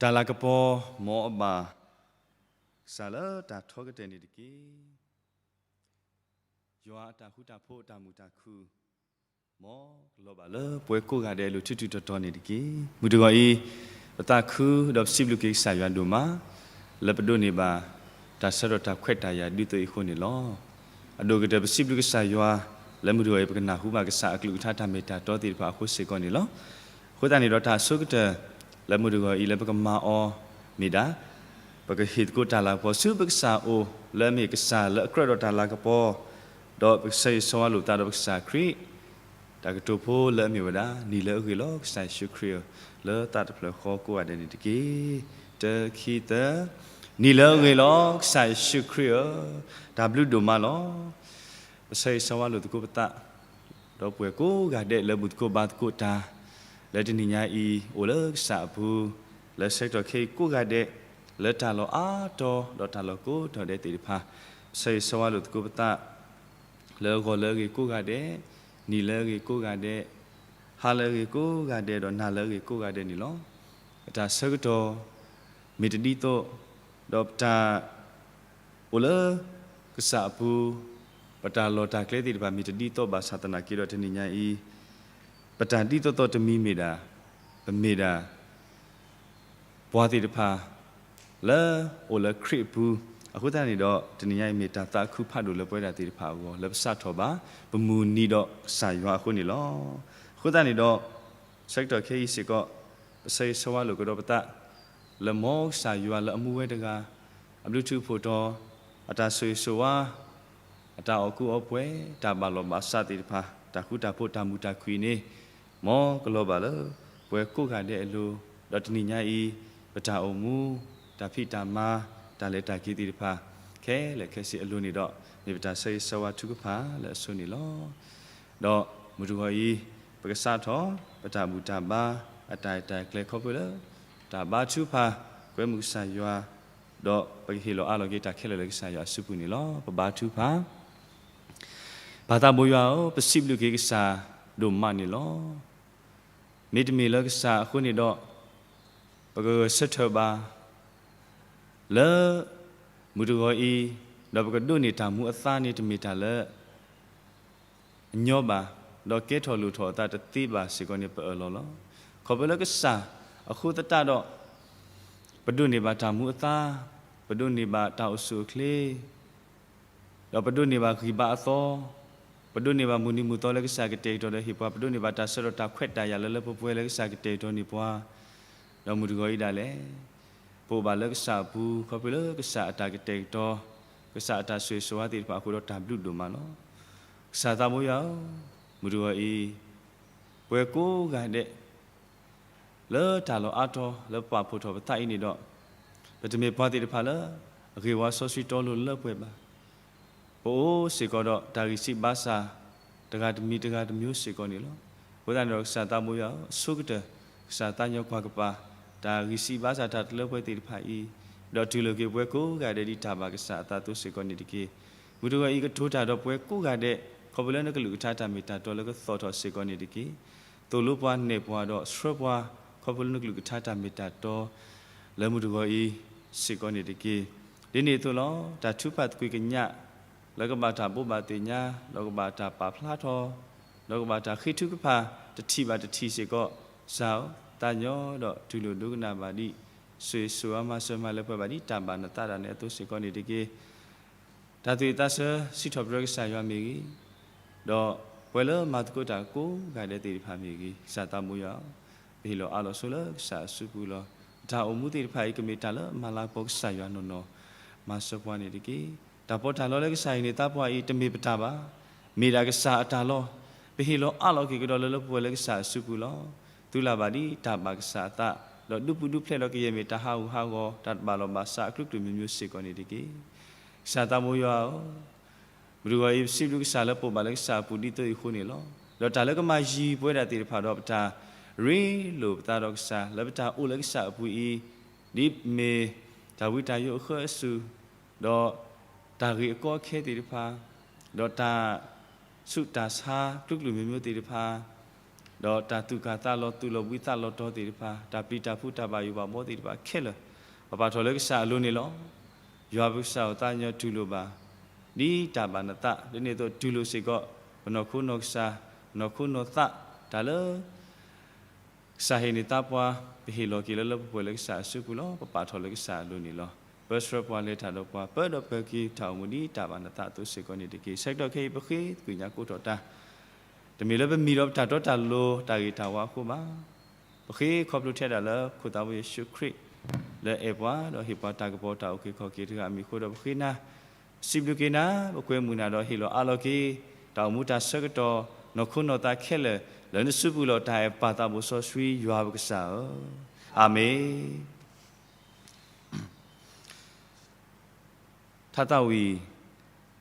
တၢ်လၤကပီၤ မ်အဘၣ်ကစၢ်လၢတၢ်ထီကတၢၢ်န့ၣ်တက့ၢ်. ယွၤအတၢ်ဃူတၢ်ဖိးအတၢ်မုာ်တၢ်ခုၣ် မ်ကလီၤဘၣ်လၢပဝဲကိးဂၤဒဲးအလိၤ ထူးထူးတီၤတီၤန့ၣ်တက့ၢ်. မုၢ်တဂီၤအံၤ ပသးခုဒီးပစံးဘျုးက့ၤကစၢ်ယွၤဒိၣ်မး လၢပဒိးန့ၢ်ဘၣ် တၢ်ဆၢကတီၢ်တၢ်ခွဲးတၢ်ယာ်ဒ်သိးအံၤအဃိန့ၣ်လီၤ. အဒိၣ်ကတၢၢ် ပစံးဘျုးကစၢ်ယွၤ လၢမုၢ်တဂီၤအံၤ ပကနၢ်ဟူဘၣ်ကစၢ်အကလုၢ်ကထါတၢ်မ့ၢ်တၢ်တီသ့ၣ်တဖၣ်အဃိစ့ၢ်ကီးန့ၣ်လီၤ. အဃိသတးန့ၣ်ဒီး တၢ်အဆိကတၢၢ် လၢမုၢ်တဂီၤအံၤ လၢပကမၤအီၤမ့ၢ်ဒၣ် ပကဟ့ၣ်သကိးတၢ်လၤကပီၤဆူပကစၢ်အအိၣ် လၢအမ့ၢ်ကစၢ်လၢအကြၢးဒီးတၢ်လၤကပီၤ, ဒီးပကဆၢဂ့ၤဆၢဝါလိာ်ပသးဒီးပကစၢ်ခရံာ် တၢ်ကတိၤဖိလၢအမ့ၢ်ဝဲဒၣ် နံၤလၢအဂ့ၤလီၤ ကစၢ်ယ့ၣ်ၡူးခရံာ်ဧၢ, လၢသးတဖျၢၣ်ဃီကိးဂၤဒဲးန့ၣ်တက့ၢ်. တၢ ခံ သၢ, နံၤလၢအဂ့ၤလီၤ ကစၢ်ယ့ၣ်ၡူးခရံာ်ဧၢ, တၢ်ဘျုးဒိၣ်မးလီၤ. ပဆၢဂ့ၤဆၢဝါလိာ်သကိးပသး ဒီးပှၤကိးဂၤဒဲးလၢဘူၣ်သကိးဘါသကိးတၢ် လၢတနံၤညါအံၤ အိၣ်လၢကစၢ်အပူၤ လၢဆၢကတီၢ်ခဲအံၤကိးဂၤဒဲး လၢတၢ်လီၢ်အါတီၤ ဒီးတၢ်လီၢ်ကိးတီၤဒဲးသ့ၣ်တဖၣ် ပဆၢဂ့ၤဆၢဝါလိာ်သကိးပသး လၢဂီၤလၢအဂ့ၤကိးဂၤဒဲး, နံၤလၢအဂ့ၤကိးဂၤဒဲး, ဟါလၢအဂ့ၤကိးဂၤဒဲး ဒီးနၤလၢအဂ့ၤကိးဂၤဒဲးန့ၣ်လီၤ. ပတၢ်ဆၢကတီၢ် မ့ၢ်တဒ်သိး, ဒီးပတၢ် အိၣ်လၢကစၢ်အပူၤ ပတၢ်လီၢ်တၢ်ကျဲသ့ၣ်တဖၣ် မ့ၢ်တဒ်သိးဘၣ်ဆၣ်သနာ်က့ဒီး တနံၤညါအံၤ ပတၢ်ဒ်သိးသိးတမံၤမ့ၢ်ဒၣ် ပမ့ၢ်ဒၣ် ပှၤသ့ၣ်တဖၣ် လၢအိၣ်လၢခရံာ်အပူၤ, အဃိသတးန့ၣ်ဒီး တနံၤညါအံၤမ့ၢ်တၢ်သးခုဖးဒိၣ်လၢပဝဲဒၣ်သ့ၣ်တဖၣ်အဂီၢ် လၢပစးထီၣ်ဘၣ် ပမုၢ်နံၤဒီးကစၢ်ယွၤအဃိန့ၣ်လီၤ. အဃိသတးန့ၣ်ဒီး ဆၢကတီၢ်ခဲအံၤစ့ၢ်ကီး ပဆၢဂ့ၤဆၢဝါလိာ်ကဒီးပသး လၢမ်ကစၢ်ယွၤလၢအမူဝဲတဂၤ အဘျုးထူးဖှိၣ်တီၤ အတၢ်ဆိၣ်ဂ့ၤဆိၣ်ဝါ အတၢ်အီၣ်ကူအီပှဲၤ တၢ်ဘၣ်လီၢ်ဘၣ်စးသ့ၣ်တဖၣ် တၢ်ဃူတၢ်ဖိးတၢ်မုာ်တၢ်ခုၣ်အံၤန့ၣ် မ်ကလီၤဘၣ်လၢ ပှၤကိးဂၤဒဲးအလိၤ, ဒီးတနံၤညါအံၤ ပတၢ်အိၣ်မူ တၢ်ဖံးတၢ်မၤ တၢ်လဲၤတၢ်က့ၤသ့ၣ်တဖၣ် ခဲလၢာ်ခဲဆ့အလိၤန့ၣ်ဒီး မ့ၢ်ပတၢ်ဆၢဂ့ၤဆၢဝါထုကဖၣ်လၢအဆိန့ၣ်လီၤ. ဒီးမုၢ်တဂီၤအံၤ ပကစးထီၣ် ပတၢ်ဘူၣ်တၢ်ဘါ အတၢ်အဲၣ်တၢ်ကျဲၤခီဖျိလၢ တၢ်ဘါထုကဖၣ် ကွဲမုာ်ကစၢ်ယွၤ ဒီးပကဟ့ၣ်လီၤအးလီၤက့ၤတၢ်ခဲလၢာ်လၢကစၢ်ယွၤအစုပူၤန့ၣ်လီၤ. ပဘါထုကဖၣ်. ပၢ်သးဘိယွၤဧၢ, ပစံးဘျုးက့ၤကစၢ်ဒိၣ်မးန့ၣ်လီၤ. မ့တမ့ၢ်လၢကစၢ်အဃိန့ၣ်ဒီး ပကဂဲၤဆၢထၢၣ်ဘၣ် လၢမုၢ်တဂီၤအံၤ, ဒီးပကဒိးန့ၢ်တၢ်မူအသါန့ၣ် တမ့ၢ်တၢ်လၢ အညီဘၣ်, ဒီးကဲထီၣ်လိၣ်ထီၣ်အသးတသ့ဘၣ်စ့ၢ်ကီးန့ၣ် ပအၢၣ်လီၤလီၤ. ခီဖျိလၢကစၢ်အဃိသတးဒီး ပဒိးန့ၢ်ဘၣ်တၢ်မူအသါ, ပဒိးန့ၢ်ဘၣ်တၢ်အိၣ်ဆူၣ်အိၣ်ချ့, ဒီးပဒိးန့ၢ်ဘၣ်ဂံၢ်ဘါအသီ, ပဒိးန့ၢ်ဘၣ်မုၢ်နံၤမုၢ်သီလၢကစၢ်ကတဲာ်ကတီၤဒီးဟ့ၣ်ပှၤ, ပဒိးန့ၢ်ဘၣ်တၢ်ဆၢကတီၢ်တၢ်ခွဲးတၢ်ယာ်လၢလၢပှဲၤပှဲၤလၢကစၢ်ကတဲာ်ကတီၤန့ၢ်ပှၤ, ဒီးမုၢ်တဂီၤအံၤဒၣ်လဲာ် ပအိၣ်ဘၣ်လၢကစၢ်အပူၤ ခီဖျိလၢကစၢ်အတၢ်ကတဲာ်ကတီၤ, ကစၢ်အတၢ်ဆိၣ်ဂ့ၤဆိၣ်ဝါသ့ၣ်တဖၣ်အဃိဒီးတၢ်ဘျုးဒိၣ်မးလီၤ. ကစၢ်သးဘိယွၤဧၢ, မုၢ်တဂီၤအံၤ ပှၤကိးဂၤဒဲး လၢတၢ်လီၢ်အါတီၤလၢပာ်ဖှိၣ်ထီၣ်ပသးအံၤန့ၣ်ဒီး, ပတမ့ၢ်ပှၤသ့ၣ်တဖၣ်လၢ အဂ့ၤဝါစီဆှံတီလိၤလၢပှဲၤဘၣ်. ပအိၣ်စ့ၢ်ကီးဒီးတၢ်ဂံၢ်စၢ်ဘါစၢ် တဂၤတမံၤတဂၤတမျိုးစ့ၢ်ကီးန့ၣ်လီၤ. အဃိသတးန့ၣ်ဒီး ကစၢ်သးဘိယွၤဧၢ, အဆိကတၢၢ် ကစၢ်သးညီကွၢ်ကပၤ တၢ်ဂံၢ်စၢ်ဘါစၢ်တၢ်တလၢပှဲၤသ့ၣ်တဖၣ်အံၤ, ဒီးတူၢ်လိာ်က့ၤပှၤကိးဂၤဒဲးဒ်တၢ်ဘၣ်ကစၢ်အသးအသိးစ့ၢ်ကီးန့ၣ်တက့ၢ်. မုၢ်တဂီၤအံၤကတိၤတၢ်ဒီးပှၤကိးဂၤဒဲး ခီဖျိလၢနကလုၢ်ကထါတၢ်မ့ၢ်တၢ်တီလၢကသီၣ်ထီၣ်စ့ၢ်ကီးန့ၣ်တက့ၢ်. သိၣ်လိပှၤနဲၣ်ပှၤဒီးဆှၢပှၤ ခီဖျိလၢနကလုၢ်ကထါတၢ်မ့ၢ်တၢ်တီ လၢမုၢ်တဂီၤအံၤစ့ၢ်ကီးန့ၣ်တက့ၢ်. ဒ်န့ၣ်အသိးလီၤ. တၢ်ထုကဖၣ်သကွံာ်ကညး လၢကဘၣ်တၢ်ဘိးဘၣ်သ့ၣ်ညါ, ဒီးကဘၣ်တၢ်ပာ်ဖျါထီၣ်, ဒီးကဘၣ်တၢ်ဃ့ထုကဖၣ် တထံၣ်ဘၣ်တထံၣ်စ့ၢ်ကီး, ကစၢ်ဧၢ, သးညီဒီးတူၢ်လိာ်ဒိကနၣ်ဘၣ်ဒံး, ဆိၣ်ဂ့ၤဆိၣ်ဝါမၤစၢၤမၤလၢပှဲၤဘၣ်ဒံးတၢ်ဘၣ်နသးဒၣ်နဲအသိးစ့ၢ်ကီးန့ၣ်တက့ၢ်. တၢ်သူၣ်ဝံၣ်သးဆၢစံးထီၣ်ပတြၢၤကစၢ်ယွၤမ့ၢ်ဂ့ၤ, ဒီးပှၤလၢမၤသကိးတၢ်ကိးဂၤဒဲးသ့ၣ်တဖၣ်မ့ၢ်ဂ့ၤ, ကစၢ်သးဘိယွၤဧၢ, ပဟ့ၣ်လီၤအးလီၤဆိလၢကစၢ်အစုပူၤလီၤ. ပတၢ်အိၣ်မူသ့ၣ်တဖၣ်အံၤ ကမ့ၢ်တၢ်လၢမၤလၤကပီၤကစၢ်ယွၤနီၢ်နီၢ်, မၤစၢၤပှၤန့ၣ်တက့ၢ်. တၢ်ပီးတၢ်လီလၢကစၢ်ဟ့ၣ်န့ၢ်သးပှၢ်အံၤ တမ့ၢ်ပတၢ်ဘၣ်, မ့ၢ်ဒၣ်ကစၢ်အတၢ်လီၤ. ပဟ့ၣ်လီၤအးလီၤက့ၤကဒီးလၢလၢပှဲၤပှဲၤလၢကစၢ်အစုပူၤလီၤ. သုလၢ်ဘၣ်ဒ်တၢ်ဘၣ်ကစၢ်အသး, ဒီးဒုးပူၤဒုးဖျဲးလီၤကယဲၢ်မ့ၢ်တၢ်ဟးဂူာ်ဟးဂီၤ, တၢ်တဘၣ်လီၢ်ဘၣ်စးအကလုာ်ကလုာ်မျိုးမျိုးစ့ၢ်ကီးန့ၣ်တက့ၢ်. ကစၢ်သးဘိယွၤဧၢ, မုၢ်တဂီၤအံၤပစံးဘျုးကစၢ်လၢပအိၣ်ဘၣ်လၢကစၢ်အပူၤဒ်သိးအံၤအဃိန့ၣ်လီၤ. ဒီးတၢ်လၢကမၤယံၤပဝဲဒၣ်သ့ၣ်တဖၣ်ဒီး ပတၢ်ရ့လိာ်ပသးဒီးကစၢ် လၢပတၢ်အိၣ်လၢကစၢ်အပူၤအံၤ, ဒ်မ့ၢ်တၢ်ဝံတၢ်ယိးအဃၢအစူၢ်, ဒီးတၢ်ဂ့ၢ်အကီအခဲသ့ၣ်တဖၣ်, ဒီးတၢ်ဆူးတၢ်ဆါကလုာ်ကလုာ်မျိုးမျိုးသ့ၣ်တဖၣ်, ဒီးတၢ်သူၣ်ကၢ်သးလီၤ သူၣ်လီၤဘှံးသးလီၤတီၤသ့ၣ်တဖၣ်, တၢ်ပျံၤတၢ်ဖုး တၢ်ဘၣ်ယိၣ်ဘၣ်ဘှီသ့ၣ်တဖၣ်ခဲလၢာ်, ပပာ်ထီၣ်လၢကစၢ်အလိၤန့ၣ်လီၤ. ယွၤပကစၢ်အသးကညီၤတူၢ်လိာ်ဘၣ် ဒ်တၢ်ဘၣ်နသး, ဒ်န့ၣ်အသိးတူၢ်လိာ်စ့ၢ်ကီး ပနီၢ်ခိနီၢ်ကစၢ်, ပနီၢ်ခိနီၢ်သး, တၢ်လၢ ကစၢ်ဟ့ၣ်န့ၢ်သးပှၤ, ပဟ့ၣ်လီၤက့ၤလၢလၢပှဲၤပှဲၤလၢကစၢ်အစုပူၤလီၤ. ပပာ်ထီၣ်လၢကစၢ်အလိၤန့ၣ်လီၤ. ပၢဆှၢပှၤ လဲၤတၢ်ဒီးပှၤ, ပၢဒီးပၢၤက့ၤတၢ်အိၣ်မူဒ်တၢ်ဘၣ်နသးအသိးစ့ၢ်ကီးန့ၣ်တက့ၢ်. ဆၢကတီၢ်ခဲအံၤပဃ့သကွံာ်ညါကိးထီၣ်တၢ်, တမ့ၢ်လၢပမံၤဒီးပတၢ်တီတၢ်လိၤ တၢ်ဂ့ၤတၢ်ဝါအဃိဘၣ်. ပဃ့ခီဖျိထဲဒၣ်လၢခိၣ်သးဝံယ့ၣ်ၡူးခရံာ် လၢအဲၣ်ပှၤ ဒီးဟ့ၣ်ပှၤတၢ်ကပီၤတၢ်အုၣ်က့ၤခီၣ်က့ၤတဂၤအမံၤအဃိဒီး ပဃ့နၤ, စံးဘျုးက့ၤနၤ, ပကွဲမုာ်နၤဒီးဟ့ၣ်လီၤအးလီၤက့ၤ တၢ်အိၣ်မူတၢ်ဆၢကတီၢ် နီၢ်ခိနီၢ်သးခဲလၢာ် လၢနစုပူၤလီၤ. တၢ်အဲၣ်ပၢ်သးဘိၣ်စီဆှံယွၤပကစၢ်ဧၢ, အၤမ့ၣ်. ထါသးဝံၣ်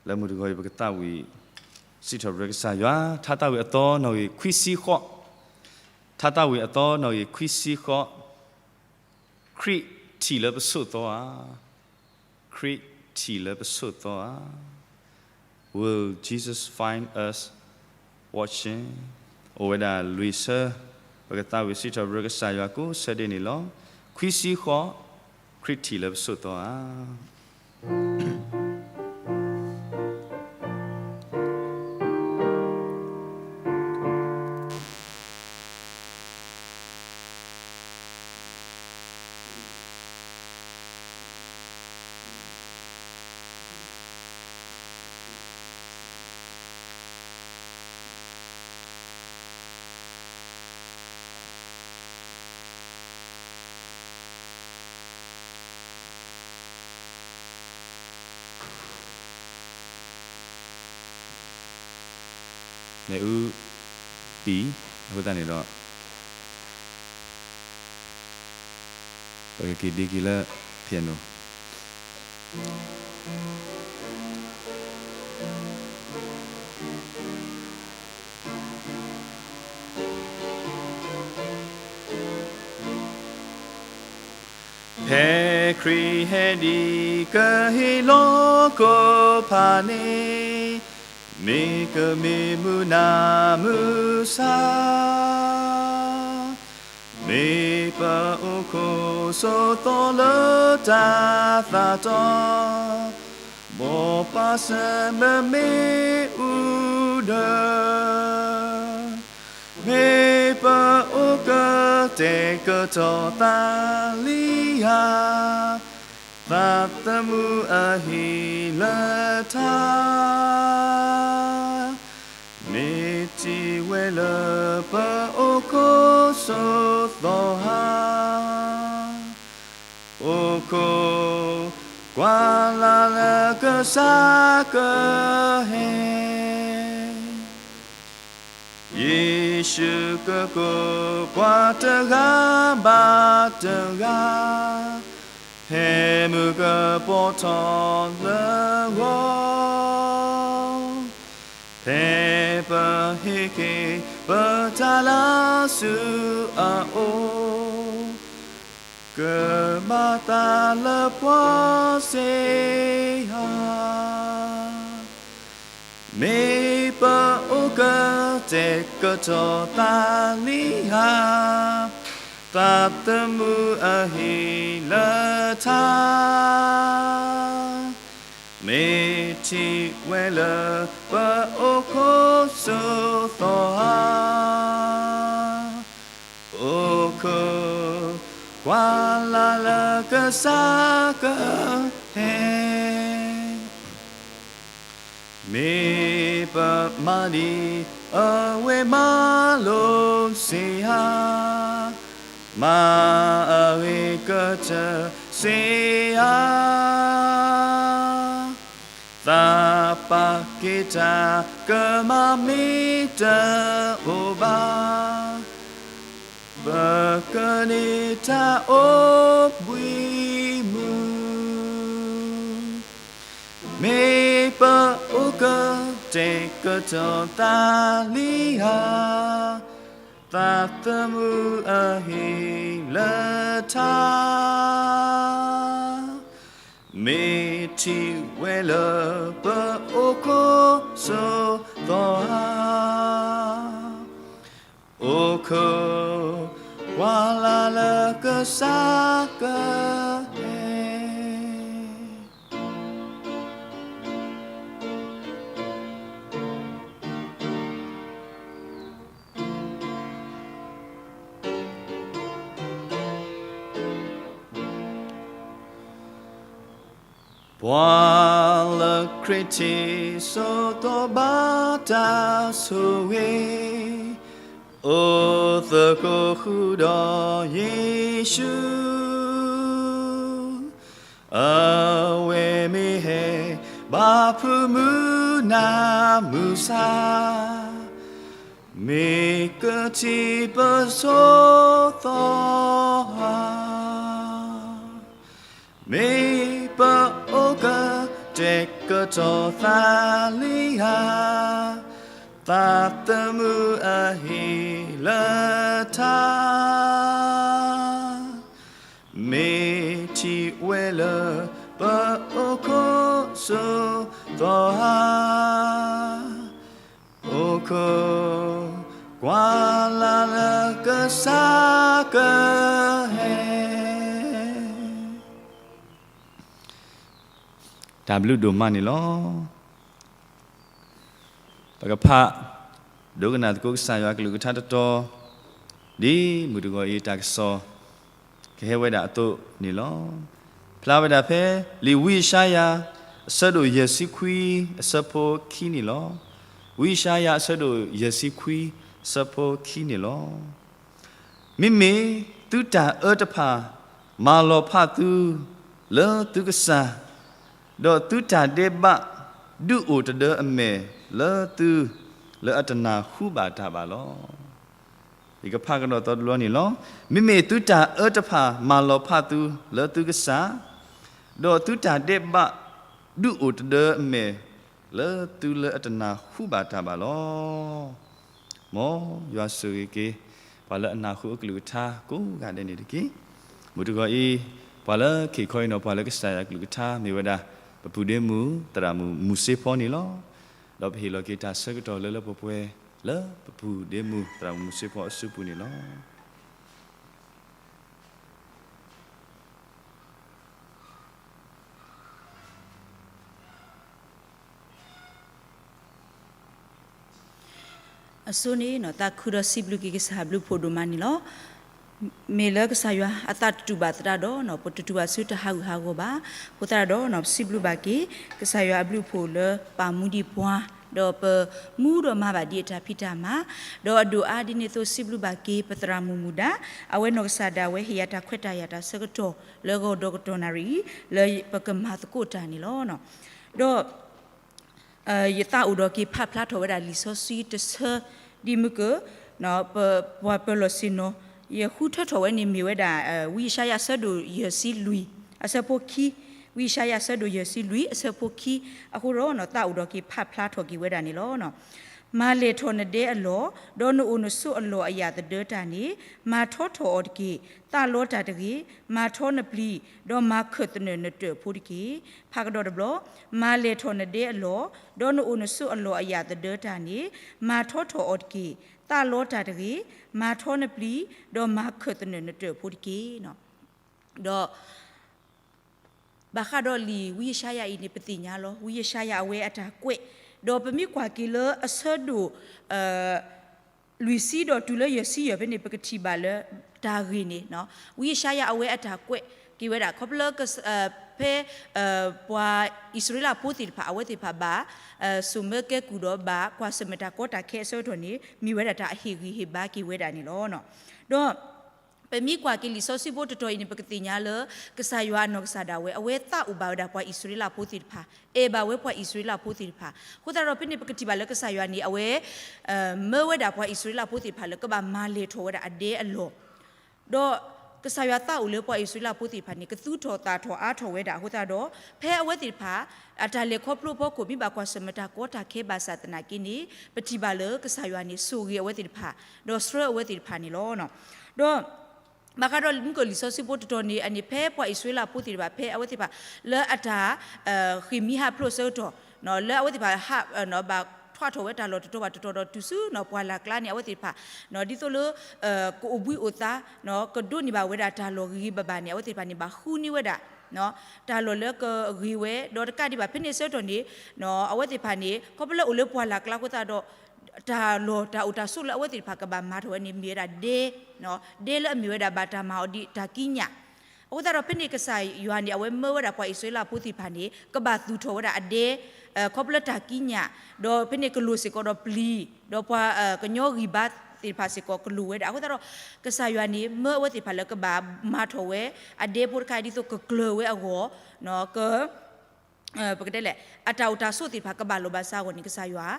လၢမုၢ်တဂီၤအံၤ ပကသးဝံၣ် စံးထီၣ်ပတြၢၤကစၢ်ယွၤ, ထါသးဝံၣ်အသီနီၣ်ဂံၢ်ခွံဆံဃိး, ထါသးဝံၣ်အသီနီၣ်ဂံၢ်ခွံဆံဃိး, ခရံာ်ထံၣ်လၢပဆိးသီဧါ, ခရံာ်ထံၣ်လၢပဆိးသီဧါ. Will Jesus find us watching? အိၣ်ဝဲဒၣ်လွံၢ်ဆၢ, ပကသးဝံၣ်စံးထီၣ်ပတြၢၤကစၢ်ယွၤကိးဆၢဒ့န့ၣ်လီၤ. ခွံဆံဃိး, ခရံာ်ထံၣ်လၢပဆိးသီဧါ. မ့ၣ်အူပံာ်, အဃိသတးန့ၣ်ဒီး ပကက့ၤဒ့က့ၤလၢ piano. ဖဲခရံာ်ဟဲဒံးကဟ့ၣ်လီၤကီၢ်ဖးန့ၣ်, မ့ၢ်ကမ့ၢ်မုၢ်နၤမုၢ်ဆါ မ့ၢ်ပအိၣ်ခိးဆိးသီလၢတၢ်သးတီ, ဘီၣ်ပၢ်ဆၢမ့ၢ်မ့ၣ်အူဒၢ, မ့ၢ်ပအိၣ်ကတဲာ်ကတီၤသးလံဧါ, သးသမူအဟံၣ်လၢထါ, မ့ၢ်ထံၣ်ဝဲလၢပအိၣ်ခိးဆိးသီဧါ. အိၣ်ခိးကွၢ်လၢ်လၢကစၢ်ကဟဲ, ယ့ၣ်ၡူးကကိးပှၤတဂၤဘၣ်တဂၤ, ဖဲမုၢ်ကပီၤထီၣ်လၢဂီၤ, ဖဲပဟ့ၣ်က့ၤပတၢ်လၢ်ဆူအအိၣ်, ကမၤသးလၢပှၤစ့ဧါ. မ့ၢ်ပအိၣ်ကတဲာ်ကတီၤသးလံဧါ, သးသမူအဟံၣ်လၢထါ, မ့ၢ်ထံၣ်ဝဲလၢပအိၣ်ခိးဆိးသီဧါ. အိၣ်ခိးကွၢ်လၢ်လၢကစၢ်ကဟဲ, မ့ၢ်ပမၤဒ်အဝဲမၤလိာ်စ့ဧါ, မၤအဂ့ၤကတၢၢ်စ့ဧါ. သးပာ်က့ၤတၢ်ကမၣ်မ့ၢ်တအိၣ်ဘၣ်, ပကန့ၢ်တၢ်အိၣ်ဘှံးမုၢ်, မ့ၢ်ပအိၣ်ကတဲာ်ကတီၤသးလံဧါ, သးသမူအဟံၣ်လၢထါ, မ့ၢ်ထံၣ်ဝဲလၢပအိၣ်ခိးဆိးသီဧါ. အိၣ် ခိၣ်, ကွၢ်လၢ်လၢကစၢ်ကဟဲ ပှၤလၢခရံာ်ထံးစိာ်သီဘၣ်တၢ်ဆိၣ်ဂ့ၤ, အိၣ်သကိးဃုာ်ဒီးယ့ၣ်ၡူး, အဝဲမ့ၢ်ဟဲဘါဖုးမုၢ်နၤမုၢ်ဆါ, မ့ၢ်ကထံၣ်ပဆိာ်သီဧါ. မ့ၢ်ပအိၣ်ကတဲာ်ကတီၤသးလံဧါ, သးသမူအဟ့ၣ်လၢထါ, မ့ၢ်ထံၣ်ဝဲလၢပအိၣ်ခိးစိာ်သီဧါ. အိၣ်ခိး, ကွၢ်လၢ်လၢကစၢ်ကဟဲ တၢ်ဘျုးဒိၣ်မးန့ၣ်လီၤ. ပကဖးဒိကနၣ်သကိးကစၢ်ယွၤအကလုၢ်ကထါတတီၤ, ဒ်မုၢ်တဂီၤအံၤတၢ်ကစီၣ် ကဟဲဝဲဒၣ်အသိးန့ၣ်လီၤ. ဖျါဝဲဒၣ်ဖဲ လံာ်ဝံယၡါယၤ အဆၢဒိၣ်ယဲၢ်ဆံခွံ အဆၢဖိခံန့ၣ်လီၤ. ဝံယၡါယၤ အဆၢဒိၣ်ယဲၢ်ဆံခွံ အဆၢဖိခံန့ၣ်လီၤ. မ့မ့ၢ်သုတၢ်အၢတဖၣ် မၤလီၤဖးသုလၢသုကစၢ်, ဒီးသုတၢ်ဒဲးဘးဒုးအိၣ်တဒၢအမဲာ်လၢသု, လၢအတနၢ်ဟူဘၣ်တၢ်ဘၣ်လီၤ. ယကဖးကဒီးသီတဘျီန့ၣ်လီၤ. မ့မ့ၢ်သုတၢ်အၢတဖၣ်မၤလီၤဖးသုလၢသုကစၢ်, ဒီးသုတၢ်ဒဲးဘးဒုးအိၣ်တဒၢအမဲာ် လၢသုလၢအတနၢ်ဟူဘၣ်တၢ်ဘၣ်လီၤ. မ်ယွၤဆိၣ်ဂ့ၤက့ၤ ပှၤလၢအနၢ်ဟူအကလုၢ်ကထါကိးဂၤဒဲးန့ၣ်တက့ၢ်. မုၢ်တဂီၤအံၤ ပှၤလၢခ့ၣ်ခီအံၤနီၤ ပှၤလၢကစၢ်ယွၤအကလုၢ်ကထါ မ့ၢ်ဝဲဒၣ် ပပုၢ်ဒ့မုၢ် သရၣ်မုၣ်မူၤစ့ဖီန့ၣ်လီၤ. ဒီးပဟ့ၣ်လီၤက့ၤတၢ်ဆၢကတီၢ်လၢလၢပှဲၤပှဲၤ လၢပပုၢ်ဒ့မုၢ် သရၣ်မုၣ်မူၤစ့ဖီအစုပူၤန့ၣ်လီၤ. အဆိန့ၣ် သးခုဒီးစံးဘျုးက့ၤကစၢ်အဘျုးအဖှိၣ်ဒိၣ်မးန့ၣ်လီၤ. မ့ၢ်လၢကစၢ်ယွၤအသးတတူၢ်ဘၣ်သတးဒီး ပတတူၢ်ဘၣ်ဆူတၢ်ဟးဂူာ်ဟးဂီၤဘၣ်. အဃိသတးဒီး ပစံးဘျုးဘၣ်က့ၤ ကစၢ်ယွၤအဘျုးအဖှိၣ်လၢပာ်မူဒံးပှၤ, ဒီးပမူဒီးမၤဘၣ်ဒံးအတၢ်ဖံးတၢ်မၤ, ဒီးအဒိၣ်အါဒ်န့ၣ်အသိးစံးဘျုးဘၣ်က့ၤ ပသရၣ်မုၣ်မူဒါ, အဝဲနီၢ်ကစၢ်ဒၣ်ဝဲဟ့ၣ်ယၤတၢ်ခွဲးတၢ်ယာ်တၢ်ဆၢကတီၢ် လၢဂီၤဒီးကတီၢ်နၣ်ရံၣ်အံၤ လၢပကမၤသကိးတၢ်န့ၣ်လီၤ. ဒီး ယသးအိၣ်ဒီးက့ၤဖးဖျါထီၣ်ဝဲဒၣ်လံာ်စီဆှံတဆၢ ဒ်မုၢ်က ပပှၤပၢၤလီၢ်ဆ့ၣ်နီၤ, ယဃုထၢထီၣ်ဝဲန့ၣ်မ့ၢ်ဝဲဒၣ် ဝံယၡါယၤအဆၢဒိၣ်ယဲၢ်ဆံလွံၢ် အဆၢဖိခံ, ဝံယၡါယၤအဆၢဒိၣ်ယဲၢ်ဆံလွံၢ် အဆၢဖိခံ, အဃိဒီးသးအိၣ်ဒီးက့ၤဖးဖျါထီၣ်က့ၤဝဲဒၣ်န့ၣ်လီၤ. မၤလဲၢ်ထီၣ်နဒဲအလီၢ်, ဒီးနအိၣ်နဆိးအလီၢ်အယာ်သဒၢတၢ်န့ၣ်, မၤထီထီၣ်အီၤတက့ၢ်. သးလီတၢ်တဂ့ၤ, မၤထီနပျံၤ, ဒီးမၤခၢၣ်သနၢၣ်နတၢၣ်ဖိတက့ၢ်. ဖးကဒီးတဘျီ, မၤလဲၢ်ထီၣ်နဒဲအလီၢ်, ဒီးနအိၣ်နဆိးအလီၢ်အယာ်သဒၢတၢ်န့ၣ်, မၤထီထီၣ်အီၤတက့ၢ်. သးလီတၢ်တဂ့ၤ, မၤထီနပျံၤ, ဒီးမၤခၢၣ်သနၢၣ်နတၢၣ်ဖိတက့ၢ်. ဒီး ဘၣ်ဃးဒီးလံာ်ဝံယၡါယၤအံၤန့ၣ် ပသ့ၣ်ညါလီၤ. ဝံယၡါယၤအဝဲအတၢ်ကွဲး, ဒီးပမ့ၢ်ကွၢ်က့ၤလၢအဆၢဒိၣ် လွံၢ်ဆံဒီးတုၤလၢယဲၢ်ဆံယဲၢ်ဖဲန့ၣ် ပကထံၣ်ဘၣ်လၢတၢ်ဂ့ၢ်န့ၣ်, ဝံယၡါယၤအဝဲအတၢ်ကွဲးက့ၤဝဲဒၣ် ခီဖျိလၢ ဖဲ ပှၤအံၣ်စရ့လးဖိသ့ၣ်တဖၣ် အဝဲသ့ၣ်တဖၣ်ဘၣ် စိာ်မၢကဲကုၢ်ဒီးဘၣ်ကွၢ်ဆၢၣ်မဲာ်တၢ်ကီတၢ်ခဲအဆၢကတီၢ်န့ၣ် မ့ၢ်ဝဲဒၣ်တၢ်အဟ့ၣ်ဂံၢ်ဟ့ၣ်ဘါက့ၤဝဲဒၣ်န့ၣ်လီၤ. ဒီး ပမ့ၢ်ကွၢ်က့ၤလံာ်စီဆှံဖိတတီၤအံၤန့ၣ် ပကသ့ၣ်ညါလၢ ကစၢ်ယွၤအနီၢ်ကစၢ်ဒၣ်ဝဲ အဝဲသးအိၣ်ဘၣ်ဝဲဒၣ်ပှၤအံၣ်စရ့လးဖိသ့ၣ်တဖၣ်, အဲၣ်ဘၣ်ဝဲပှၤအံၣ်စရ့လးဖိသ့ၣ်တဖၣ်. အဃိသတးဒီးဖဲန့ၣ် ပကထံၣ်ဘၣ်လၢကစၢ်ယွၤန့ၣ် အဝဲ မၢဝဲဒၣ်ပှၤအံၣ်စရ့လးဖိသ့ၣ်တဖၣ်လၢ ကဘၣ်မၤလဲၢ်ထီၣ်ဝဲဒၣ်အဒဲအလီၢ် ဒီးကစၢ်ယွၤသးအိၣ်လၢပှၤအံၣ်စရ့လးဖိသ့ၣ်တဖၣ်န့ၣ် ကသူၣ်ထီၣ်သးထီၣ်အါထီၣ်ဝဲဒၣ်အဃိသတးဒီး ဖဲအဝဲသ့ၣ်တဖၣ် အတၢ်လဲၤခီဖျိအဖီခိၣ် မ့ၢ်ဘၣ်ကွၢ်ဆၢၣ်မဲာ်တၢ်ကီတၢ်ခဲဘၣ်ဆၣ်သနာ်က့န့ၣ် ပထံၣ်ဘၣ်လၢကစၢ်ယွၤန့ၣ် ဆိၣ်ဂ့ၤအဝဲသ့ၣ်တဖၣ် ဒီးဆှၢအဝဲသ့ၣ်တဖၣ်န့ၣ်လီၤ. ဒီး ဘၣ်ဃးဒီးမုၢ်ကီၢ်လံာ်စီဆှံဖိတတီၤန့ၣ် အန့ၣ် ဖဲပှၤအံၣ်စရ့လးဖိသ့ၣ်တဖၣ် ဖဲအဝဲသ့ၣ်တဖၣ် လၢအတၢ် ဃ့ၢ်မှံဟးဖျိးအဆၢကတီၢ် လၢအဝဲသ့ၣ်တဖၣ် ဘၣ် ထွဲထီၣ်ဝဲတၢ်လီၢ်တတီၤဘၣ်တတီၤဒီးတုၤဆူ ပှၢ်လၢ်ကျါန့ၣ် အဝဲသ့ၣ်တဖၣ် ဒ်သိးလၢ ကအိၣ်ဘှံးအိၣ်သါ ကဒိးန့ၢ်ဘၣ်ဝဲဒၣ်တၢ်လီၢ်ဂ့ၤဂ့ၤဘၣ်ဘၣ်န့ၣ် အဝဲသ့ၣ်တဖၣ်န့ၣ် ဘၣ်ဃုန့ၢ်ဝဲဒၣ် တၢ်လီၢ်လၢကဂ့ၤဝဲ ဒီးတကးဒံးဘၣ် ဖဲန့ၣ်အဆၢကတီၢ်န့ၣ် အဝဲသ့ၣ်တဖၣ်န့ၣ် ခီဖျိလၢအိၣ်လၢပှၢ်လၢ်ကျါအဃိသတးဒီး တၢ်လီၢ်တၢ်အိၣ်တၢ်ဆိးလၢအဝဲသ့ၣ်တဖၣ်ကဘၣ်မၤထီၣ်ဝဲန့ၣ် မ့ၢ်ဝဲဒၣ်ဒဲ ဒဲလၢအမ့ၢ်ဝဲဒၣ်ဘၣ်တၢ်မၤအီၤဒ်တၢ်ကံးညာ် အဃိသတးဒီး ဖဲန့ၣ်ကစၢ်ယွၤန့ၣ် အဝဲမၢဝဲဒၣ်ပှၤအံၣ်စရ့လးဖိသ့ၣ်တဖၣ်န့ၣ် ကဘၣ်သူၣ်ထီၣ်ဝဲဒၣ်အဒဲ ခီဖျိတၢ်ကံးညာ် ဒီးဖဲန့ၣ်ကလိၣ်စ့ၢ်ကီးဒီးပျံၤ ဒီးပှၤကညီဂံၢ်ဘါသ့ၣ်တဖၣ်စ့ၢ်ကီးကလိၣ်ဝဲဒၣ် အဃိသတးဒီး ကစၢ်ယွၤန့ၣ် မၢအဝဲသ့ၣ်တဖၣ်လၢကဘၣ်မၤထီၣ်ဝဲ အဒဲဖိတခါအံၤ ဒ်သိးကကျၢၤဝဲအဂီၢ် က ပကတဲလဲၣ် အတၢ်အိၣ်တၢ်ဆိးသ့ၣ်တဖၣ်ကဘၣ်လီၤဘၣ်စးအဂီၢ်န့ၣ် ကစၢ်ယွၤ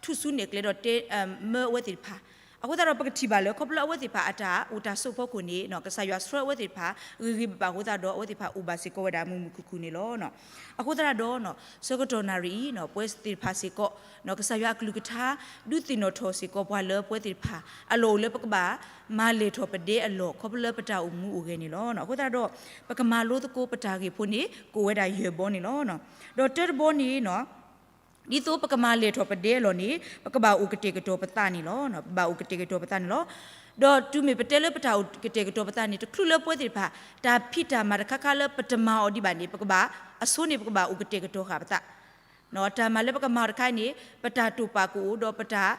ထူၣ်စုနဲၣ်ကျဲဒီးတဲ မၢအဝဲသ့ၣ်တဖၣ် အဃိသတးဒီးပကထံၣ်ဘၣ်လၢ ခီဖျိအဝဲသ့ၣ်တဖၣ်အတၢ်အိၣ်တၢ်ဆိးဖီခိၣ်န့ၣ် ကစၢ်ယွၤဆှၢအဝဲသ့ၣ်တဖၣ် ဂ့ၤဂ့ၤဘၣ်ဘၣ်အဃိသတးဒီး အဝဲသ့ၣ်တဖၣ်အိၣ်ဘၣ်စ့ၢ်ကီးဝဲဒၣ်မုာ်မုာ်ခုၣ်ခုၣ်န့ၣ်လီၤ. အဃိသတးဒီး ဆၢကတီၢ်နၣ်ရံၣ်အံၤ ပဝဲသ့ၣ်တဖၣ်စ့ၢ်ကီး ကစၢ်ယွၤအကလုၢ်ကထါ ဒုးသ့ၣ်နီၣ်ထီၣ်စ့ၢ်ကီးပှၤလၢပဝဲသ့ၣ်တဖၣ် အလီၢ်အိၣ်လၢပကဘၣ်မၤလဲၢ်ထီၣ်ပဒဲအလီၢ် ခီဖျိလၢပတၢ်အိၣ်မူအိၣ်ဂဲၤန့ၣ်လီၤ. အဃိသတးဒီး ပကမၤလိသကိးပတၢ်ဂ့ၢ်ဖိန့ၣ် ကအိၣ်ဝဲဒၣ်ယဲၢ်ဘီန့ၣ်လီၤ. ဒီးတၢတဘီန့ၣ် ဒ်သိးပကမၤလဲၢ်ထီၣ်ပဒဲအလီၢ်န့ၣ် ပကဘၣ်အိၣ်ကတဲာ်ကတီၤပသးန့ၣ်လီၤ. ပဘၣ်အိၣ်ကတဲာ်ကတီၤပသးန့ၣ်လီၤ. ဒီးတုၤမ့ၢ်ပတဲလၢပတၢ်အိၣ်ကတဲာ်ကတီၤပသးန့ၣ် တချုးလၢပဝဲသ့ၣ်တဖၣ် တၢ်ဖံးတၢ်မၤတခါခါလၢပတမၤအီၤဒံးဘၣ်န့ၣ် ပကဘၣ် အဆိန့ၣ် ပကဘၣ်အိၣ်ကတဲာ်ကတီၤဃာ်ပသး တၢ်မၤလၢပကမၤအီၤတခါအံၤန့ၣ် ပတၢ်တိာ်ပာ်ကအိၣ်ဒီးပတၢ်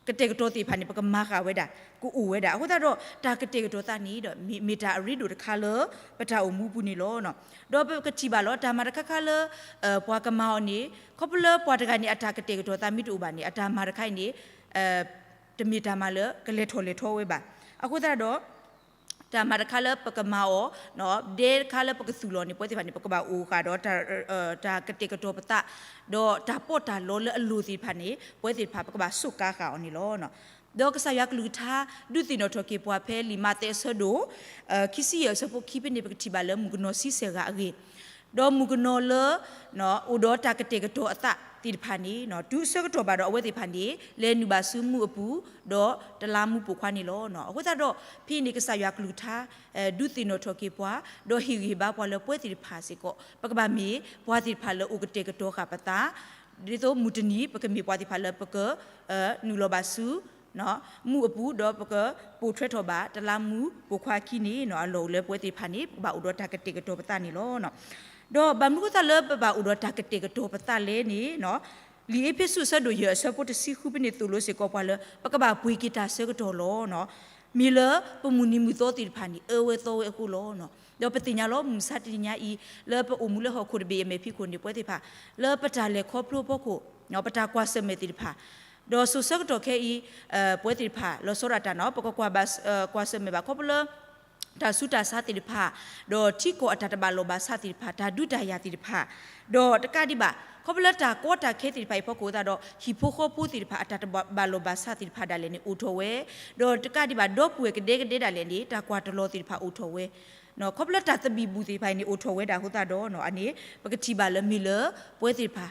ကတဲာ်ကတီၤသ့ၣ်တဖၣ်န့ၣ် ပကမၤဃာ်ဝဲဒၣ် ကအိၣ်ဝဲဒၣ်. အဃိသတးဒီး တၢ်ကတဲာ်ကတီၤသးန့ၣ်ဒီး မ့ၢ် မ့ၢ်တၢ်အရ့ဒိၣ်တခါလၢ ပတၢ်အိၣ်မူပူၤန့ၣ်လီၤ. ဒီးပကထံၣ်ဘၣ်လီၤ တၢ်မၤတခါခါလၢ ပှၤကမၤအီၤန့ၣ် ခီဖျိလၢပှၤတဂၤန့ၣ် အတၢ်ကတဲာ်ကတီၤသးမ့ၢ်တအိၣ်ဘၣ်န့ၣ် အတၢ်မၤတခါအံၤန့ၣ် တမ့ၢ်တၢ်မၤလၢကလဲၤထီၣ်လဲၤထီဝဲဘၣ်. အဃိသတးဒီး တၢ်မၤတခါလၢပကမၤအီၤ ဒဲတခါလၢပကသူၣ်လီၤန့ၣ် ပဝဲသ့ၣ်တဖၣ်န့ၣ် ပကဘၣ်အိၣ်ဃာ်ဒီး တၢ်ကတဲာ်ကတီၤပသး ဒီးတၢ်ပီးတၢ်လီလၢအလိၤသ့ၣ်တဖၣ်န့ၣ် ပဝဲသ့ၣ်တဖၣ် ပကဘၣ်စူးကါဃာ်အီၤန့ၣ်လီၤ. ဒီးကစၢ်ယွၤကလုၢ်ကထါ ဒုးသ့ၣ်နီၣ်ထီၣ်က့ၤပှၤဖဲလံာ်မးသဲအဆၢဒိၣ် ခံဆံယဲၢ်အဆၢဖိခံဖဲန့ၣ် ပကထံၣ်ဘၣ်လၢမုၣ်ကနီၤဆံဆဲၣ်ဂၤအဂ့ၢ် ဒီးမုၣ်ကနီၤလၢ အိၣ်ဒီးတၢ်ကတဲာ်ကတီၤအသးသ့ၣ်တဖၣ်န့ၣ် တုၤဆၢကတီၢ်ဘၣ်ဒီးအဝဲသ့ၣ်တဖၣ်န့ၣ် လဲၤနုာ်ဘၣ်ဆူမူးအပူၤ ဒီးတလးမူးပိာ်ခွါန့ၣ်လီၤ. အဃိသတးဒီး ဖဲအံၤန့ၣ် ကစၢ်ယွၤကလုၢ်ကထါ ဒုးသ့ၣ်နီၣ်ထီၣ်က့ၤပှၤ ဒီးဟ့ၣ်ဂံၢ်ဟ့ၣ်ဘါပှၤလၢပဝဲသ့ၣ်တဖၣ်စ့ၢ်ကီး ပကဘၣ်မ့ၢ်ပှၤသ့ၣ်တဖၣ်လၢအိၣ်ကတဲာ်ကတီၤဃာ်ပသး ဒ်သိးမုၢ်တနံၤ ပကမ့ၢ်ပှၤသ့ၣ်တဖၣ်လၢပက နုာ်လီၤဘၣ်ဆူ မူးအပူၤ ဒီးပကပိာ်ထွဲထီၣ်ဘၣ် တလးမူးပိာ်ခွါခံန့ၣ် အလီၢ်အိၣ်လၢပဝဲသ့ၣ်တဖၣ်န့ၣ် ပကဘၣ်အိၣ်ဒီးတၢ်ကတဲာ်ကတီၤပသးန့ၣ်လီၤ. ဒီးဘၣ်မနုၤအဃိသတးလၢပဘၣ်အိၣ်ဒီးတၢ်ကတဲာ်ကတီၤပသးလဲၣ်န့ၣ် လံာ်အ့းဖ့းစူးအဆၢဒိၣ်ယဲၢ်အဆၢဖိတဆံဃုဖဲန့ၣ်သိၣ်လိစ့ၢ်ကီးပှၤလၢ ပကဘၣ်ပှ့ၤက့ၤတၢ်ဆၢကတီၢ်လီၤ. မ့ၢ်လၢပမုၢ်နံၤမုၢ်သီသ့ၣ်တဖၣ်န့ၣ် အၢဝဲသီဝဲအဃိလီၤ. ဒီးပသ့ၣ်ညါလီၤ မုၢ်မဆါတနံၤညါအံၤ လၢပအိၣ်မူလၢဟီၣ်ခိၣ်တဘ့ၣ်အမဲာ်ဖံးခိၣ်န့ၣ် ပဝဲသ့ၣ်တဖၣ် လၢပတၢ်လဲၤခီဖျိအဖီခိၣ် ပတၢ်ကွၢ်ဆၢၣ်မဲာ်သ့ၣ်တဖၣ် ဒီးစိၤဆၢကတီၢ်ခဲအံၤ ပဝဲသ့ၣ်တဖၣ် လီၤဆီဒၣ်တၢ်န့ၣ် ပကကွၢ်ဘၣ် ကွၢ်ဆၢၣ်မဲာ်ဘၣ်ခီဖျိလၢ တၢ်ဆူးတၢ်ဆါသ့ၣ်တဖၣ် ဒီးထံကီၢ်အတၢ်တဘၣ်လိာ်ဘၣ်စးသ့ၣ်တဖၣ် တၢ်ဒုးတၢ်ယၤသ့ၣ်တဖၣ် ဒီးတကးဒံးဘၣ် ခီဖျိလၢတၢ်ကီတၢ်ခဲသ့ၣ်တဖၣ်အံၤအဖီခိၣ်အဃိသတးဒီး ဟံၣ်ဖိဃီဖိသ့ၣ်တဖၣ် အတၢ်တဘၣ်လိာ်ဘၣ်စးသ့ၣ်တဖၣ်ဒၣ်လဲာ်န့ၣ် အိၣ်ထီၣ်ဝဲ ဒီးတကးဒံးဘၣ် ဒီပုၢ်ဝဲၢ်ကဒဲကဒဲဒၣ်လဲာ်န့ၣ် တၢ်ကွၢ်တလီၤသ့ၣ်တဖၣ်အိၣ်ထီၣ်ဝဲ ခီဖျိလၢတၢ်သဘံၣ်ဘုၣ်သ့ၣ်တဖၣ်အံၤန့ၣ် အိၣ်ထီၣ်ဝဲဒၣ်အဃိသတးဒီး အန့ၣ် ပကထံၣ်ဘၣ်လၢမ့ၢ်လၢ ပဝဲသ့ၣ်တဖၣ်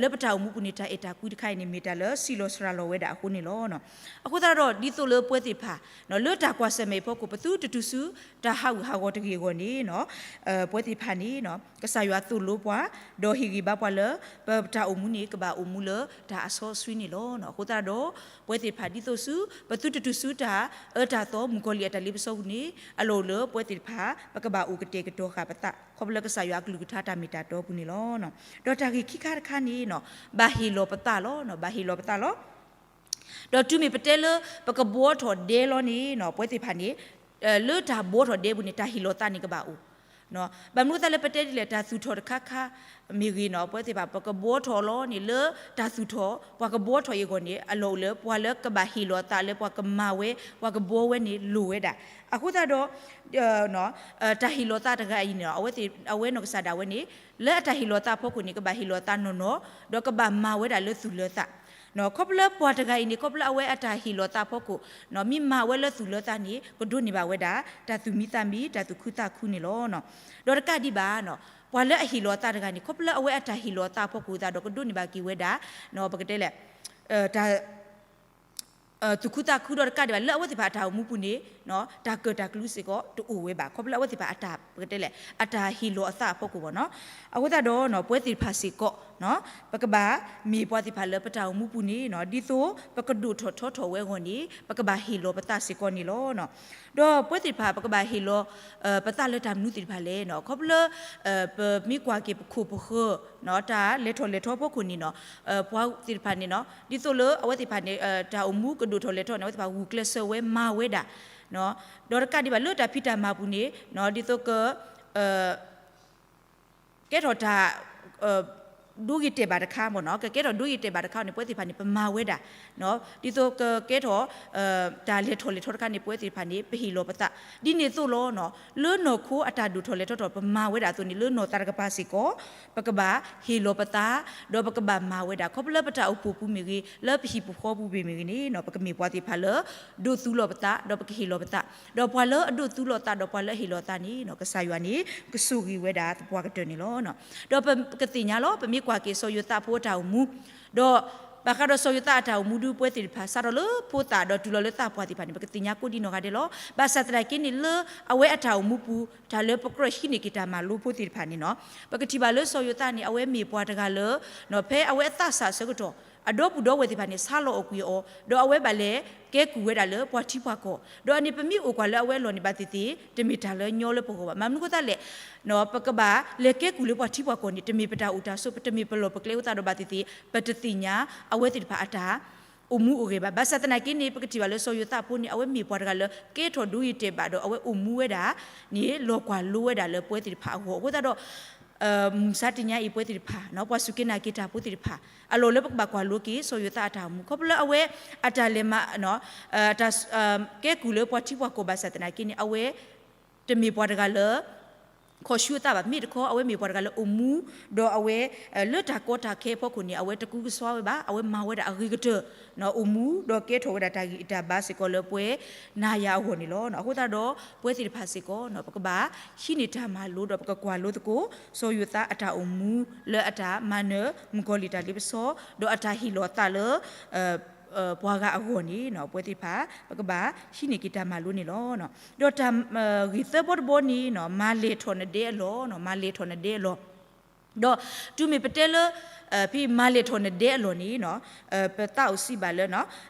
လၢပတၢ်အိၣ်မူပူၤန့ၣ် တၢ်အဲၣ်တၢ်ကွံတခါအံၤန့ၣ် မ့ၢ်တၢ်လၢဆံးလီၤစှၤလီၤဝဲဒၣ်အဃိန့ၣ်လီၤ. အဃိသတးဒီး ဒ်သိးလၢပဝဲသ့ၣ်တဖၣ် လၢတၢ်ကွၢ်ဆၢၣ်မဲာ်အဖီခိၣ် ပသုတတုၤဆူ တၢ်ဟးဂူာ်ဟးဂီၤတဂ့ၤအဂီၢ်န့ၣ် ပဝဲသ့ၣ်တဖၣ်န့ၣ် ကစၢ်ယွၤသိၣ်လိပှၤ ဒီးဟ့ၣ်ဂံၢ်ဘါပှၤလၢ ပတၢ်အိၣ်မူန့ၣ် ကဘၣ်အိၣ်မူလၢတၢ်အစီအဆှံန့ၣ်လီၤ. အဃိသတးဒီး ပဝဲသ့ၣ်တဖၣ်ဒ်သိးဆူ ပသုတတုၤဆူတၢ်အၢတၢ်သီ မုၣ်ကီၤလံၢ်အတၢ်လ့ပစီပူၤန့ၣ် အလီၢ်အိၣ်လၢပဝဲသ့ၣ်တဖၣ် ပကဘၣ်အိၣ်ကတဲာ်ကတီၤဃာ်ပသး ခီဖျိလၢကစၢ်ယွၤအကလုၢ်ကထါတၢ်မ့ၢ်တၢ်တီပူၤန့ၣ်လီၤ. ဒီးတၢ်ဂ့ၢ်ခံခါတခါန့ၣ် ဘၣ်ဟ့ၣ်လီၤပသးလီၤ. ဘၣ်ဟ့ၣ်လီၤပသးလီၤ. ဒီးတုၤမ့ၢ်ပတဲလၢ ပကဘှီထီၣ်ဒဲလီၤန့ၣ် ပဝဲသ့ၣ်တဖၣ်န့ၣ် လၢတၢ်ဘှီထီၣ်ဒဲပူၤန့ၣ် တၢ်ဟ့ၣ်လီၤသးန့ၣ်ကဘၣ်အိၣ် ဘၣ်မနုၤအဃိသတးလၢပတဲဒ်လဲၣ် တၢ်သူၣ်ထီၣ်တခါခါ မ့ၢ်ဂ့ၤန့ၣ် ပဝဲသ့ၣ်တဖၣ် ပကဘှီထီၣ်လီၤန့ၣ် လၢတၢ်သူၣ်ထီၣ် ပှၤကဘှီထီၣ်အံၤအဂီၢ်န့ၣ် အလီၢ်အိၣ်လၢ ပှၤလၢကဘၣ်ဟ့ၣ်လီၤသးလၢပှၤကမၤဝဲ ပှၤကဘှီဝဲန့ၣ် လိၣ်ဝဲဒၣ်. အဃိသတးဒီး တၢ်ဟ့ၣ်လီၤသးတဂၤအံၤန့ၣ် အဝဲ အဝဲနီၢ်ကစၢ်ဒၣ်ဝဲန့ၣ် လၢအတၢ်ဟ့ၣ်လီၤသးအဖီခိၣ်န့ၣ် ကဘၣ်ဟ့ၣ်လီၤသးနီၢ်နီၢ် ဒီးကဘၣ်မၤဝဲဒၣ်လၢသူၣ်လၢသး ခီဖျိလၢပှၤတဂၤအံၤန့ၣ် ခီဖျိလၢအဝဲအတၢ်ဟ့ၣ်လီၤသးအဖီခိၣ် မ့ၢ်မၤဝဲလၢသူၣ်လၢသးန့ၣ် ကဒိးန့ၢ်ဘၣ်ဝဲဒၣ် တၢ်သူၣ်မံသးမံ တၢ်သူၣ်ခုသးခုန့ၣ်လီၤ. ဒီးတကးဒံးဘၣ် ပှၤလၢအဟ့ၣ်လီၤသးတဂၤန့ၣ် ခီဖျိလၢအဝဲအတၢ်ဟ့ၣ်လီၤသးအဖီခိၣ်အဃိသတးဒီး ကဒိးန့ၢ်ဘၣ်က့ၤဝဲဒၣ် ပကတဲလဲၣ် တၢ် သူၣ်ခုသးခုဒီးတကးဒံးဘၣ် လၢအဝဲသ့ၣ်တဖၣ်အတၢ်အိၣ်မူပူၤန့ၣ် တၢ်ကၢၣ်တၢ်ကျူစ့ၢ်ကီးတအိၣ်ဝဲဘၣ်. ခီဖျိလၢအဝဲသ့ၣ်တဖၣ်အတၢ် ပကတဲလဲၣ် အတၢ်ဟ့ၣ်လီၤအသးအဖီခိၣ်ဘၣ်နီၤ. အဃိသတးဒီး ပဝဲသ့ၣ်တဖၣ်စ့ၢ်ကီး ပကဘၣ်မ့ၢ်ပှၤသ့ၣ်တဖၣ်လၢပတၢ်အိၣ်မူပူၤန့ၣ် ဒ်သိးပကဒိၣ်ထီၣ်ထီထီၣ်ဝဲအဂီၢ်န့ၣ် ပကဘၣ်ဟ့ၣ်လီၤပသးစ့ၢ်ကီးန့ၣ်လီၤ. ဒီးပဝဲသ့ၣ်တဖၣ် ပကဘၣ်ဟ့ၣ်လီၤ ပသးလၢတၢ်မနုၤသ့ၣ်တဖၣ်လဲၣ်. ခီဖျိလၢ ပမ့ၢ်ကွၢ်က့ၤပခိၣ်ပဃၢၤ တၢ်လဲၤထီၣ်လဲၤထီအဖီခိၣ်န့ၣ်နီၤ ပှၤသ့ၣ်တဖၣ်န့ၣ်နီၤ ဒ်သိးလၢအဝဲသ့ၣ်တဖၣ်န့ၣ် တၢ်အိၣ်မူကဒိၣ်ထီၣ်လဲၤထီန့ၣ် အဝဲသ့ၣ်တဖၣ်ဂုာ်ကျဲးစၢးဝဲမၤဝဲဒၣ် ဒီးတကးဒံးဘၣ်လၢတၢ်ဖံးတၢ်မၤပူၤန့ၣ် ဒ်သိးက ကဲထီၣ်တၢ် ဒိဂ့ၤတဲာ်ဘၣ်တခါမ့ၢ်နီၤ ကကဲထီၣ်ဒိဂ့ၤတဲာ်ဘၣ်တခါန့ၣ် ပဝဲသ့ၣ်တဖၣ်န့ၣ် ပမၤဝဲဒၣ် ဒ်သိးကကဲထီၣ် တၢ်လဲၤထီၣ်လဲၤထီတခါန့ၣ် ပဝဲသ့ၣ်တဖၣ်န့ၣ် ပဟ့ၣ်လီၤပသး ဒ်န့ၣ်အသိးလီၤ. လၢနီၢ်ခိအတၢ်ဒိၣ်ထီၣ်လဲၤထီထီၣ် ပမၤဝဲဒၣ်အသိးန့ၣ် လၢနီၢ်သးတကပၤစ့ၢ်ကီး ပကဘၣ်ဟ့ၣ်လီၤပသး ဒီးပကဘၣ်မၤဝဲဒၣ် ခီဖျိလၢပတၢ်အိၣ်ဖှိၣ်ပူၤမ့ၢ်ဂ့ၤ လၢပဟံၣ်ပဃီပူၤမ့ၢ်ဂ့ၤန့ၣ် ပကမ့ၢ်ပှၤသ့ၣ်တဖၣ်လၢ ဒိးသူလီၤပသး ဒီးပကဟ့ၣ်လီၤပသး ဒီးပှၤလၢအဒိးသူလီၤသး ဒီးပှၤလၢအဟ့ၣ်လီၤသးန့ၣ် ကစၢ်ယွၤန့ၣ် ကဆိၣ်ဂ့ၤဝဲဒၣ်သပှၢ်ကတၢၢ်န့ၣ်လီၤ. ဒီးပကသ့ၣ်ညါလီၤ ပမ့ၢ်ကွၢ်က့ၤစီၤယိၤသးဖိအတၢ်အိၣ်မူ ဒီးဘၣ်ဃးဒီးစီၤယိၤသးအတၢ်အိၣ်မူဒု ပဝဲသ့ၣ်တဖၣ် စးထီၣ်လၢဖိသၣ်ဒီးတုၤလီၤလၢသးပှၢ်သ့ၣ်တဖၣ်န့ၣ် ပကသ့ၣ်ညါကိးဒံနီၢ်ဂၤဒဲးလီၤ. ဘၣ်ဆၣ်သနာ်က့န့ၣ် လၢအဝဲအတၢ်အိၣ်မူပူၤ တၢ်လၢပကြၢးဟံးန့ၢ်က့ၤတၢ်မၤလိဖိသ့ၣ်တဖၣ်န့ၣ်နီၤ ပကထံၣ်ဘၣ်လၢစီၤယိၤသးန့ၣ် အဝဲမ့ၢ်ပှၤတဂၤလၢ ဖဲအဝဲအသးစၢ်အဆၢကတီၢ် အဒီပုၢ်ဒီဝဲၢ်သ့ၣ်တဖၣ်န့ၣ် ဆါလီၤအီၣ်ကွံာ်အီၤ ဒီးအဝဲဘၣ်လဲၤကဲကုၢ်ဝဲဒၣ်လၢပှၤထံပှၤကီၢ် ဒီးအန့ၣ်ပမ့ၢ်အိၣ်ကွၢ်လၢအဝဲအလီၢ်န့ၣ် ဘၣ်သ့ၣ်သ့ၣ် တမ့ၢ်တၢ်လၢညီလၢပဂီၢ်ဘၣ်. မ့ၢ်မနုၤအဃိသတးလဲၣ် ပကဘၣ်လဲၤကဲကုၢ်လၢပှၤထံပှၤကီၢ်န့ၣ် တမ့ၢ်ပတၢ်အိၣ်တၢ်ဆိး တမ့ၢ်ပလီၢ်ပကျဲအဃိသတးဒီး ဘၣ်သ့ၣ်သ့ၣ် ပတသ့ၣ်ညါ အဝဲသ့ၣ်တဖၣ်အတၢ် အိၣ်မူအိၣ်ဂဲၤဘၣ်. ဘၣ်ဆၣ်သနာ်က့န့ၣ် ပကထံၣ်ဘၣ်လၢစီၤယိၤသးဖိန့ၣ် အဝဲမ့ၢ်ပှၤတဂၤလၢ ကဲထီၣ်ဒိဂ့ၤတဲာ်ဘၣ်ဒီးအဝဲအိၣ်မူဝဲဒၣ်န့ၣ် လီၤကွၢ်လိဝဲဒၣ်လၢပဝဲသ့ၣ်တဖၣ်အဂီၢ်အဃိသတးဒီး မုၢ်မဆါတနံၤအံၤ ပဝဲသ့ၣ်တဖၣ် ပှၤစူၢ်က့ၤနာ်က့ၤတၢ်ဖိသ့ၣ်တဖၣ် အလီၢ်လၢပကဘၣ်ကွၢ်လိက့ၤ စီၤယိၤသးအတၢ်အိၣ်မူ ခီဖျိလၢအဝဲ အတၢ်လဲၤမၤ ကဲကုၢ်လၢပှၤထံပှၤကီၢ်ဘၣ်ဆၣ်သနာ်က့န့ၣ် အဝဲ တမ့ၢ်ပှၤတဂၤလၢ ခီၣ်ဆူအသးဘၣ် မ့ၢ်တခီ အဝဲမ့ၢ်ပှၤတဂၤလၢအိၣ်မူ ဒီးအဝဲ လၢတၢ်ကီတၢ်ခဲအဖီခိၣ်န့ၣ် အဝဲတကူကစွါဝဲဘၣ် အဝဲမၤဝဲဒၣ်အဂ့ၤကတၢၢ် အိၣ်မူ ဒီးကဲထီၣ်ဝဲဒၣ်တၢ်ဂံၢ်တၢ်ဘါစ့ၢ်ကီးလၢပဝဲနၤယၤအဂီၢ်န့ၣ်လီၤ. အဃိသတးဒီး ပဝဲသ့ၣ်တဖၣ်စ့ၢ်ကီး ပကဘၣ်ဟံးန့ၢ်တၢ်မၤလိဒီးပကကွၢ်လိသကိး စီၤယိၤသးအတၢ်အိၣ်မူ လၢအတၢ်မၤနၢၤမုၣ်ကီၤလံၢ်တၢ်လ့ပစီ ဒီးအတၢ်ဟ့ၣ်လီၤအသးလၢ ပှၤဂၤအဂီၢ်န့ၣ် ပဝဲသ့ၣ်တဖၣ် ပကဘၣ်ဟံးန့ၢ်က့ၤတၢ်မၤလိန့ၣ်လီၤ. ဒီးတၢ်ဂ့ၢ်သၢဘီတဘီန့ၣ် မၤလဲၢ်ထီၣ်နဒဲအလီၢ် မၤလဲၢ်ထီၣ်နဒဲအလီၢ် ဒီးတုၤမ့ၢ်ပတဲလၢ ဖဲမၤလဲၢ်ထီၣ်နဒဲအလီၢ်န့ၣ် ပသးအိၣ်စံးဘၣ်လၢ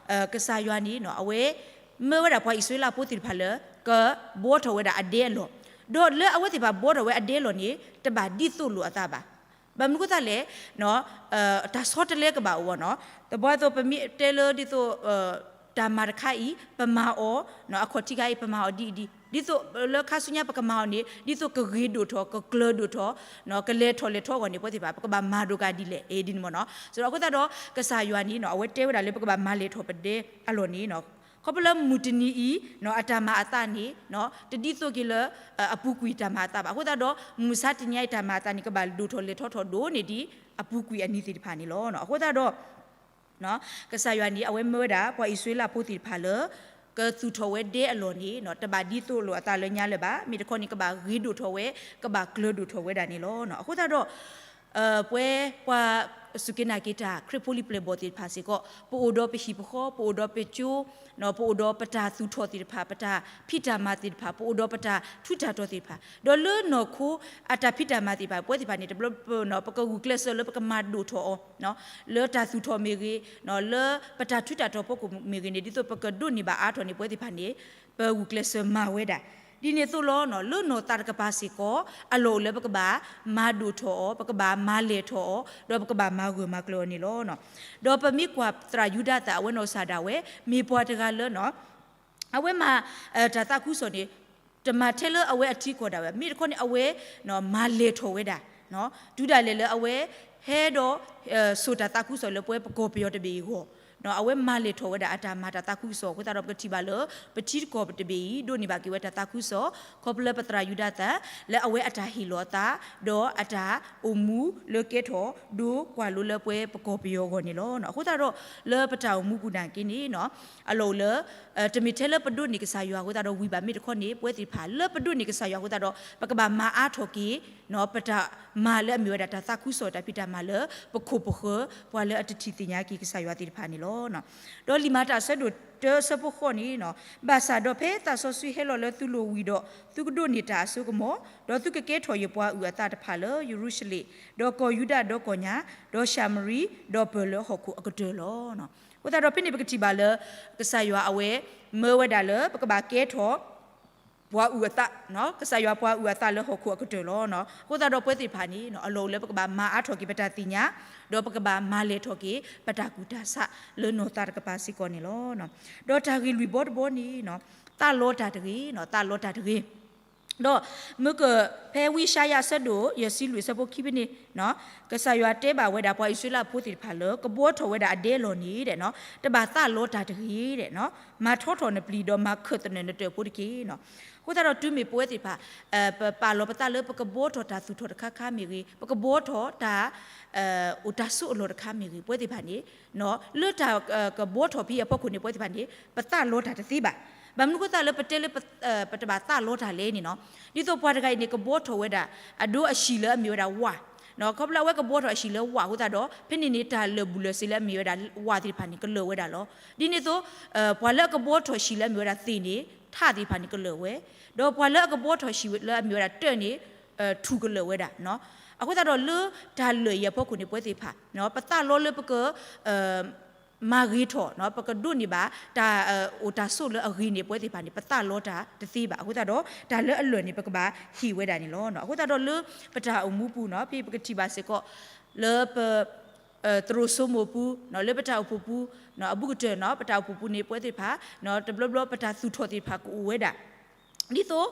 ကစၢ်ယွၤန့ၣ် အဝဲ မၢဝဲဒၣ်ပှၤအံၣ်စရ့လးဖိသ့ၣ်တဖၣ်လၢ ကဘှီထီၣ်ဝဲဒၣ်အဒဲအလီၢ် ဒီးလၢအဝဲသ့ၣ်တဖၣ်ဘှီထီၣ်ဝဲအဒဲအလီၢ်န့ၣ် တဘၣ်ဒ်သိးလိာ်အသးဘၣ်. ဘၣ်မနုၤအဃိသတးလဲၣ် တၢ်ဆီတလဲကဘၣ်အိၣ်ဘၣ်နီၤ. သပှၢ်သိးပမ့ၢ်တဲလၢဒ်သိး တၢ်မၤတခါအံၤ ပမၤအီၤ အခီၣ်ထံးခါအံၤ ပမၤအီၤဒ်အံၤဒ် ဒ်သိးလၢခါဆူညါပကမၤအီၤန့ၣ် ဒ်သိးကဂ့ၤဒိၣ်ထီၣ် ကကျၢၤဒိၣ်ထီၣ် ကလဲၤထီၣ်လဲၤထီအဂီၢ်န့ၣ် ပဝဲသ့ၣ်တဖၣ် ပကဘၣ်မၤဒိၣ်ကးဒ်လဲၣ် အဒ်န့ၣ်မ့ၢ်နီၤ. ဆိုတော့ အဃိသတးဒီး ကစၢ်ယွၤန့ၣ်နီၤ အဝဲတဲဝဲဒၣ်လၢပကဘၣ်မၤလဲၢ်ထီၣ်ပဒဲအလီၢ်န့ၣ်နီၤ ခီဖျိလၢမုၢ်တနံၤအံၤ အတၢ်မၤအသးန့ၣ် တဒ်သိးက့ၤလၢ အပူၤကွံာ်တၢ်မၤအသးဘၣ်. အဃိသတးဒီး မုၢ်မဆါတနံၤအံၤတၢ်မၤအသးန့ၣ် ကဘၣ်ဒိၣ်ထီၣ်လဲၤထီၣ်ထီၣ်ဒိၣ်န့ၢ်ဒံး အပူၤကွံာ်အနံၤသ့ၣ်တဖၣ်န့ၣ်လီၤ. အဃိသတးဒီး ကစၢ်ယွၤန့ၣ် အဝဲမၢဝဲဒၣ်ပှၤအံၣ်စရ့လးဖိသ့ၣ်တဖၣ်လၢ ကသူၣ်ထီၣ်ဝဲဒဲအလီၢ်န့ၣ် တဘၣ်ဒ်သိးလိာ်အသးလၢညါလၢၤဘၣ်. မ့ၢ်တခီန့ၣ် ကဘၣ်ဂ့ၤဒိၣ်ထီၣ်ဝဲ ကဘၣ်ကျၢၤဒိၣ်ထီၣ်ဝဲဒၣ်န့ၣ်လီၤ. အဃိသတးဒီး ပဝဲပှၤစူၢ်က့ၤနာ်က့ၤတၢ် ခရံာ်ဖိလံၤပျဲၢ်ဘီၣ်သ့ၣ်တဖၣ်စ့ၢ်ကီး ပအိၣ်ဒီးပဟံၣ်ပဃီ ပအိၣ်ဒီးပကၠိ ပအိၣ်ဒီးပတၢ်သူၣ်ထီၣ်သ့ၣ်တဖၣ် ပတၢ်ဖံးတၢ်မၤသ့ၣ်တဖၣ် ပအိၣ်ဒီးပတၢ်ထူးတၢ်တီၤသ့ၣ်တဖၣ် ဒီးလၢနီၢ်ခိအတၢ်ဖံးတၢ်မၤသ့ၣ်တဖၣ် ပဝဲသ့ၣ်တဖၣ်န့ၣ် တဘျီ ပကဂုာ်ကျဲးစၢးလၢပကမၤဒိၣ်ထီၣ်အီၤ လၢတၢ်သူၣ်ထီၣ်မ့ၢ်ဂ့ၤ လၢပတၢ်ထူးတၢ်တီၤဖီခိၣ်မ့ၢ်ဂ့ၤန့ၣ် ဒ်သိးပကဒိးန့ၢ်ဘၣ်အါထီၣ်န့ၣ် ပဝဲသ့ၣ်တဖၣ်န့ၣ် ပဂုာ်ကျဲးစၢးမၤဝဲဒၣ် ဒ်န့ၣ်အသိးလီၤ. လၢနီၢ်သးတကပၤစ့ၢ်ကီး အလီၢ်အိၣ်လၢပကဘၣ်မၤဒိၣ်ထီၣ်အီၤ ပကဘၣ်မၤလဲၢ်ထီၣ်အီၤ ဒီးပကဘၣ်မၤဂၢၢ်မၤကျၢၤအီၤန့ၣ်လီၤ. ဒီးပမ့ၢ်ကွၢ်သရၣ်ယူဒၤသၣ် အဝဲနီၢ်ကစၢ်ဒၣ်ဝဲ မ့ၢ်ပှၤတဂၤလၢ အဝဲမၤ တၢ်သးခုကစီၣ်န့ၣ် တမၤထဲလၢအဝဲအထံကီၢ်ဒၣ်ဝဲ မ့ၢ်တခီန့ၣ် အဝဲ မၤလဲၢ်ထီၣ်ဝဲဒၣ် တုၤဒၣ်လဲာ်လၢအဝဲ ဟဲဒီး စိာ်တၢ်သးခုကစီၣ်လၢပဝဲပကီၢ်ပယီၤတဘ့ၣ်အဂီၢ် အဝဲမၤလဲၢ်ထီၣ်ဝဲဒၣ်အတၢ်မၤတၢ်သးခုကစီၣ်အဃိသတးဒီး ပကထံၣ်ဘၣ်လၢ ပထံတကီၢ်တဘ့ၣ်အံၤ ဒိးန့ၢ်ဘၣ်က့ၤဝဲတၢ်သးခုကစီၣ် ခီဖျိလၢပသရၣ်ယူဒၤသၣ် လၢအဝဲအတၢ်ဟ့ၣ်လီၤအသး ဒီးအတၢ်အိၣ်မူလၢကဲထီၣ်ဒိကွၢ်လိလၢပဝဲပကီၢ်ပယီၤအဂီၢ်န့ၣ်လီၤ. အဃိသတးဒီး လၢပတၢ်အိၣ်မူပူၤနာ်က့န့ၣ် အလီၢ်အိၣ်လၢ တမ့ၢ်ထဲလၢပဒိးန့ၢ်ကစၢ်ယွၤအဃိသတးဒီးဝံၤဘၣ် မ့ၢ်တခီန့ၣ် ပဝဲသ့ၣ်တဖၣ် လၢပဒိးန့ၢ်ကစၢ်ယွၤအဃိသတးဒီး ပကဘၣ်မၤအါထီၣ်က့ၤ ပတၢ်မၤလၢအမ့ၢ်ဝဲဒၣ်တၢ်သးခုကစီၣ်တၢ်ဖံးတၢ်မၤလၢ ပခိၣ်ပဃၢၤ ပှၤလၢအတထံၣ်သ့ၣ်ညါက့ၤကစၢ်ယွၤသ့ၣ်တဖၣ်န့ၣ်လီၤ. ဒီးလံာ်မၤတၢ်အဆၢဒိၣ်တၢအဆၢဖိဃိးန့ၣ်, ဘၣ်ဆၣ်ဒီးဖဲသးစီဆှံဟဲလီၤလၢသုလိၤဝံၤဒီး, သုကဒိးန့ၢ်တၢ်အစိကမီၤ, ဒီးသုကကဲထီၣ်ယပှၤအုၣ်အသးတဖၣ်လၢယရူၤၡလ့ၣ်, ဒီးကီၢ်ယူဒၤဒီးကီၢ်ညါ, ဒီးၡၤမရံ, ဒီးပၢၢ်လၢဟီၣ်ခိၣ်အကတၢၢ်လီၤ. အဃိသတးဒီးဖဲန့ၣ်ပကထံၣ်ဘၣ်လၢ ကစၢ်ယွၤအဝဲမၢဝဲဒၣ်လၢပကဘၣ်ကဲထီၣ် ပှၤအုၣ်အသး, ကစၢ်ယွၤပှၤအုၣ်အသးလၢဟီၣ်ခိၣ်အကတၢၢ်လီၤ. အဃိသတးဒီးပဝဲသ့ၣ်တဖၣ်န့ၣ် အလီၢ်အိၣ်လၢပကဘၣ်မၤအါထီၣ်က့ၤပတၢ်သ့ၣ်ညါ, ဒီးပကဘၣ်မၤလဲၢ်ထီၣ်က့ၤပတၢ်ကူၣ်တၢ်ဆးလၢနီၢ်သးတကပၤစ့ၢ်ကီးန့ၣ်လီၤ. ဒီးတၢ်ဂ့ၢ်လွံၢ်ဘီတဘီန့ၣ်, သးလီတၢ်တဂ့ၤ, သးလီတၢ်တဂ့ၤ. ဒီးမ့ၢ်က ဖဲဝံယၡါယၤအဆၢဒိၣ် ယဲၢ်ဆံလွံၢ်အဆၢဖိခံဖဲန့ၣ်, ကစၢ်ယွၤတဲဘၣ်ဝဲဒၣ်ပှၤအံၣ်စရ့လးဖိသ့ၣ်တဖၣ်လၢ ကဘှီထီၣ်ဝဲဒၣ်အဒဲလီၢ်န့ၣ်, တဘၣ်သးလီတၢ်တဂ့ၤ, မၤထီထီၣ်နပျံၤဒီးမၤခၢၣ်သနၢၣ်နတၢၢ်ဖိတက့ၢ်. အဃိသတးဒီးတုၤမ့ၢ်ပဝဲသ့ၣ်တဖၣ် ပပာ်လီၤပသးလၢပကဘှီထီၣ်တၢ်သူၣ်ထီၣ်တခါခါမ့ၢ်ဂ့ၤ, ပကဘှီထီၣ်တၢ် အိၣ်တၢ်ဆိးအလီၢ်တခါမ့ၢ်ဂ့ၤ, ပဝဲသ့ၣ်တဖၣ်န့ၣ် လၢတၢ်ကဘှီထီၣ်ဖဲအံၤအဖီခိၣ်န့ၣ် ပဝဲသ့ၣ်တဖၣ်န့ၣ် ပသးလီတၢ်တသ့ဘၣ်. ဘၣ်မနုၤအဃိသတးလၢပတဲလၢ ပတဘၣ်သးလီတၢ်လဲၣ်န့ၣ်နီၤ, ဒ်သိးပှၤတဂၤအံၤန့ၣ် ကဘှီထီၣ်ဝဲဒၣ် အဒိအဟံၣ်လၢအမ့ၢ်ဝဲဒၣ်ဝၣ်, ခီဖျိလၢအဝဲကဘှီထီၣ်အဟံၣ်လၢဝၣ်အဃိသတးဒီး ဖဲန့ၣ်န့ၣ် တၢ်လၢာ်ဘူၣ်လၢာ်စ့လၢအမ့ၢ်ဝဲဒၣ်ဝၣ်သ့ၣ်တဖၣ်န့ၣ် ကလၢာ်ဝဲဒၣ်လီၤ. ဒ်န့ၣ်အသိး ပှၤလၢအကဘှီထီၣ်ဟံၣ်လၢအမ့ၢ်ဝဲဒၣ်သ့ၣ်န့ၣ် ထၣ်သ့ၣ်တဖၣ်န့ၣ်ကလၢာ်ဝဲ, ဒီးပှၤလၢအကဘှီထီၣ်ဟံၣ်လၢအမ့ၢ်ဝဲဒၣ်တၢၢ်န့ၣ် ထူၣ်ကလၢာ်ဝဲဒၣ်. အဃိသတးဒီးလၢတၢ်လၢာ်အံၤအဖီခိၣ်န့ၣ် ပဝဲသ့ၣ်တဖၣ် ပသးလီလၢပက မၤဂ့ၤထီၣ် ပကဒိးန့ၢ်ဘၣ် တၢ်အိၣ်တၢ်ဆိးလၢအဂ့ၤန့ၣ် ပဝဲသ့ၣ်တဖၣ်န့ၣ် ပသးလီတၢ်တသ့ဘၣ်. အဃိသတးဒီး တၢ်လၢအလၢာ်န့ၣ် ပကဘၣ်ဟ့ၣ်ဝဲဒၣ်န့ၣ်လီၤ. အဃိသတးဒီးလၢ ပတၢ်အိၣ်မူပူၤနီၤ ဖဲပကထံၣ်ဘၣ်စ့ၢ်ကီး လၢပ သရိာ်စိမိၢ်ပူၤ လၢပတၢ်အိၣ်ဖှိၣ်ပူၤ အဘူးကတၢၢ်နီၤ ပတၢ်အိၣ်ဖှိၣ်ပူၤန့ၣ် ပဝဲသ့ၣ်တဖၣ် တဘျီဘျီပတၢ်သူၣ်ထီၣ်သ့ၣ်တဖၣ်ကအိၣ်ဝဲဒၣ် ဒ်သိး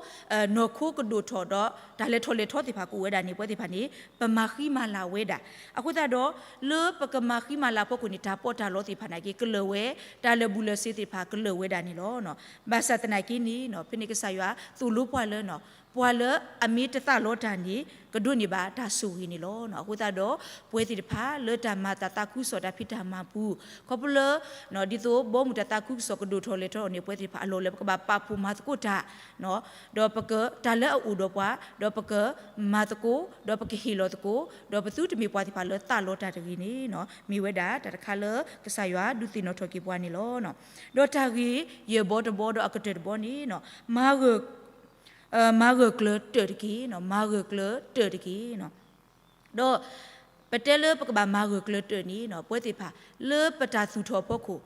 နီၢ်ခိကဒိၣ်ထီၣ်ဒီး တၢ်လဲၤထီၣ်လဲၤထီသ့ၣ်တဖၣ်ကအိၣ်ဝဲဒၣ်န့ၣ် ပဝဲသ့ၣ်တဖၣ်န့ၣ် ပမၤဃံမၤလၤဝဲဒၣ်. အဃိသတးဒီး လၢပကမၤဃံမၤလၤအဖီခိၣ်န့ၣ် တၢ်ပီးတၢ်လီသ့ၣ်တဖၣ်နာ်က့ ကလၢာ်ဝဲ, တၢ်လၢာ်ဘူၣ်လၢာ်စ့သ့ၣ်တဖၣ်ကလၢာ်ဝဲဒၣ်န့ၣ်လီၤ. ဘၣ်ဆၣ်သနာ်က့န့ၣ် ဖဲန့ၣ်ကစၢ်ယွၤသိၣ်လိပှၤလၢ ပှၤလၢအမ့ၢ်တသးလီတၢ်န့ၣ် ကဒိးန့ၢ်ဘၣ်တၢ်ဆိၣ်ဂ့ၤန့ၣ်လီၤ. အဃိသတးဒီး ပဝဲသ့ၣ်တဖၣ်လၢတၢ်မၤတၢ်သးခုကစီၣ်တၢ်ဖံးတၢ်မၤပူၤ ခီဖျိလၢ ဒ်သိးဘီမုၢ်တၢ်သးခုကစီၣ်ကဒိၣ်ထီၣ်လဲၤထီၣ်န့ၣ် ပဝဲသ့ၣ်တဖၣ်အလီၢ်လၢ ပကဘၣ်ပာ်ဖှိၣ်မၤသကိးတၢ် ဒီးပက တၢ်လၢအအိၣ်ဒီးပှၤ ဒီးပကမၤသကိး ဒီးပကဟ့ၣ်လီၤသကိး ဒီးပသုတမ့ၢ်ပှၤသ့ၣ်တဖၣ်လၢသးလီတၢ်တဂ့ၤန့ၣ် မ့ၢ်ဝဲဒၣ်တၢ်တခါလၢကစၢ်ယွၤဒုးသ့ၣ်နီၣ်ထီၣ်က့ၤပှၤန့ၣ်လီၤ. ဒီးတၢ်ဂ့ၢ်ယဲၢ်ဘီတဘီဒီးအကတၢၢ်တဘီန့ၣ် မၤဂၢၢ် မၤဂၢၢ်ကျၢၤတၢၢ်တက့ၢ်, မၤဂၢၢ်ကျၢၤတၢၢ်တက့ၢ်. ဒီးပတဲလၢပကဘၣ်မၤဂၢၢ်ကျၢၤတၢၢ်န့ၣ် ပဝဲသ့ၣ်တဖၣ် လၢပတၢ်သူၣ်ထီၣ်အဖီခိၣ်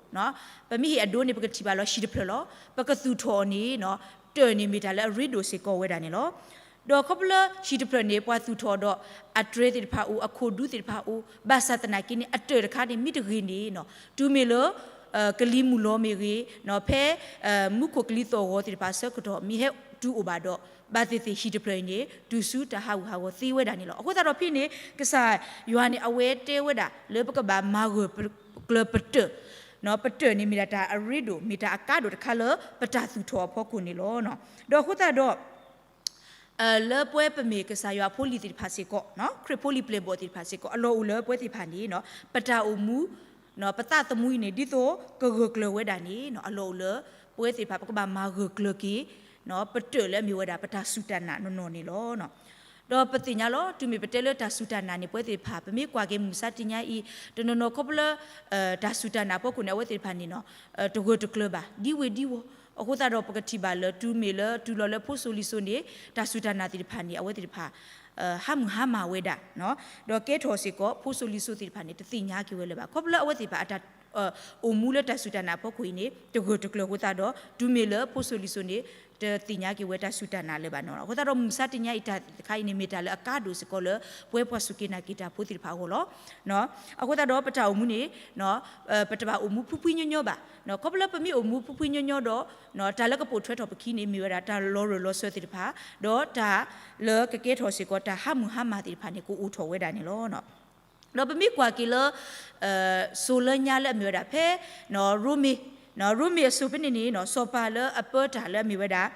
ပမ့ၢ်ဟ့ၣ်အဒိန့ၣ် ပကထံၣ်ဘၣ်လီၤ ဟံၣ်တဖျၢၣ်လီၤ. ပကသူၣ်ထီၣ်အီၤန့ၣ် တၢၢ်န့ၣ်မ့ၢ်တၢ်လၢအရ့ဒိၣ်စ့ၢ်ကီးဝဲဒၣ်န့ၣ်လီၤ. ဒီးခီဖျိလၢဟံၣ်တဖျၢၣ်န့ၣ် ပှၤသူၣ်ထီၣ်ဒီး အတြဲၤသ့ၣ်တဖၣ်အိၣ် အခိၣ်ဒူသ့ၣ်တဖၣ်အိၣ် ဘၣ်ဆၣ်သနာ်က့န့ၣ် အတၢၢ်တခါန့ၣ် မ့ၢ်တဂ့ၤန့ၣ် တုၤမ့ၢ်လၢ ကလံၤမုၢ်လီၤမ့ၢ်ဂ့ၤ ဖဲ မူခိၣ်ကလံၤသီၣ်ဂီၤသ့ၣ်တဖၣ်အဆၢကတီၢ် မ့ၢ်ဟဲတုၤအိၣ်ဘၣ်ဒီး ဘၣ်သ့ၣ်သ့ၣ်ဟံၣ်တဖျၢၣ်အံၤန့ၣ် တုၤဆူတၢ်ဟးဂူာ်ဟးဂီၤသ့ဝဲဒၣ်န့ၣ်လီၤ. အဃိသတးဒီးဖဲန့ၣ် ကစၢ်ယွၤန့ၣ် အဝဲတဲဝဲဒၣ်လၢပကဘၣ်မၤဂၢၢ်ကျၢၤပတၢၢ် ပတၢၢ်န့ၣ်မ့ၢ်ဒၣ်တၢ်အရ့ဒိၣ် မ့ၢ်တၢ်အကါဒိၣ်တခါလၢပတၢ်သူၣ်ထီၣ်အဖီခိၣ်န့ၣ်လီၤ. ဒီးအဃိသတးဒီး လၢပဝဲပမ့ၢ်ကစၢ်ယွၤဖိလံၤသ့ၣ်တဖၣ်စ့ၢ်ကီး ခရံာ်ဖိလံၤပျဲၢ်ဘီၣ်သ့ၣ်တဖၣ်စ့ၢ်ကီး အလီၢ်အိၣ်လၢပဝဲသ့ၣ်တဖၣ်န့ၣ် ပတၢ်အိၣ်မူ ပသးသမူအံၤန့ၣ် ဒ်သိးကဂၢၢ်ကျၢၤဝဲဒၣ်န့ၣ် အလီၢ်အိၣ်လၢပဝဲသ့ၣ်တဖၣ် ပကဘၣ်မၤဂၢၢ်ကျၢၤက့ၤ ပတၢၢ်လၢအမ့ၢ်ဝဲဒၣ်ပတၢ်စူၢ်တၢ်နာ်နီၢ်နီၢ်န့ၣ်လီၤ. ဒီးပသ့ၣ်ညါလီၤ တုၤမ့ၢ်ပတဲလၢတၢ်စူၢ်တၢ်နာ်န့ၣ် ပဝဲသ့ၣ်တဖၣ် ပမ့ၢ်ကွၢ်က့ၤမုၢ်မဆါတနံၤအံၤ တနီၤနီၤခီဖျိလၢ တၢ်စူၢ်တၢ်နာ်အဖီခိၣ်န့ၣ် အဝဲသ့ၣ်တဖၣ်န့ၣ် တဂၢၢ်တကျၢၤဘၣ် ဒ်ဝ့ၢ်ဒ်ဝီၤ အဃိသတးဒီးပကထံၣ်ဘၣ်လၢ တုၤမ့ၢ်လၢတုၤလီၤလၢဖိစိၤလံၤစိၤန့ၣ် တၢ်စူၢ်တၢ်နာ်သ့ၣ်တဖၣ်န့ၣ် အဝဲသ့ၣ်တဖၣ် ဟါမုၢ်ဟါမၢ်ဝဲဒၣ် ဒီးကဲထီၣ်စ့ၢ်ကီး ဖိစိၤလံၤစိၤသ့ၣ်တဖၣ်န့ၣ် တသ့ၣ်ညါက့ၤဝဲလၢၤဘၣ် ခီဖျိလၢအဝဲသ့ၣ်တဖၣ်အတၢ် အိၣ်မူလၢတၢ်စူၢ်တၢ်နာ်အဖီခိၣ်အံၤန့ၣ် တဂၢၢ်တကျၢၤအဃိသတးဒီး တုၤမ့ၢ်လၢဖိစိၤလံၤစိၤန့ၣ် တသ့ၣ်ညါက့ၤဝဲတၢ်စူၢ်တၢ်နာ်လၢၤဘၣ်နီၤ အဃိသတးဒီးမုၢ်မဆါတနံၤအံၤတၢ်တခါအံၤန့ၣ် မ့ၢ်တၢ်လၢအကါဒိၣ်စ့ၢ်ကီးလၢ ပဝဲပှၤစူၢ်က့ၤနာ်က့ၤတၢ်ဖိသ့ၣ်တဖၣ်အဂီၢ်လီၤ. အဃိသတးဒီးပတၢ်အိၣ်မူန့ၣ် ပတဘၣ်အိၣ်မူဖှံဖှံညီညီဘၣ် ခီဖျိလၢပမ့ၢ်အိၣ်မူဖှံဖှံညီညီဒီး တၢ်လၢကပိာ်ထွဲထီၣ်ပခံန့ၣ် မ့ၢ်ဝဲဒၣ်တၢ်လီၤရၢၢ်လီၤစၢၤသ့ၣ်တဖၣ် ဒီးတၢ်လၢကကဲထီၣ်စ့ၢ်ကီးတၢ်ဟါမုၢ်ဟါမၢ်သ့ၣ်တဖၣ်န့ၣ် ကအိၣ်ထီၣ်ဝဲဒၣ်န့ၣ်လီၤ. ဒီးပမ့ၢ်ကွၢ်က့ၤလၢ စိၤလၢညါလၢအမ့ၢ်ဝဲဒၣ်ဖဲ ရိမ့ၤ ရိမ့ၤအစိၤဖဲန့ၣ်န့ၣ် စီၤပၤလၢအပၢတၢ်လၢအမ့ၢ်ဝဲဒၣ်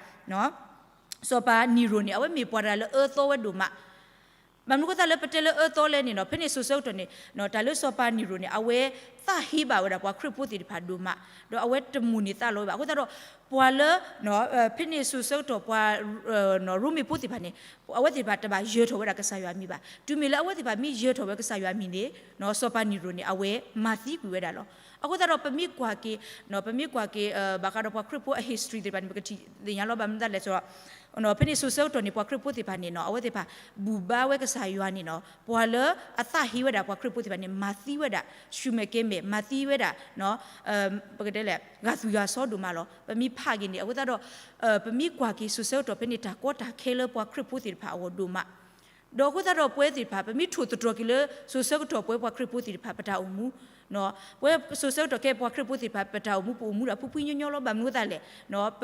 စီၤပၤနံၤရိၣ်န့ၣ် အဝဲမ့ၢ်ပှၤတဂၤလၢအအၢသီဝဲဒိၣ်မး ဘၣ်မနုၤအဃိသတးလၢပတဲလၢအၢသီလဲၣ်န့ၣ်နီၤ, ဖဲန့ၣ်စိၤဆၢကတီၢ်န့ၣ် တၢ်လၢစီၤပၤနံၤရိၤန့ၣ် အဝဲသးဟ့ဘၣ်ဝဲဒၣ်ပှၤခရံာ်ဖိသ့ၣ်တဖၣ်ဒိၣ်မး, ဒီးအဝဲတမိၣ်န့ၢ်သးလီၤဝဲဘၣ်. အဃိသတးဒီး ပှၤလၢ ဖဲန့ၣ်စိၤဆၢကတီၢ်ပှၤ ရိမ့ၤဖိသ့ၣ်တဖၣ်န့ၣ် အဝဲသ့ၣ်တဖၣ်တဘၣ်ယၢၤထီၣ်ဝဲဒၣ်ကစၢ်ယွၤအမံၤဘၣ်. တုၤမ့ၢ်လၢအဝဲသ့ၣ်တဖၣ်မ့ၢ်ယၢၤထီၣ်ဝဲကစၢ်ယွၤအမံၤန့ၣ် စီၤပၤနံၤရိၤန့ၣ် အဝဲမၤသံကွံာ်ဝဲဒၣ်လီၤ. အဃိသတးဒီးပမ့ၢ်ကွၢ်က့ၤ ပမ့ၢ်ကွၢ်က့ၤ ဘၣ်ဃးဒီးပှၤခရံာ်ဖိအ history သ့ၣ်တဖၣ်န့ၣ် ပကထံၣ်သ့ၣ်ညါလီၤ. ဘၣ်မနုၤသတးလဲၣ်ဆိုတော့ ဖဲန့ၣ်စိၤဆၢကတီၢ်န့ၣ် ပှၤခရံာ်ဖိသ့ၣ်တဖၣ်န့ၣ်နီၤ အဝဲသ့ၣ်တဖၣ် ဘူၣ်ဘါဝဲကစၢ်ယွၤန့ၣ်နီၤ ပှၤလၢအသးဟ့ဝဲဒၣ်ပှၤခရံာ်ဖိသ့ၣ်တဖၣ်န့ၣ် မၤသံဝဲဒၣ် ဆူၣ်မဲာ်ကဲမဲာ် မၤသံဝဲဒၣ် ပကတဲလဲၣ် ဂာ်သွံၣ်ဂာ်စီဒိၣ်မးလီၤ. ပမ့ၢ်ဖးက့ၤန့ၣ် အဃိသတးဒီး ပမ့ၢ်ကွၢ်က့ၤစိၤဆၢကတီၢ်ဖဲန့ၣ် တၢ်ကီတၢ်ခဲလၢပှၤခရံာ်ဖိသ့ၣ်တဖၣ်အဂီၢ်ဒိၣ်မး ဒီးအဃိသတးဒီးပဝဲသ့ၣ်တဖၣ် ပမ့ၢ်ထိၣ်သတြီၤက့ၤလၢ စိၤဆၢကတီၢ်ပဝဲပှၤခရံာ်ဖိသ့ၣ်တဖၣ် ပတၢ်အိၣ်မူ ပဝဲစိၤဆၢကတီၢ်ခဲအံၤပှၤခရံာ်ဖိသ့ၣ်တဖၣ် ပတၢ်အိၣ်မူပအိၣ်မူဒၣ်ဖှံဖှံညီညီလီၤ. ဘၣ်မနုၤအဃိသတးလဲၣ် ပ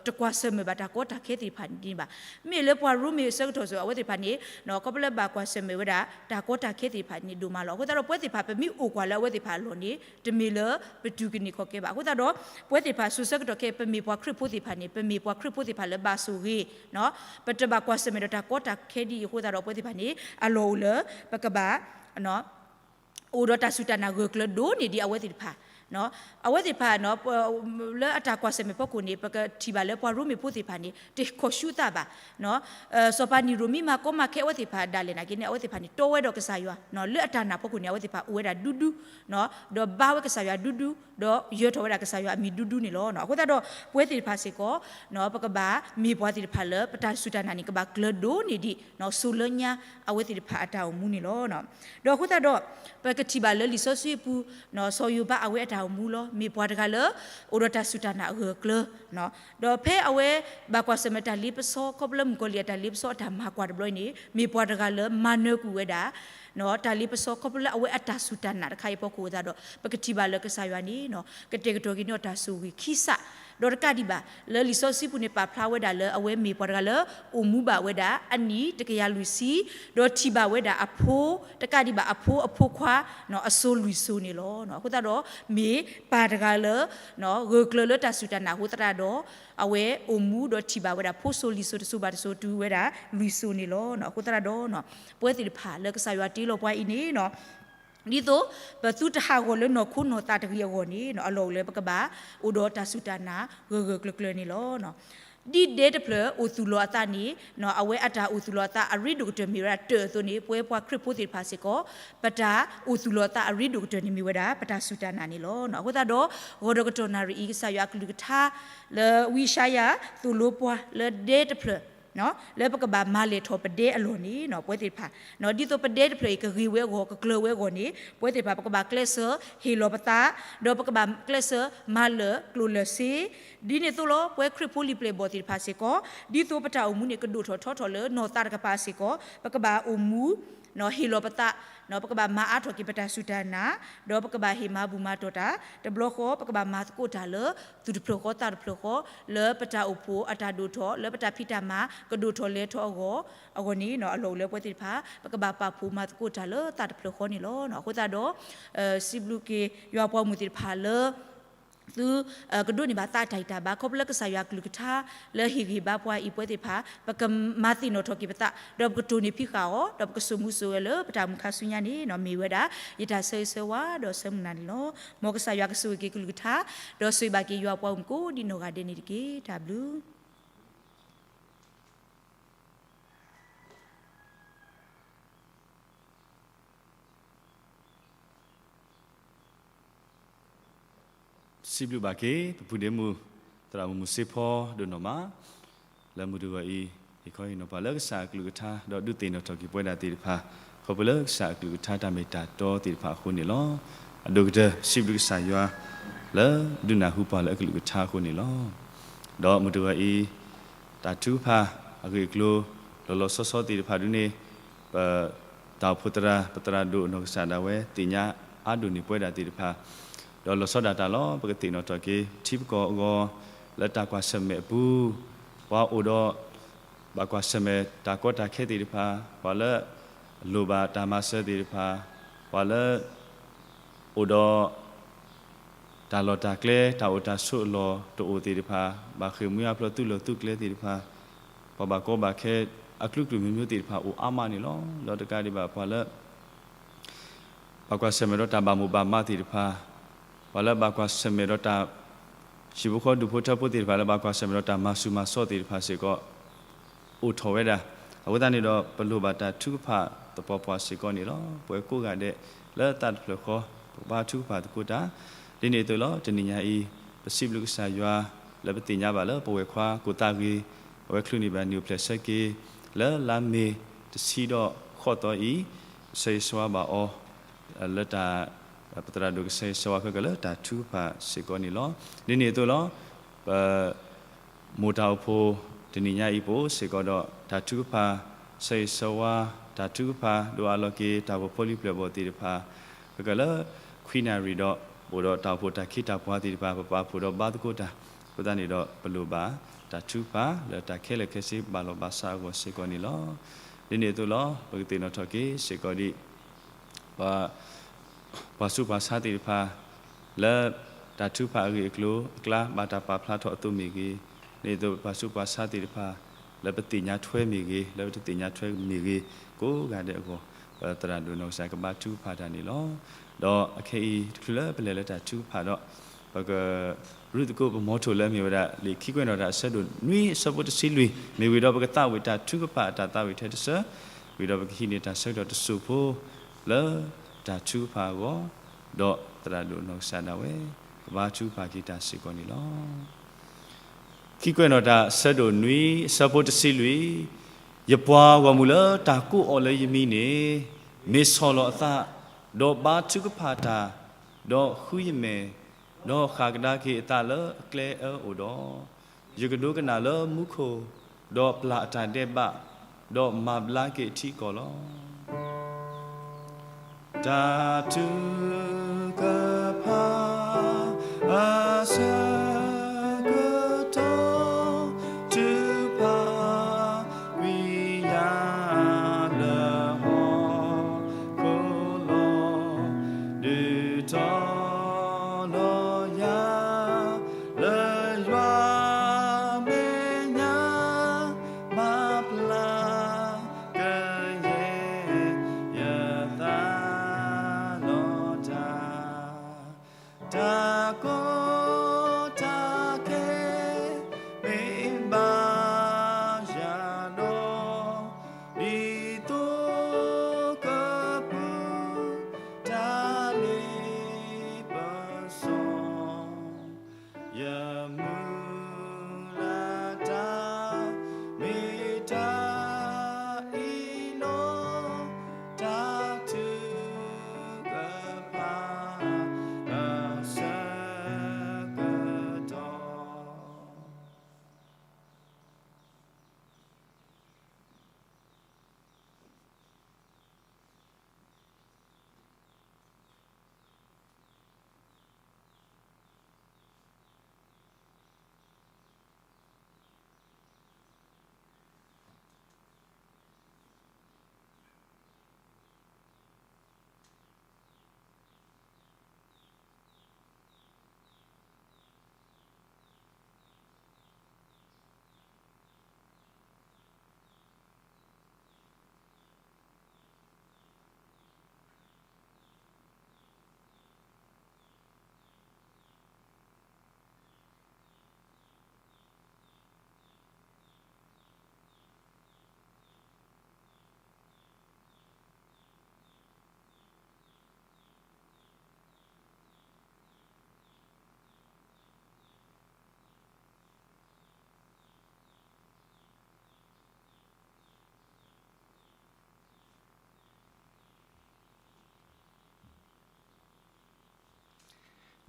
တကွၢ်ဆၢၣ်မဲာ်ဘၣ်တၢ်ကီတၢ်ခဲသ့ၣ်တဖၣ်န့ၣ်ဘၣ်. မ့ၢ်လၢပှၤရိမ့ၤအဆၢကတီၢ်စ့ၢ် အဝဲသ့ၣ်တဖၣ်န့ၣ် ခီဖျိလၢဘၣ်ကွၢ်ဆၢၣ်မဲာ်ဝဲဒၣ် တၢ်ကီတၢ်ခဲသ့ၣ်တဖၣ်န့ၣ်ဒိၣ်မးလီၤ. အဃိသတးဒီးပဝဲသ့ၣ်တဖၣ် ပမ့ၢ်အိၣ်ကွၢ်လၢအဝဲသ့ၣ်တဖၣ်အလီၢ်န့ၣ် တမ့ၢ်လၢပတုၤကန့ၢ်ခီၣ်ကဲဘၣ်. အဃိသတးဒီး ပဝဲသ့ၣ်တဖၣ် စိၤဆၢကတီၢ်ခဲအံၤ ပမ့ၢ်ပှၤခရံာ်ဖိသ့ၣ်တဖၣ်န့ၣ် ပမ့ၢ်ပှၤခရံာ်ဖိသ့ၣ်တဖၣ်လၢဘၣ်ဆိၣ်ဂ့ၤ ပတဘၣ်ကွၢ်ဆၢၣ်မဲာ်ဒီးတၢ်ကီတၢ်ခဲဒ်အံၤအဃိသတးဒီး ပဝဲသ့ၣ်တဖၣ်န့ၣ် အလီၢ်အိၣ်လၢ ပကဘၣ် အိၣ်ဒီးတၢ်စူၢ်တၢ်နာ်ဂၢၢ်ကျၢၤဒိၣ်န့ၢ်ဒံးအဝဲသ့ၣ်တဖၣ် အဝဲသ့ၣ်တဖၣ် လၢအတၢ်ကွၢ်ဆၢၣ်မဲာ်ဖီခိၣ်န့ၣ် ပကထံၣ်ဘၣ်လၢပှၤရိမ့ၤဖိသ့ၣ်တဖၣ်န့ၣ် တခီၣ်ဆူအသးဘၣ်. စီၤပၤနံၤရိၤမ့ၢ်မၤကီမၤခဲအဝဲသ့ၣ်တဖၣ်ဒၣ်လဲာ်နာ်က့န့ၣ် အဝဲသ့ၣ်တဖၣ်န့ၣ် တီဝဲဒီးကစၢ်ယွၤ လၢအတၢ်နာ်ဖီခိၣ်န့ၣ် အဝဲသ့ၣ်တဖၣ်အိၣ်ဝဲဒၣ်ဒူဒူ ဒီးဘါဝဲကစၢ်ယွၤဒူဒူ ဒီးယၢၤထီၣ်ဝဲဒၣ်ကစၢ်ယွၤအမံၤဒူဒူန့ၣ်လီၤ. အဃိသတးဒီး ပဝဲသ့ၣ်တဖၣ်စ့ၢ်ကီး ပကဘၣ်မ့ၢ်ပှၤသ့ၣ်တဖၣ်လၢ ပတၢ်စူၢ်တၢ်နာ်န့ၣ် ကဘၣ်ကျၢၤဒိၣ်န့ၢ်ဒံး စိၤလၢညါအဝဲသ့ၣ်တဖၣ်အတၢ်အိၣ်မူန့ၣ်လီၤ. ဒီးအဃိသတးဒီး ပကထံၣ်ဘၣ်လၢလံာ်စီဆှံအပူၤ စီၤယိၤဘးအဝဲအတၢ်အိၣ်မူလီၤ. မ့ၢ်ပှၤတဂၤလၢ အိၣ်ဒီးတၢ်စူၢ်တၢ်နာ်အဂၢၢ်အကျၢၤ ဒီးဖဲအဝဲ ဘၣ်ကွၢ်ဆၢၣ်မဲာ်တၢ်လ့ပစီ ခီဖျိလၢမုၣ်ကီၤလံၢ်အတၢ်လ့ပစီအတၢ်မၤကွၢ်တဘျီအံၤန့ၣ် မ့ၢ်ပှၤတဂၤလၢမၤနၢၤကွံာ်ဝဲဒၣ် တၢ်လ့ပစီ ခီဖျိလၢအဝဲအတၢ်စူၢ်တၢ်နာ်တခါအံၤအဖီခိၣ်အဃိသတးဒီး ပကထံၣ်ဘၣ်လၢကစၢ်ယွၤန့ၣ် ကတဲာ်ကတီၤက့ၤန့ၢ်အီၤတၢ်ဆိၣ်ဂ့ၤခံစး ဒီးတကးဒံးဘၣ် လၢလံာ်စီဆှံပူၤန့ၣ် ပာ်ဖျါဝဲဒၣ်လၢအဝဲမ့ၢ်ပှၤတဂၤလၢ အိၣ်မူဘၣ်ဝဲဒၣ်အနံၣ်တကယၤလွံၢ်ဆံ ဒီးထံၣ်ဘၣ်ဝဲဒၣ်အဖိ တကးဒံးဘၣ်အဖိအဖိခွါ အစိၤလွံၢ်စိၤန့ၣ်လီၤ. အဃိသတးဒီး မ့ၢ်ပၢ်တဂၤလၢ ဂၢၢ်ကျၢၤလၢတၢ်စူၢ်တၢ်နာ်အဃိသတးဒီး အဝဲအိၣ်မူဒီးထံၣ်ဘၣ်ဝဲဒၣ်ဖိစိၤလွံၢ်စိၤ တစိၤဘၣ်တစိၤတုၤဝဲဒၣ်လွံၢ်စိၤန့ၣ်လီၤ. အဃိသတးဒီး ပဝဲသ့ၣ်တဖၣ်လၢကစၢ်ယွၤတ့လီၤပှၤအံၤန့ၣ် ဒ်သိးပသုတဟးဂီၤလၢနီၢ်ခိနီၢ်သးတဂ့ၤအဂီၢ်န့ၣ် အလီၢ်အိၣ်လၢပကဘၣ် အိၣ်ဒီးတၢ်စူၢ်တၢ်နာ်ဂၢၢ်ဂၢၢ်ကျၢၤကျၢၤန့ၣ်လီၤ. ဒ်ဒဲတဖျၢၣ်အိၣ်သူၣ်လီၤအသးန့ၣ် အဝဲအတၢ်အိၣ်သူၣ်လီၤအသးအရ့ဒိၣ်ကတၢၢ်မ့ၢ်ဝဲဒၣ်တၢၢ်အသိးန့ၣ် ပဝဲပှၤခရံာ်ဖိသ့ၣ်တဖၣ်စ့ၢ်ကီး ပတၢ်အိၣ်သူၣ်လီၤအသးအရ့ဒိၣ်ကတၢၢ်န့ၣ်မ့ၢ်ဝဲဒၣ် ပတၢ်စူၢ်တၢ်နာ်န့ၣ်လီၤ. အဃိသတးဒီး ဂီၤဒီးကတီၢ်နၣ်ရံၣ်အံၤ ကစၢ်ယွၤအကလုၢ်ကထါ လၢဝံယၡါယၤသိၣ်လိပှၤလၢဒဲတဖျၢၣ် လၢပကဘၣ်မၤလဲၢ်ထီၣ်ပဒဲအလီၢ်န့ၣ် ပဝဲသ့ၣ်တဖၣ် ဒ်သိးပဒဲတဖျၢၣ်အံၤ ကဂ့ၤဝဲအဂီၢ် ကကျၢၤဝဲအဂီၢ်န့ၣ် ပဝဲသ့ၣ်တဖၣ် ပကဘၣ်ကျဲးစၢးဟ့ၣ်လီၤပသး ဒီးပကဘၣ်ကျဲးစၢးမၤလၢာ်ကျိၣ်လၢာ်စ့ ဒ်န့ၣ်အသိးလီၤ. ပဝဲခရံာ်ဖိလံာ်ပျဲၢ်ဘီၣ်သ့ၣ်တဖၣ်စ့ၢ်ကီး ဒ်သိးပတၢ်အိၣ်မူန့ၣ် ကဒိၣ်ထီၣ်ထီထီၣ်လၢနီၢ်သးတကပၤစ့ၢ်ကီး ပကဘၣ်အိၣ်မူ ဟ့ၣ်လီၤပသး ပကဘၣ်မၤအါထီၣ်က့ၤပတၢ်စူၢ်တၢ်နာ် ဒီးပကဘၣ်ဟ့ၣ်မၤဘူၣ်မၤတီၢ်တၢ် တဘျီဃီ ပကဘၣ်မၤသကိးတၢ်လၢ သူၣ်တဖျၢၣ်ဃီသးတဖျၢၣ်ဃီ လၢပတၢ်အိၣ်ဖှိၣ်အတၢ်ဒိၣ်ထီၣ် လၢပတၢ်ဖံးတၢ်မၤကဒိၣ်ထီၣ်လဲၤထီၣ်အဂီၢ် အဂီၢ်န့ၣ် အလီၢ်အိၣ်လၢပဝဲသ့ၣ်တဖၣ် ပကဘၣ်ပာ်ဖှိၣ်မၤသကိးတၢ်လၢသးတဖျၢၣ်ဃီန့ၣ်လီၤ. အဃိသတးဒီး စံးဘျုးက့ၤယွၤပှၤဂီၢ်မုၢ်သ့ၣ်တဖၣ်လၢ သု ကဒိးန့ၢ်ဘၣ်သးအတၢ်ဂံၢ်တၢ်ဘါ ခီဖျိလၢကစၢ်ယွၤအကလုၢ်ကထါ လၢဟ့ၣ်ဂံၢ်ဟ့ၣ်ဘါပှၤအံၤ ပဝဲသ့ၣ်တဖၣ် ပကမၤသ့ၣ်နီၣ်ထီၣ်က့ၤပသး ဒီးပကတိၢ်န့ၢ်ဖံးဃာ်အီၤ ဒီးပကစိာ်မူစိာ်ဂဲၤလၢပတၢ်အိၣ်မူခါဆူညါန့ၣ် မ့ၢ်ဝဲဒၣ် ယတၢ်ဆၢဂ့ၤဆၢဝါဒီးဆၢမုၢ်လၢ်န့ၣ်လီၤ. မ်ကစၢ်ယွၤကဆိၣ်ဂ့ၤက့ၤကလုၢ်ကထါ ဒီးဆိၣ်ဂ့ၤဘၣ်က့ၤယွၤပှၤဂီၢ်မုၢ်ကိးဒံးနီၢ်ဂၤဒဲးန့ၣ်တက့ၢ်. တၢ်ဘျုး စံးဘျုးဘၣ်က့ၤ ပပုၢ်ဒ့မုၣ် သရၣ်မုၣ်မုၢ်စ့ဖီ ဒိၣ်နီၢ်မး လၢမုၢ်တဂီၤအံၤ ဟ့ၣ်ခီဟ့ၣ်နီၤပှၤလၢကစၢ်အကလုၢ်ကထါ ဒီးဒုးသ့ၣ်နီၣ်ထီၣ်က့ၤပဝဲဒၣ်သ့ၣ်တဖၣ် ခီဖျိလၢကစၢ်အကလုၢ်ကထါတၢ်မ့ၢ်တၢ်တီသ့ၣ်တဖၣ်အဃိန့ၣ်လီၤ. အဒိၣ်ကတၢၢ် စံးဘျုးကစၢ်ယွၤ လၢဒုးနၢ်ဟူပှၤလၢအကလုၢ်ကထါအဃိန့ၣ်လီၤ. ဒီးမုၢ်တဂီၤအံၤ တၢ်ထုကဖၣ်အဂ့ၢ်အကျိၤ လီၤလီၤဆီဆီသ့ၣ်တဖၣ်ဒ်န့ၣ် ပ တၢ်အိၣ်ဖှိၣ်သရၣ် ပသရၣ်ဒိၣ်အနီၢ်ကစၢ်ဒၣ်ဝဲ သ့ၣ်ညါအါဒိၣ်န့ၢ်ပဝဲဒၣ်သ့ၣ်တဖၣ် ဒီးလီၤဆီဒၣ်တၢ်လီၤ ပကသ့ၣ်နီၣ်ထီၣ်က့ၤ ထံပကီၢ်အဂီၢ် လၢတၢ်ကွၢ်ဆၢၣ်မဲာ်အပူၤ ပှၤအိၣ်ဒီး ဘၣ်ကွၢ်ဆၢၣ်မဲာ်တၢ်ကီတၢ်ခဲသ့ၣ်တဖၣ် ပှၤလၢ အလိၣ်ဘၣ်တၢ်မၤစၢၤသ့ၣ်တဖၣ် ပှၤလၢ အိၣ်ဒီး တၢ်လီၢ်တၢ်ကျဲ တၢ်အိၣ်တၢ်ဆိးအလီၢ်တအိၣ်သ့ၣ်တဖၣ် ဘၣ်ဃ့ၢ်မှံဟးဖျိးသုးလီၢ်သုးကျဲသ့ၣ်တဖၣ် ပှၤဘၣ်ကီဘၣ်ခဲ အကလုာ်ကလုာ်မ့ၢ်မ့ၢ်သ့ၣ်တဖၣ်အိၣ်အါမးန့ၣ်လီၤ. ဒီးတကးဒံးဘၣ်ပှၤလၢ ဘၣ်ကွၢ်ဆၢၣ်မဲာ်ဒီးတၢ်ဘၣ်မိၣ်ဘၣ်မးသ့ၣ်တဖၣ်, ပှၤလၢဘၣ်ကွၢ်ဆၢၣ်မဲာ်ဒီးတၢ် ဟံၣ်ဖိဃီဒူၣ်ဖိထၢဖိသ့ၣ်တဖၣ်လၢဘၣ်ကွၢ်ဆၢၣ်မဲာ်ဒီးတၢ်မၤဆူၣ်မၤစိးသ့ၣ်တဖၣ်စ့ၢ်ကီး အိၣ်ထီၣ်ဝဲဒၣ်. အဃိသတးန့ၣ်ဒီး ပလိၣ်ဘၣ်တၢ်ထုကဖၣ်သပှၢ်ပှၢ်စ့ၢ်ကီးန့ၣ်လီၤ. ပဝဲကိးဂၤဒဲး လၢသးတဖျၢၣ်ဃီ ပကဘါထုကဖၣ်သကိးတၢ်, ဒ်န့ၣ်အသိးလီၤ. တနံၤညါအံၤ ပစံးဘျုးကစၢ်ယွၤ လၢပသ့ၣ်ညါဘၣ်လၢပဝဲၢ်ခွါကိၣ်သးဂ့ၤ အဝဲချုးန့ၢ်ဘၣ်နံၣ်အိၣ်ဖျဲၣ်ဆၢက့ၤ လၢလါမ့ၤတဆံဒီးဃိးသီအံၤ, ဆၢဂ့ၤဆၢဝါဘၣ်အီၤ လၢတၢ် ပသရၣ်ဒိၣ်ကဆၢဂ့ၤဆၢဝါခဲကလၢတၢ်ထုကဖၣ်စ့ၢ်ကီးန့ၣ်လီၤ. ဒ်န့ၣ်အသိးလီၤ. ပ မိၢ်တၢ်အိၣ်ဖှိၣ် တနံၤညါအံၤပအိၣ်စ့ၢ်ကီးဒီး တၢ်ထုကဖၣ် ဆၢဂ့ၤဆၢဝါ တၢ်ထုကဖၣ် ဒိးအးလီၤက့ၤ တၢ်အိၣ်ဖှိၣ်ဖိလံၤပျဲၢ်ဘီၣ်သ့ၣ်တဖၣ် ခဲကလၢ ခွံနၣ်ရံၣ်ဒီး အိၣ်ဒီးတၢ်အိၣ်ဖှိၣ်တၢ်ခ့တၢ်ပှၤသ့ၣ်တဖၣ် ပပာ်ဖှိၣ်ဒီးဘါသကိးတၢ်, အဃိသတးန့ၣ်ဒီး ပလိၣ်ဘၣ် တၢ်ထုကဖၣ် လၢတၢ်ခဲလၢာ်ခဲဆ့ဘၣ်လီၤဘၣ်စးအဂီၢ်စ့ၢ်ကီးန့ၣ်လီၤ. ဒ်န့ၣ်အသိးလီၤ. ပကသ့ၣ်နီၣ်ထီၣ်က့ၤစ့ၢ်ကီးဒ် ပှၤဆူးပှၤဆါသ့ၣ်တဖၣ် လၢ တၢ်ထုကဖၣ်အဂ့ၢ်အကျိၤအကျါ ဘၣ်တၢ်ပာ်ဖျါထီၣ်အသိးမ့ၢ်ဂ့ၤ, ဒ်သိးပှၤဆူးပှၤဆါသ့ၣ်တဖၣ် လၢပသ့ၣ်ညါထွဲမ့ၢ်ဂ့ၤ, လၢပတသ့ၣ်ညါထွဲမ့ၢ်ဂ့ၤ, ကိးဂၤဒဲးအဂီၢ် ပသရၣ်ဒိၣ်နီၢ်ကစၢ်ကဘါထုကဖၣ်တၢ်န့ၣ်လီၤ. ဒီးအခဲအံၤ တချုးလၢပလဲၤလၢတၢ်ထုကဖၣ်ဒီး ပက ရူၢ်သကိးပမီထိၣ်လၢအမ့ၢ်ဝဲဒၣ် လံာ်ခံကွဲးနီၣ်တၢ်အဆၢဒိၣ်နွံအဆၢဖိတဆံလွံၢ် မ့ၢ်ဝံၤဒီးပကသးဝံၣ်တၢ်ထုကဖၣ်အတၢ်သးဝံၣ်ထဲတဆၢ, ဝံၤဒီးပကဟံးန့ၢ်တၢ်ဆၢကတီၢ်တစိၢ်ဖိ လၢတၢ်ထုကဖၣ်အဂီၢ်, ဒီးသရၣ်ဒိၣ်နီၢ်ကစၢ်ဒၣ်ဝဲ ကဘါထုကဖၣ်က့ၤတၢ်စ့ၢ်ကီးန့ၣ်လီၤ. ခံကွဲးနီၣ်တၢ်အဆၢဒိၣ်နွံအဆၢဖိတဆံလွံၢ်, ယပှၤဂီၢ်မုၢ်လၢတၢ်ကိးအီၤလၢယမံၤန့ၣ် မ့ၢ်ဆီၣ်လီၤအသး, ဒီးဘါထုကဖၣ်တၢ်, ဒီးဃုယမဲာ်, ဒီးဃၣ်ကဒါက့ၤအသးလၢအကျဲအၢအိၣ်ဒီး, ယကဒိကနၣ်လၢမူခိၣ်, ဒီးပျၢ်အတၢ်ဒဲးဘး, ဒီးမၤဘျါက့ၤအထံအကီၢ်လီၤ. တၢ်ထုကဖၣ် အဆၢကတီၢ် ထုကဖၣ်ကွံာ်ယၤလၢဟီၣ်ခိၣ်လီၤ, ဒုးတီၤလီၤယၤ လၢယွၤမဲာ်ညါ မၤဘျါကယဲၢ်ယသးလီၤတၢ်, တၢ်ကီတၢ်ခဲ မ့ၢ်ဘၣ်ယၤဒီး ဒ်သိးကပူၤ တၢ်လ့ပစီ ယမုၢ်လၢ်တၢ် မ့ၢ်တၢ်အံၤလီၤ, တၢ်ထုကဖၣ် အဆၢကတီၢ်.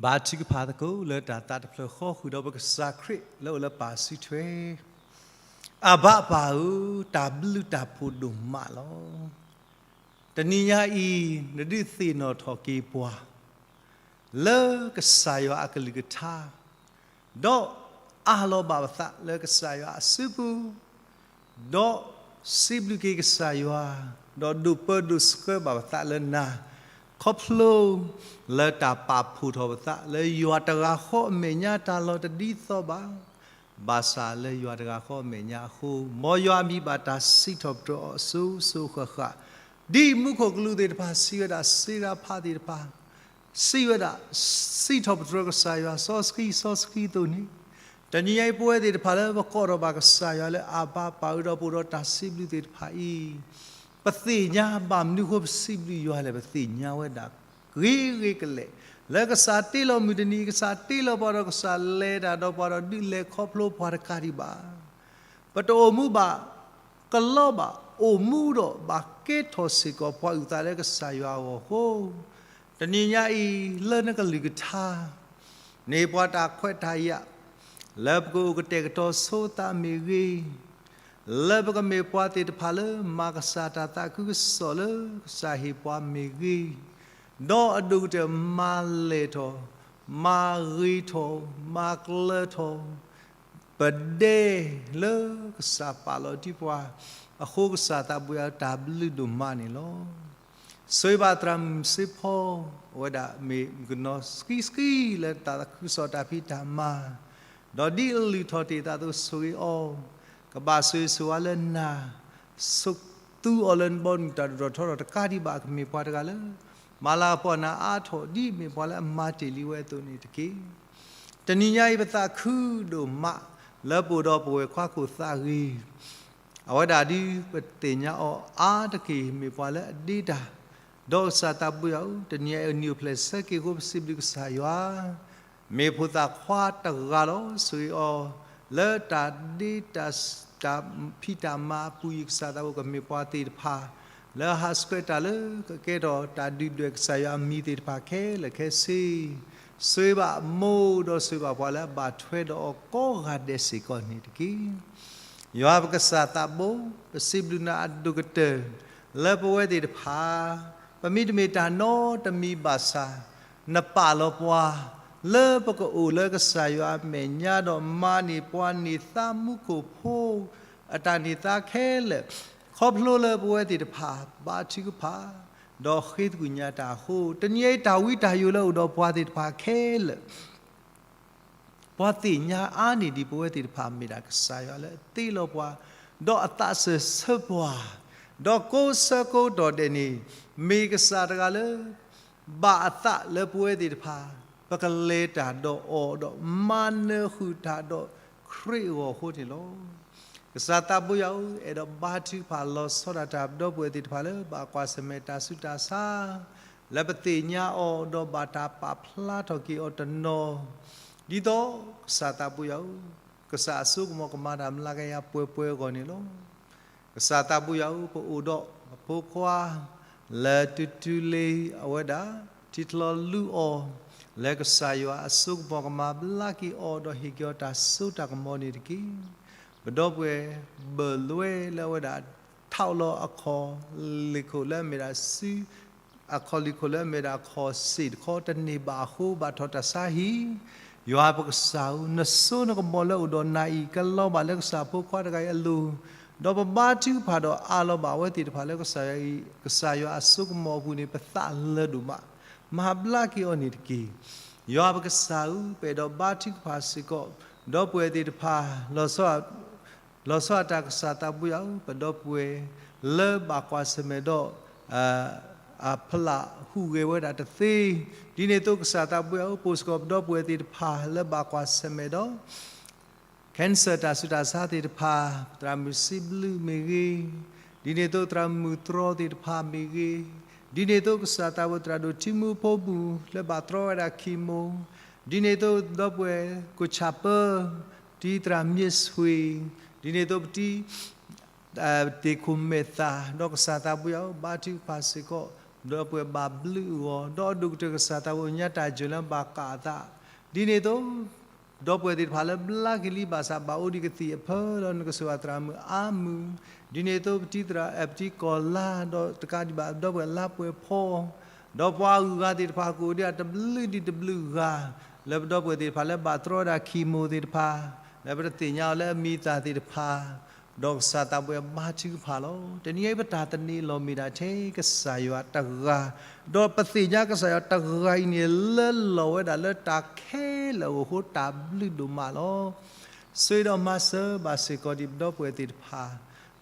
ဘါထုကဖၣ်သကိးလၢတၢ်သးတဖျၢၣ်ဃီ ဃုာ်ဒီးပကစၢ်ခရံာ်လၢအိၣ်လၢပၢ်စုထွဲ. အဘၣ်ပၢ်ဧၢ, တၢ်ဘျုးတၢ်ဖှိၣ်ဒိၣ်မးလီၤ. တနံၤညါအံၤ နဒုးသ့ၣ်နီၣ်ထီၣ်က့ၤပှၤ လၢကစၢ်ယွၤအကလုၢ်ကထါ ဒီးအးလီၤဘၣ်ပသးလၢကစၢ်ယွၤအစုပူၤ, ဒီးစံးဘျုးက့ၤကစၢ်ယွၤ, ဒီးဒိးပၢဒိးဆှၢဘၣ်ပသးလၢနၤ, ခီဖျိလၢတၢ်ပာ်ဖှိၣ်ထီၣ်ပသးလၢယွၤတဂၤဃီအမဲာ်ညါ တၢ်လီၢ်တဒ်သိးဘၣ်. ဘၣ်ဆၣ်လၢယွၤတဂၤဃီအမဲာ်ညါအဃိ, မ်ယွၤအမံၤဘၣ်တၢ်စံးထီၣ်ပတြၢၤအီၤအစိၤစိၤဃၣ်ဃၣ်, ဒ်မူခိၣ်ကလူးသ့ၣ်တဖၣ်စံးဝဲဒၣ်, စ့ရဖးသ့ၣ်တဖၣ် စံးဝဲဒၣ်, စံးထီၣ်ပတြၢၤကစၢ်ယွၤ စီဆှံစီဆှံအသိးန့ၣ်, တနံၤညါအံၤ ပဝဲသ့ၣ်တဖၣ်လၢပကိးထီၣ်ဘၣ်ကစၢ်ယွၤလၢအဘၤ ပာ်အုးဒီးပအိၣ်ဒီးတၢ်စံးဘျုးသ့ၣ်တဖၣ်အံၤ, ပသ့ၣ်ညါဘၣ်မနုၤအဃိပစံးဘျုးယွၤလဲၣ်, ပသ့ၣ်ညါဝဲဒၣ် ဂ့ၤဂ့ၤကလဲာ်, လၢကစၢ်တ့လီၤမုၢ်တနံၤ, ကစၢ်တ့လီၤပှၤဒီး ကစၢ်လဲၤတၢ်ဒီးပှၤဒီးဒုးလဲၤခီဖျိပှၤတကးဒံးဘၣ်. ပတအိၣ်မူဘၣ်, ကလီဘၣ်, အိၣ်မူဒီးဘၣ်ကဲထီၣ်စ့ၢ်ကီးပှၤအုၣ်သးလၢကစၢ်ယွၤအဂီၢ်အဃိ, တနံၤညါအံၤလၢနကလုၢ်ကထါ န့ၢ်ပှၤတၢ်ခွဲးတၢ်ယာ်, လၢပကအိၣ်ကတဲာ်ကတီၤဆိသးမ့ၢ်ဂ့ၤ, လၢပကမ့ၢ်ပှၤသ့ၣ်တဖၣ်လၢမၤကစၢ်တၢ်သးခုကစီၣ်လၢကစၢ်ဟ့ၣ်ပှၤမ့ၢ်ဂ့ၤ, ဒီးအဒိၣ်ကတၢၢ်မၤလဲၢ်ထီၣ်, မၤဂ့ၤထီၣ်, မၤကျၢၤထီၣ်, ပဒဲလၢကစၢ်ပာ်လီၤတံၢ်ပှၤအဃိ ကစၢ်သးဘိယွၤတၢ်ဘျုးဒိၣ်မးန့ၣ်လီၤ. ဆိၣ်ဂ့ၤဘၣ်သရၣ်မုၣ်စ့ဖီ, အဝဲဒၣ်မ့ၢ်မုၣ်ကနီၤဆှံဆှံလၢတၢ်သးခုကစီၣ်တၢ်ဖံးတၢ်မၤ, ဒီးဒ်အလုၢ်ထီၣ်တ့ၢ်အသးအသိးဆိၣ်ဂ့ၤအီၤ, ကဘၣ်ဆိၣ်ဂ့ၤဆိၣ်ဝါလၢနၤ, ဆိၣ်ဂ့ၤသူအီၤလၢနဘီမုၢ်တၢ်ဒိၣ်ထီၣ်ထီထီၣ်တကးဒံးဘၣ် ကမ့ၢ်ပှၤတဂၤလၢ မၤလၤကပီၤနၤအါထီၣ် ဒ်မ့ၢ်ပှၤလၢအမၤတ့ၢ်လံဝဲအသိးန့ၣ်တက့ၢ်. တနံၤညါအံၤပသးခုဒိၣ်မး လၢပအိၣ်ဒီးပဝဲၢ်ခွါခိၣ်သးဂ့ၤ အဝဲဒၣ်ဒ်ပသ့ၣ်ညါအီၤအါတက့ၢ် မ့ၢ်ပှၤလၢအဒ့တၢ်, ဒီးကစၢ်သးဘိယွၤဧၢ, တနံၤအံၤအနံၣ်အိၣ်ဖျဲၣ်ဆၢက့ၤအဃိ ပစံးဘျုးကစၢ်ယွၤ, မ့ၢ်ဖိသၣ်ခွါတဂၤလီၤ. ဆိၣ်ဂ့ၤအီၤ လၢတၢ်ဒ့တၢ် တၢ်ဖံးတၢ်မၤအပူၤ ယကစၢ်သးဘိကမ့ၢ်ပှၤသ့ၣ်တဖၣ် လၢအဟးဆှဲးတၢ်လၢကကဲထီၣ်တၢ်ဒုၣ်ဒွဲၣ်ကစၢ်ယွၤအမံၤသ့ၣ်တဖၣ်ခဲလၢာ်ခဲဆ့, ဆိၣ်ဂ့ၤဘၣ်မိၢ်ဒီးဆိၣ်ဂ့ၤဘၣ်ပှၤလၢအဘၣ်ထွဲဒီးအီၤကိးဂၤဒဲးစ့ၢ်ကီးန့ၣ်တက့ၢ်. ယွၤပကစၢ်သးဘိ, ပစံးဘျုးနၤအဒိၣ်ကတၢၢ် လၢပဝဲသ့ၣ်တဖၣ် ပမ့တမ့ၢ်တၢ်နီတမံၤဘၣ်ဆၣ် နပာ်လီၤပှၤ လၢပကအိၣ်လၢကစၢ်ယွၤအမဲာ်ညါဒီးမၤန့ၢ်ပှၤန့ၢ်သါမူခိၣ်ဖိ အတၢ်န့ၢ်သါခဲလၢာ်, ခီဖျိလၢပဝဲသ့ၣ်တဖၣ် ဘါထုကဖၣ် ဒီးဃ့သကွံာ်ညါတၢ်အဃိ, တနံၤအံၤတၢ်ဝံတၢ်ယိးလၢအိၣ်ဒီးပှၤသ့ၣ်တဖၣ်ခဲလၢာ် ပှၤသ့ၣ်ညါအါန့ၢ်ဒံးပဝဲသ့ၣ်တဖၣ်မ့ၢ်ဒၣ်ကစၢ်ယွၤလၢအတ့လီၤပှၤ, ဒီးအသးစၢၢ်ဆၢပှၤ, ဒီးကိးဆၢကိးတီၢ်ဒဲးန့ၣ် မ့ၢ်ကစၢ်တဂၤလၢ ဘၣ်အသးလၢပဝဲသ့ၣ်တဖၣ် ပကလဲၤတၢ်ဒီးအီၤ ဒီးမၤနၢၤဃုာ်တၢ်ဒီးခရံာ်အဂီၢ်အဃိန့ၣ်လီၤ. ကစၢ်သးဘိယွၤဧၢ, အဲၣ်ဒိးဘါထုကဖၣ်လီၤဆီဒၣ်တၢ် ပဒီပုၢ်ဝဲၢ်သ့ၣ်တဖၣ်လၢဘၣ်ကွၢ်ဆၢၣ်မဲာ်တၢ်ဆူးတၢ်ဆါ လၢပသ့ၣ်ညါအီၤ ဒီးဘၣ်တၢ်ပာ်ဖျါထီၣ်က့ၤအီၤတနီၤ, ဒ်သိးကစၢ်သးဘိယွၤဧၢ, ကစၢ်အစိကမီၤကမၤတၢ်မျးကယၤပှဲၤပှဲၤအဂီၢ်န့ၣ်လီၤ. ကစၢ်သးဘိယွၤဧၢ, ပအိၣ်ဒီးပဖိခွါ လၢတုၤတုၤလံအဝဲဒၣ် ထံချီလူအီၤ လၢကစၢ်ယွၤအစိကမီၤကမၤဘျါက့ၤအီၤ ဒီးဟ့ၣ်က့ၤအီၤတၢ်စိတၢ်ကမီၤန့ၣ်တက့ၢ်. ပဒီပုၢ်ဝဲၢ်ဘၢၣ်လွဲလၢအဝဲဒၣ် ထီၣ်လီၤအခီၣ်လ့ၢ်ခိၣ်လၢအမ့ၢ်ဒၣ်စု အခီၣ်လ့ၢ်ခိၣ်လၢအမ့ၢ်ဒၣ်အခီၣ်စ့ၣ်တခီ တန့ၢ်ဘၣ်အဃိ ဘၣ်ထီၣ်တၢ်ဆါဟံၣ်, ယွၤပကစၢ်ဧၢ, နစိနကမီၤလၢအိၣ်ဒီးနၤအံၤ ကလီၤဘၣ်လၢကစၢ်ဖိခွါတဂၤအံၤအလိၤ, ဒီးပဘါထုကဖၣ်ဒီးအးလီၤဘၣ်အဝဲသ့ၣ်တဖၣ်လၢကစၢ်ယွၤအံၤ, ကစၢ်ယွၤအစိကမီၤအပူၤန့ၣ် ပသးလၢာ်ဒိၣ်မး, မၤဘျါက့ၤအီၤန့ၣ်တက့ၢ်. ယွၤပကစၢ်ဧၢ, ပအဲၣ်ဒိးဘါထုကဖၣ်စ့ၢ်ကီး ဒီပုၢ်ဝဲၢ်သ့ၣ်တဖၣ် လီၤဆီဒၣ်တၢ်ကစၢ်သးဘိယွၤဧၢ, ပဒီပုၢ်ဝဲၢ် လၢဘၣ်ကွၢ်ဆၢၣ်မဲာ်ဒီး အဖျးဟူးဂဲၤဝဲဒၣ်တသ့, ဒ်န့ၣ်အသိးကစၢ်သးဘိယွၤဧၢ, ပိာ်စ့ၢ်ကီးပဒီပုၢ်ဝဲၢ်သ့ၣ်တဖၣ်လၢဘၣ်ကွၢ်ဆၢၣ်မဲာ်ဒီး cancer တၢ်ဆူးတၢ်ဆါသ့ၣ်တဖၣ်, သရၣ်မုၣ်စံးဘျုးမ့ၢ်ဂ့ၤ, ဒ်န့ၣ်အသိးသရၣ်မုၣ်တြီသ့ၣ်တဖၣ်မ့ၢ်ဂ့ၤ, ဒ်န့ၣ်အသိးကစၢ်သးဘိယွၤ သရၣ်ဒိၣ်ထံမူဖိမုၣ် လၢဘၣ်တြီဝဲဒၣ် chemo, ဒ်န့ၣ်အသိးဒီပုၢ်ဝဲၢ်ကိၣ်ဆၣ်ပၢ တံၤသရၣ်မ့ၢ်ဆွ့ၣ်, ဒ်န့ၣ်အသိးပတံၤ တ့ၢ်ခိၣ်မဲာ်သၣ်, ဒီးကစၢ်သးဘိယွၤဧၢ, ဘါထုကဖၣ်စ့ၢ်ကီး ဒီပုၢ်ဝဲၢ်ဘၣ်ဘျုးအဂီၢ်, ဒီးအဒိၣ်ကတၢၢ်ကစၢ်သးဘိယွၤ ညါတၢ်ယိၣ်လၢဘၣ်ကးအသး, ဒ်န့ၣ်အသိး ဒီပုၢ်ဝဲၢ်သ့ၣ်တဖၣ်လၢဘျါက့ၤလံဘၣ်ဆၣ် ဘၣ်အိၣ်ဒံးကသံၣ်အဖၢလီၤ နကစၢ်ယွၤသရၣ်မုၣ်အါမုၢ်, ဒ်န့ၣ်အသိးပတံၤသရၣ် ပတံၤကီၢ်လါ ဒီးတကးဒံးဘၣ် ဒီပုၢ်ဝဲၢ်လါပှဲၤဖီ ဒီးပှၤအဂုၤအဂၤသ့ၣ်တဖၣ် ကအိၣ်ဒံးတဘျုးဒံးတဘျုးဂၤ, လၢပဒီပုၢ်ဝဲၢ်သ့ၣ်တဖၣ်လၢဘၣ်တြီဝဲဒၣ် chemo သ့ၣ်တဖၣ်, လၢပတသ့ၣ်ညါအီၤလၢအမံၤအသၣ်သ့ၣ်တဖၣ်, ဒီးကစၢ်သးဘိယွၤဘါထုကဖၣ်လီၤ. တနံၤအံၤပတၢ်သန့ၤလီၤမ့ၢ်ဒၣ်ထဲကစၢ်ယွၤတဂၤ, ဒီးပသ့ၣ်ညါကစၢ်ယွၤတဂၤအံၤန့ၣ် လၢလီၤဝဲဒၣ်လၢတၢ်ခဲလၢာ်အဂီၢ်အဃိ တၢ်ဘျုးဒိၣ်မးလီၤ. ဆိၣ်ဂ့ၤဒီးမၤစၢၤဘၣ်စ့ၢ်ကီးဒံးပဒီပုၢ်ဝဲၢ်သ့ၣ်တဖၣ်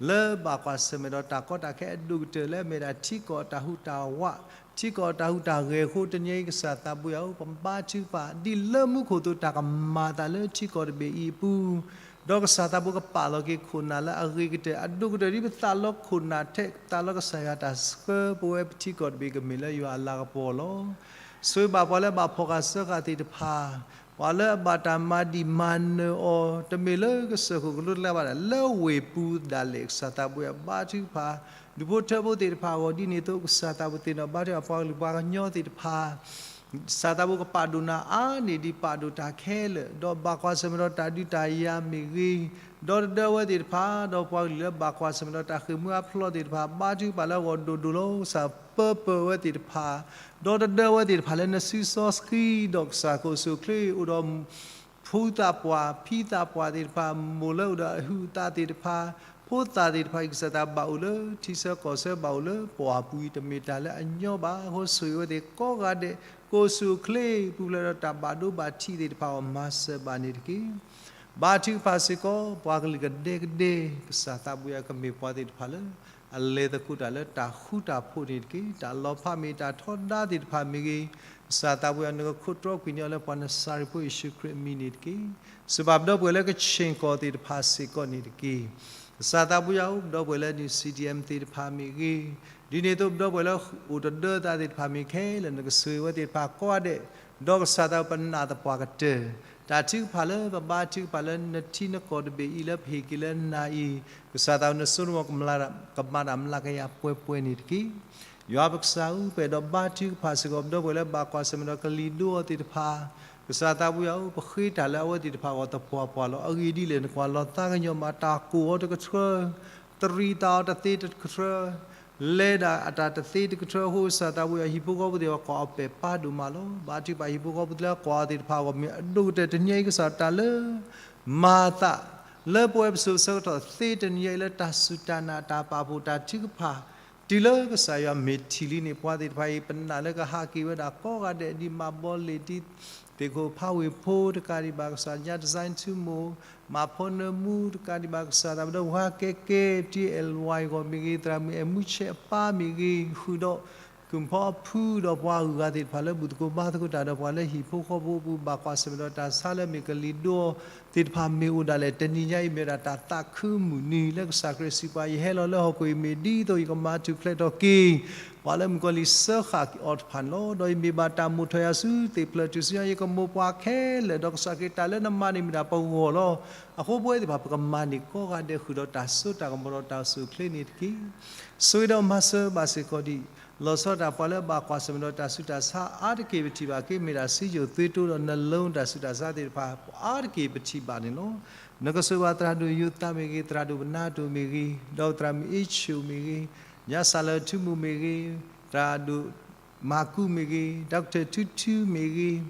လၢဘၣ်ကွၢ်ဆၢၣ်မဲာ်ဒီးတၢ်ကီတၢ်ခဲအဒိၣ်ကတၢၢ်လၢအမ့ၢ်ဒၣ်ထံကီၢ်တၢ်ဟူးတၢ်ဝး, ထံကီၢ်တၢ်ဟူးတၢ်ဂဲၤအဃိ တနံၤအံၤကစၢ်သးဘိယွၤဧၢ ပဘါထုကဖၣ် ဒ်လၢမူခိၣ်အသိးတၢ်ကမၤအသးလၢထံကီၢ်တဘ့ၣ်အံၤအပူၤ ဒီးကစၢ်သးဘိကပာ်လီၤက့ၤခိၣ်နၢ်လၢအဂ့ၤကတၢၢ် အဒိၣ်ကတၢၢ်ဒ်ပသးလီခိၣ်နၢ်ထဲ ပသးလီကစၢ်ယွၤတၢ်ဆှၢ ပဝဲပထံကီၢ်တဘ့ၣ်ကမ့ၢ်လၢယွၤအလၤကပီၤလီၤ. ဆိၣ်ဂ့ၤဘၣ်ပှၤလၢအဘၣ်ဖီၣ်ဃာ်စၢဃာ်သ့ၣ်တဖၣ်, ပှၤလၢအဘၣ်တၢ်မၤဒံးမၤနၢၤအီၤ တမ့ၢ်လၢကစၢၢ်ခိၣ်ကလိတလၢဘၣ်ဒၣ် လၢဝ့ၢ်ပူၤဒၣ်လဲာ် ကစၢ်သးဘိယွၤဘါထုကဖၣ် ဒူၣ်ဖိထၢဖိသ့ၣ်တဖၣ်အဂီၢ် ဒ်န့ၣ်အသိးကစၢ်သးဘိသ့ၣ်နီၣ်ဘါထုကဖၣ် ပှၤကလုာ်ပှၤကညီသ့ၣ်တဖၣ် ကစၢ်သးဘိကပာ်ဒိၣ်နၤအါန့ၢ်ဒံးပာ်ဒိၣ်တၢ်ခဲလၢာ်, ဒီးဘၣ်ကွၢ်ဆၢၣ်မဲာ်ဒီးတၢ်ဒုးတၢ်ယၤမ့ၢ်ဂ့ၤ, ဒီတဒၢဝဲသ့ၣ်တဖၣ်, ဒီးပှၤကလုာ်လၢဘၣ်ကွၢ်ဆၢၣ်မဲာ်ဒီးတၢ်ဃ့ၢ်မှံဟးဖျိးသ့ၣ်တဖၣ် ဘါထုကဖၣ်လၢအဂီၢ်ဒိၣ်ဒိၣ်လီၤ. ကစၢ်ပၢပၢၢ်ဝဲသ့ၣ်တဖၣ်, ဒီတဒၢဝဲသ့ၣ်တဖၣ်လၢနစုစီဆှံ, ဒီးကစၢ်ကအိၣ်ဆူၣ်အိၣ်ချ့အိၣ်ဒီး ဖုသးပှၢ် ဖံသးပှၢ်သ့ၣ်တဖၣ်, မိၢ်လၢအိၣ်ဒီးအဟုးအသးသ့ၣ်တဖၣ်, ဖိသၣ်သ့ၣ်တဖၣ်အံၤ ကစၢ်သးဘၣ်အိၣ်လၢထံဆၢကီၢ်ဆၢ ဘၣ်အိၣ်လၢပှၢ်ပူၤအံၤ တမ့ၢ်တၢ်လၢအညီဘၣ်. အဃိဆိၣ်ဂ့ၤဝဲသ့ၣ်ကိးဂၤဒဲး ကအိၣ်ဆူၣ်အိၣ်ချ့ ပူၤဖျဲးဒီးတၢ်ဘၣ်ဒိဘၣ်ထံးသ့ၣ်တဖၣ်အဂီၢ် မၤစၢၤဘၣ်န့ၣ်တက့ၢ်. ဘါထုကဖၣ်စ့ၢ်ကီး ပှၤကလုာ်ကဒဲကဒဲ ကစၢ်သးဘိယွၤကမ့ၢ်ပှၤသ့ၣ်တဖၣ်လၢ အလဲၤသကိးတၢ်လၢတၢ်ဃူတၢ်ဖိးန့ၣ်တက့ၢ်. တၢ်လီၤဖးမ့ၢ်တၢ်ထီဒါသ့ၣ်တဖၣ်မ့ၢ်ဂ့ၤ, ကစၢ်သးဘိယွၤနကခိးတြီကွံာ်န့ၢ်အီၤလၢပှၤနစၤရ့းဖိယ့ၣ်ၡူးခရံာ်အမံၤန့ၣ်တက့ၢ်. ဆိၣ်ဂ့ၤဘၣ်ပဒီပုၢ်ဝဲၢ်လၢကခ့ၣ်ကီၢ်သ့ၣ်တဖၣ်စ့ၢ်ကီးန့ၣ်တက့ၢ်. ကစၢ်သးဘိယွၤဧၢ ပဒီပုၢ်ဝဲၢ်လၢ New C D M သ့ၣ်တဖၣ်မ့ၢ်ဂ့ၤ, ဒ်န့ၣ်အသိးပဒီပုၢ်ဝဲၢ်လၢအိၣ်တဒၢသးသ့ၣ်တဖၣ်မ့ၢ်ခဲလၢာ် နကဆိၣ်ဂ့ၤဝဲသ့ၣ်တဖၣ်ကိးဂၤဒဲး, ဒီးကစၢ်သးဘိပနာ်သပှၢ်ကတၢၢ် တၢ်ထုကဖၣ်လၢပဘါထုကဖၣ်လၢနထံနကီၢ်တဘ့ၣ်အံၤ လၢပဟ့ၣ်က့ၤလၢနၤအံၤ, ကစၢ်သးဘိနစိနမိၣ် ကမၤတၢ်မျးကယၤပှဲၤပှဲၤန့ၣ်တက့ၢ်. ယွၤပကစၢ်ဧၢ ပအဲၣ်ဒိးဘါထုကဖၣ်စ့ၢ်ကီး ပဒီပုၢ်ဝဲၢ်လၢဘၣ်ကွၢ်ဆၢၣ်မဲာ်ဒီးကလံၤဒိအီၤသ့ၣ်တဖၣ်, ကစၢ်သးဘိယွၤဧၢ ပဃ့တၢ်လၢအဝဲသ့ၣ်တဖၣ်အဂီၢ်သပှၢ်ပှၢ်လီၤ. အဂ့ၢ်ဒ်လဲၣ် နကွၢ်လီၤသးကညီၤမး တၢ်ကိၢ်အီၤတကထြၢ တရံးသးအီၤတသ့တကထြၢ လဲၤဒၣ်အတၢ်တသ့တကထြၢအဃိ ကစၢ်သးဘိယွၤ ဟံၣ်ဖိဃီဖိသ့ၣ်တဖၣ် ကွၢ်အီၤပဲာ်ပၢ်ဒိၣ်မးလီၤ. ဘါထုကဖၣ်ဟံၣ်ဖိဃီဖိလၢကွၢ်အီၤသ့ၣ်တဖၣ်အဂီၢ် မ့ၢ်အဒိၣ်ကတၢၢ်တနံၤအံၤ ကစၢ်တၢ်လၢ မၤအသး လၢပဝဲပစိၤဆၢကတီၢ်သ့တနံၤအံၤ လၢတၢ်စူၢ်တၢ်နာ်တၢ်ပာ်ဖှိၣ်တၢ်ထုကဖၣ် တုၤလၢကစၢ်ယွၤမ့ၢ်ထံၣ်လံန့ၣ် ပှၤသ့ၣ်တဖၣ်အံၤ ပနာ်လၢကဟးက့ၤဝဲဒၣ်ကိးဂၤဒဲး ဒ်မၤဘီလ့ၣ် ဒ်သ့ၣ်ခိၣ်ဖးဝ့ၢ်ဖိ တကးဒံးဘၣ် ကစၢ်ညါ design ထူမိၢ် မၤဖီနၢမူ တကးဒံးဘၣ် ကစၢ်သးဘိဒီး ဝါကဲကဲ တံၢ်အဲၣ်ဝါအဂီၢ်မ့ၢ်ဂ့ၤ, သရၣ်မုၣ်အဲၣ်မူဆဲးအပၢ်မ့ၢ်ဂ့ၤ, ဃုာ်ဒီး ကုၢ်ဖီအဖု ဒီးပှၤဂုၤဂၤသ့ၣ်တဖၣ်လၢ ဘူၣ်သကိးဘါသကိးတၢ်ဒီးပှၤလၢဟံၣ်ဖိဃီဖိအပူၤ ဘၣ်ကွၢ်ဆၢၣ်မဲာ်ဒီးတၢ်ဆါလၢမ့ၢ်ကလံၤဒိအီၤသ့ၣ်တဖၣ်မ့ၢ်အိၣ်ဒၣ်လဲာ် တနံၤညါအံၤမ့ၢ်ဝဲဒၣ်တၢ်သးခုမုၢ်နံၤ လၢကစၢ်ခရံာ်စံးပှၤ ယဟဲလီၤလၢဟီၣ်ခိၣ်အံၤမ့ၢ်ဒ်သိးယကမၤထူၣ်ဖျဲးထီၣ်က့ၤ ပှၤလၢမုၣ်ကီၤလံၢ်စၢဃာ်အီၤတဖၣ်န့ၣ်လီၤ. ဒီးယမ့ၢ်ဘၣ်တၢ်မိၣ်ထီၣ်ယၤဆူသ့ၣ်ဖျၢၣ်ထူၣ်စုညါ ယကမိၢ်ပှၢ်ခဲလၢာ် ဒီးကစၢ်ခရံာ်တၢ်လၢနမၤန့ၣ်မ့ၢ်ဒၣ်ပဂီၢ်လီၤ. အဃိပဝဲသ့ၣ်တဖၣ် ပကမၤန့ၢ်ကိးဂၤဒဲးဃုာ်ဒီးတၢ်စိတၢ်ကမီၤဒီးတၢ်အိၣ်ဆူၣ်အိၣ်ချ့န့ၣ်တက့ၢ်. ဆိၣ်ဂ့ၤဒီးမၤစၢၤဘၣ်စ့ၢ်ကီးဒံး လီၤဆီဒၣ်တၢ်ပှၤလၢဘၣ်ကွၢ်ဆၢၣ်မဲာ်ဒီးတၢ်ဆူးတၢ်ဆါအါတက့ၢ်ပထံၣ်ဘၣ်က့ၤ မ့ၢ်ဒၣ်စံယိၣ်သွ့တိဒီးနလိတၢ်ဆူးတၢ်ဆါသ့ၣ်တဖၣ် အါတက့ၢ်ပထံၣ်ဘၣ်န့ၣ်လီၤ. နကဆိၣ်ဂ့ၤဘၣ်သရၣ်ဒိၣ်ယိၤသးမ့ၢ်ဂ့ၤ, သရၣ်ဒိၣ်ပနါတိၣ်မ့ၢ်ဂ့ၤ, ဒီးသရၣ်မုၣ်အ့ၣ်ဆူၣ်မ့ၢ်ဂ့ၤ, ညါစၢ်လၢထူမိၢ်မ့ၢ်ဂ့ၤ, သရၣ်ဒိၣ် မၤကူမ့ၢ်ဂ့ၤ, ဒီကထၢၣ်ထူထူမ့ၢ်ဂ့ၤ,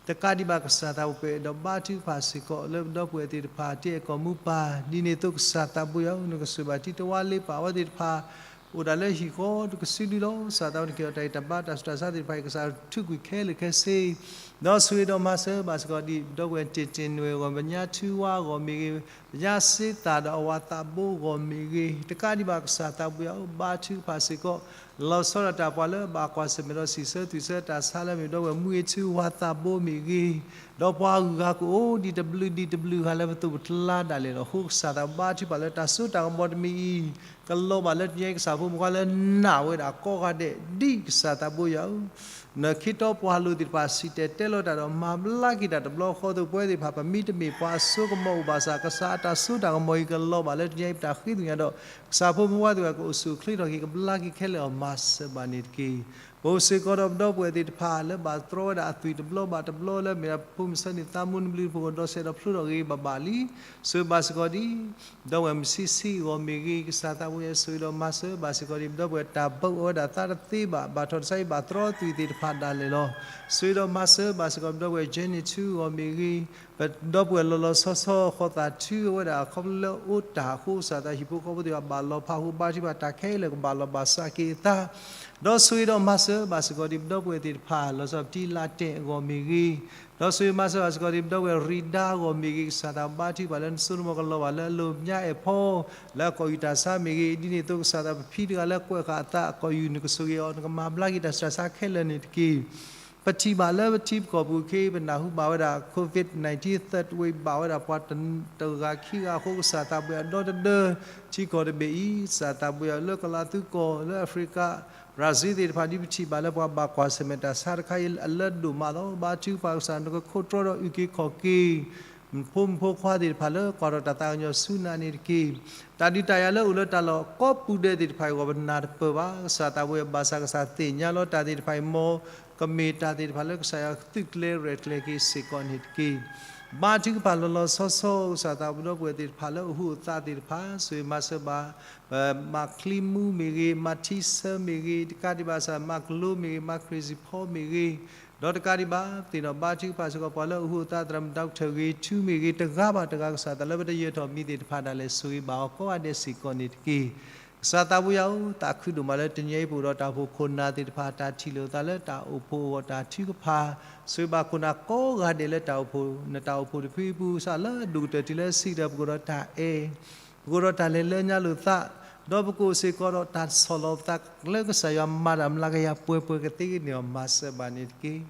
တကးဒံးဘၣ်ကစၢ်သးဘိ ပအဲၣ်ဒိးဘါထုကဖၣ်စ့ၢ်ကီးလၢပဒီပုၢ်ဝဲၢ်သ့ၣ်တဖၣ် တံၢ်အဲၣ်ကီၢ်မူပၢ်, ဒ်န့ၣ်အသိးကစၢ်သးဘိယွၤ နကဆိၣ်ဂ့ၤဘၣ်ထံတဝါလ့ပၢ်အဝဲသ့ၣ်တဖၣ် အိၣ်ဒၣ်လၢဟံၣ်ဃီတကစုဒုလီၤ. ကစၢ်သးဘိ နက့ၤအီၤတၢ်အံၤတၢ်ဘါတၢ်ဆူးတၢ်ဆါသ့ၣ်တဖၣ်အံၤ ကစၢ်ထုးကွံာ်ခဲလၢာ်ခဲဆ့ ဒီးဆိၣ်ဂ့ၤဒီးမၤစၢၤဘၣ်စ့ၢ်ကီးဒံး ပဒီပုၢ်ဝဲၢ်တ့ၢ်တ့ၢ်နွဲၣ်အဂီၢ်, ပညါထူဝါအဂီၢ်မ့ၢ်ဂ့ၤ, ပညါစ့သၣ်ဒီးအဝၤသးဘိအဂီၢ်မ့ၢ်ဂ့ၤ, တကးဒံးဘၣ်ကစၢ်သးဘိယွၤ ဘါထုကဖၣ်စ့ၢ်ကီး လီၤဆီဒၣ်တၢ်ပှၤလၢဘၣ်ကွၢ်ဆၢၣ်မဲာ်ဒီးစံးဆၢသွံၣ်ဆၢတၢ်ဆါလၢမ့ၢ်ပဒီပုၢ်ဝဲၢ်မူအ့ၣ်ထူဝၤသးဘိမ့ၢ်ဂ့ၤ, ဒီးပှၤဂုၤဂၤကအိၣ်ဒံးတဘျုးဒံးတဘျုးဂၤလၢပသိးပတလါဒၣ်လဲာ်လီၤ. အဃိကစၢ်သးဘိ ဘါထုကဖၣ်လၢတၢ်စိတၢ်ကမီၤတမံၤအံၤ ကလီၤဘၣ်လၢတနံၤအံၤ ကစၢ်ဖိမုၣ်ခွါလၢနာ်ဝဲဒၣ်ကိးဂၤဒဲး ဒ်ကစၢ်သးဘိယွၤဧၢ နခ့တီပှၤလိၤသ့ၣ်တဖၣ် စံၣ်တဲၤတဲလီၤတၢ်ဒီးမၤဘျါက့ၤတၢ်တဘျီဃီအသိး ပဝဲသ့ၣ်တဖၣ် ပမ့တမ့ၢ်ပှၤအစိကမီၤအိၣ်ဘၣ်ဆၣ် ကစၢ်အတၢ်စိတၢ်ကမီၤအံၤ ကလီၤဘၣ်လၢတနံၤအံၤ ပတၢ်ဃ့ကညးဒီး ကစၢ်ဖိမုၣ်ခွါသ့ၣ်တဖၣ် ကအိၣ်ဆူၣ်အိၣ်ချ့ထီၣ်က့ၤ ကဘျါက့ၤခဲလၢာ်အီၤ မၤစၢၤဘၣ်န့ၣ်တက့ၢ်. ပအိၣ်စ့ၢ်ကီးဒီးပဒီပုၢ်ဝဲၢ်သ့ၣ်တဖၣ် လၢဘၣ်တြီဝဲဒၣ်အသွံၣ်တဘျီဘၣ်တဘျီလၢ မ့ၢ်ဒၣ်ဖိမုၣ်ဆၢန့ၣ် သးမူနဘျုးတဖိကီၢ်ဒီး ဆဲးဒီးဖျိထီၣ်ဂ့ၤဘၣ်ဘၣ်လံ ဆိၣ်ဂ့ၤဘၣ်စ့ၢ်ကီးဒံး ပဒီပုၢ်ဝဲၢ်မုၢ်ဆံးဆံးအဂီၢ်မ့ၢ်ဂ့ၤ, ကစၢ်သးဘိယွၤ ဆိၣ်ဂ့ၤဒီးမၤစၢၤဘၣ်စ့ၢ်ကီးဒံး ပဒီပုၢ်ဝဲၢ်တၢ်ဘၢအီၤဝဲဒၣ်သးတသ့ဘၣ်, ဘၣ်ထီၣ်တၢ်ဆါအံၤ ဘၣ်တြီသွံၣ်သ့ၣ်တဖၣ်ဒၣ်လဲာ်လီၤ. ဆိၣ်ဂ့ၤဒီးမၤစၢၤဘၣ်စ့ၢ်ကီး ပဒီပုၢ်ဝဲၢ် Jenny ထူအဂီၢ်မ့ၢ်ဂ့ၤ, ပဒီပုၢ်ဝဲၢ်လီၤလီၤဆီဆီဃီသးထုဝဲဒၣ် ခီဖျိလၢအိၣ်တၢ်အဃိ ကစၢ်သးဟံၣ်ဖိဃီဖိသ့ၣ်တဖၣ်ဘၣ်လီၤဖးအဃိ ဘါထုကဖၣ်တၢ်ခဲလၢာ်ကဘၣ်လီၤဘၣ်စးက့ၤအသး, ဒီးဆိၣ်ဂ့ၤဒီးမၤစၢၤဘၣ်စ့ၢ်ကီးဒ်ပဒီပုၢ်ဝဲၢ်သ့ၣ်တဖၣ် လီၤဆီပတံလါတဲာ်အဂီၢ်မ့ၢ်ဂ့ၤ, ဒီးဆိၣ်ဂ့ၤမၤစၢၤဘၣ်စ့ၢ်ကီးဒ်ပဒီပုၢ်ဝဲၢ်ရ့ဒါအဂီၢ်မ့ၢ်ဂ့ၤ, ကစၢ်သးဘါထုကဖၣ်လၢနစိနမီၤကလီၤဘၣ်လၢအလီၢ်မၠါအဲၣ်ဖီ လၢအကီၢ်ယူၢ်တၢ်ဆါမ့ၢ်ဂ့ၤ, ဒ်န့ၣ်အသိးကစၢ်သးပဖံတဂၤလၢကွဲးဃာ်အသးအကီၢ်ယူၢ် နကဆိၣ်ဂ့ၤအီၤ နကမၤဘျါက့ၤတၢ်ဆူးတၢ်ဆါခဲလၢာ်န့ၣ်တက့ၢ်. ပထံၣ်ဘၣ်လၢပထံပကီၢ်ပူၤခဲအံၤ ပနၢ်ဟူဘၣ်ဝဲဒၣ် COVID nineteen third wave ဘၣ်ဝဲဒၣ်ပှၤတဂၤခံဂၤအဃိ ကစၢ်သးဘှံးအဒီတဒၢ ထံကီၢ်တဘ့ၣ်အံၤ ကစၢ်သးဘှံးအီၤလၢကလးသူကီၢ် လၢအဖရံကၤ ဘြၤစံသ့ၣ်တဖၣ် ဒ်ပထံၣ်ဘၣ်လၢပှၤဘၣ်ကွၢ်ဆၢၣ်မဲာ်တၢ်ဆါတခါအံၤအလၢဒိၣ်မးလီၤ. ဘါထုကဖၣ်ကစၢ် နကခိးတြီဒီးအုၣ်က့ၤခီၣ်က့ၤ ဖိမုၣ်ဖိခွါသ့ၣ်တဖၣ်လၢကွၢ်ထီၣ်တၢ်သးကညီၤဆူနၤန့ၣ်တက့ၢ်. တၢ်ဒုးတၢ်ယၤလၢအိၣ်လၢတၢ်လီၢ်ကိးပူၤဒဲးသ့ၣ်တဖၣ်အံၤအဂီၢ် ပနၢ်တပၢၢ်ဘၣ်. ကစၢ်သးဘှံးအီၤဘၣ်ဆၣ် ကစၢ်သ့ၣ်ညါလီၤတၢ်သ့ၣ်တဖၣ်အံၤ မ်ကမ့ၢ်တၢ်သ့ၣ်တဖၣ်လၢကစၢ်ယွၤသုးကျဲရဲၣ်ကျဲၤက့ၤစ့ၢ်ကီးန့ၣ်တက့ၢ်. ဘါထုကဖၣ်လီၤလီၤဆီဆီ ကစၢ်သးပဒီပုၢ်ဝဲၢ်သ့ၣ်တဖၣ်လၢအဟူးအသးသ့ၣ်တဖၣ် ဆိၣ်ဂ့ၤမၤစၢၤဘၣ် မၤချံမူမ့ၢ်ဂ့ၤ, မၤထံဆၢမ့ၢ်ဂ့ၤ, တကးဒံးဘၣ်ကစၢ် မၤကလိမ့ၢ်ဂ့ၤ, မၤခရံာ်စံၣ်ဖီမ့ၢ်ဂ့ၤ, ဒီးတကးဒံးဘၣ် ပသ့ၣ်နီၣ်ဘါထုကဖၣ်စ့ၢ်ကီးပှၤလၢအဟူးအသးသရၣ်မုၣ် doctor ဂ့ၤ ထူမ့ၢ်ဂ့ၤ တဂၤဘၣ်တဂၤ ကစၢ်သးလၢပတယၢၤထီၣ်မံၤသ့ၣ်တဖၣ်ဒၣ်လဲာ် ဆိၣ်ဂ့ၤဘၣ်အီၤကိးဂၤဒဲးစ့ၢ်ကီးန့ၣ်တက့ၢ်. ကစၢ်သးဘှံးယၤဧၢ, သးခုဒိၣ်မးလၢတနံၤအံၤပအိၣ်ဒီးတၢ်အိၣ်ဖှိၣ်ခိၣ်နၢ်သ့ၣ်တဖၣ် တၢ်ထံၣ်လိာ်သးလၢတၢ်အိၣ်ဖှိၣ်အဂီၢ်တၢ်ထုကဖၣ်, ဆိၣ်ဂ့ၤဘၣ်ခိၣ်နၢ်ကိးဂၤဒဲးလၢတၢ်အိၣ်ဖှိၣ် နတၢ်အိၣ်ဖှိၣ်တဖုအံၤပူၤ ကစၢ်လၢအဒိၣ်ကတၢၢ်တုၤလၢစံးကတၢၢ် ပကအိၣ်ဒီးတၢ်အဲၣ် ပကအိၣ်ဒီးတၢ်လဲၤလၢညါလိာ်သး, ဒီးပကအိၣ်စ့ၢ်ကီးဒီးတၢ်ဆီၣ်လီၤပသးလၢကစၢ်ယွၤမၤတၢ်မျးကယၤပှဲၤပှဲၤကသ့န့ၣ်အီၤ မၤစၢၤဘၣ်န့ၣ်တက့ၢ်.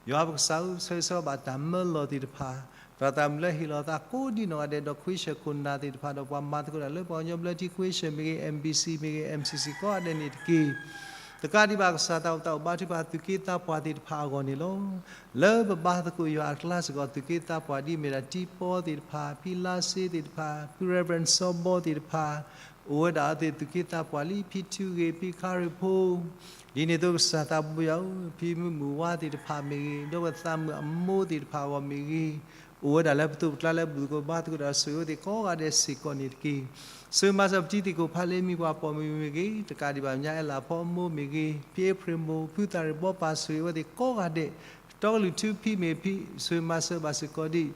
ယွၤပကစၢ်ဧၢ, ဆၢဂ့ၤဆၢဝါဘၣ်တၢ်မၢလီၤသ့ၣ်တဖၣ်, သရၣ်မုၣ်လၢဟ့ၣ်လီၤသးကိးဒံနီၢ်ဂၤဒဲး ဒီးခွံဆၢၣ်ခိၣ်နၢ်သ့ၣ်တဖၣ် ဒီးပှၤမၤသကိးတၢ်လၢပှၤကညီဘျၢထံခွံဆၢၣ်မ့ၢ်ဂ့ၤ, MBC မ့ၢ်ဂ့ၤ, MCC ကိးဂၤဒဲးန့ၣ်တက့ၢ်. တကးဒံးဘၣ်ကစၢ်သးအိၣ်သးအိၣ်ဘါထုကဖၣ်သူၣ်က့သးပှၢ်သ့ၣ်တဖၣ်အဂီၢ်န့ၣ်လီၤ. လၢပဘါသကိးယွၤအကျါစ့ၢ်ကီး သူၣ်က့သးပှၢ်ဒ်မ့ၢ်ဒၣ်တံၤပီသ့ၣ်တဖၣ်, ဖံလါစ့သ့ၣ်တဖၣ်, ဖံ Reverend စီဘီသ့ၣ်တဖၣ်, အိၣ်ဝဲဒၣ်အဝဲသ့ၣ်သူၣ်က့သးပှၢ်လံ ဖံထူဂ့ၤ ဖံခါရံၣ်ဖိ, ဒ်န့ၣ်အသိးကစၢ်သးဘှံးယၤဧၢ, ဖံမုၢ်မုၢ်ဝါသ့ၣ်တဖၣ်မ့ၢ်ဂ့ၤ, ဒီးပသးမုၣ်အမိၢ်သ့ၣ်တဖၣ်အဂီၢ်မ့ၢ်ဂ့ၤ, အိၣ်ဝဲဒၣ်လၢပသိးပကျါလၢဘူၣ်သကိးဘါသကိးတၢ်ဆိၣ်ဂ့ၤအဝဲသ့ၣ်ကိးဂၤဒဲးစ့ၢ်ကီးန့ၣ်တက့ၢ်. ဆိၣ်ဂ့ၤမၤစၢၤပတံၤသကိးဖးလ့မံၤပှၤပိာ်မုၣ်မ့ၢ်ဂ့ၤ, တကးဒံးဘၣ်ညါအဲၣ်လးဖီအမိၢ်မ့ၢ်ဂ့ၤ, ဖံအ့ဖြ့ၣ်မိၢ်, ဖုသၣ်ရံၣ်ဘီပၢ် ဆိၣ်ဂ့ၤအဝဲသ့ၣ်ကိးဂၤဒဲး, တီကလုာ်ထူဖံမ့ၢ်ဖံ, ဆိၣ်ဂ့ၤမၤစၢၤဘၣ်စ့ၢ်ကီး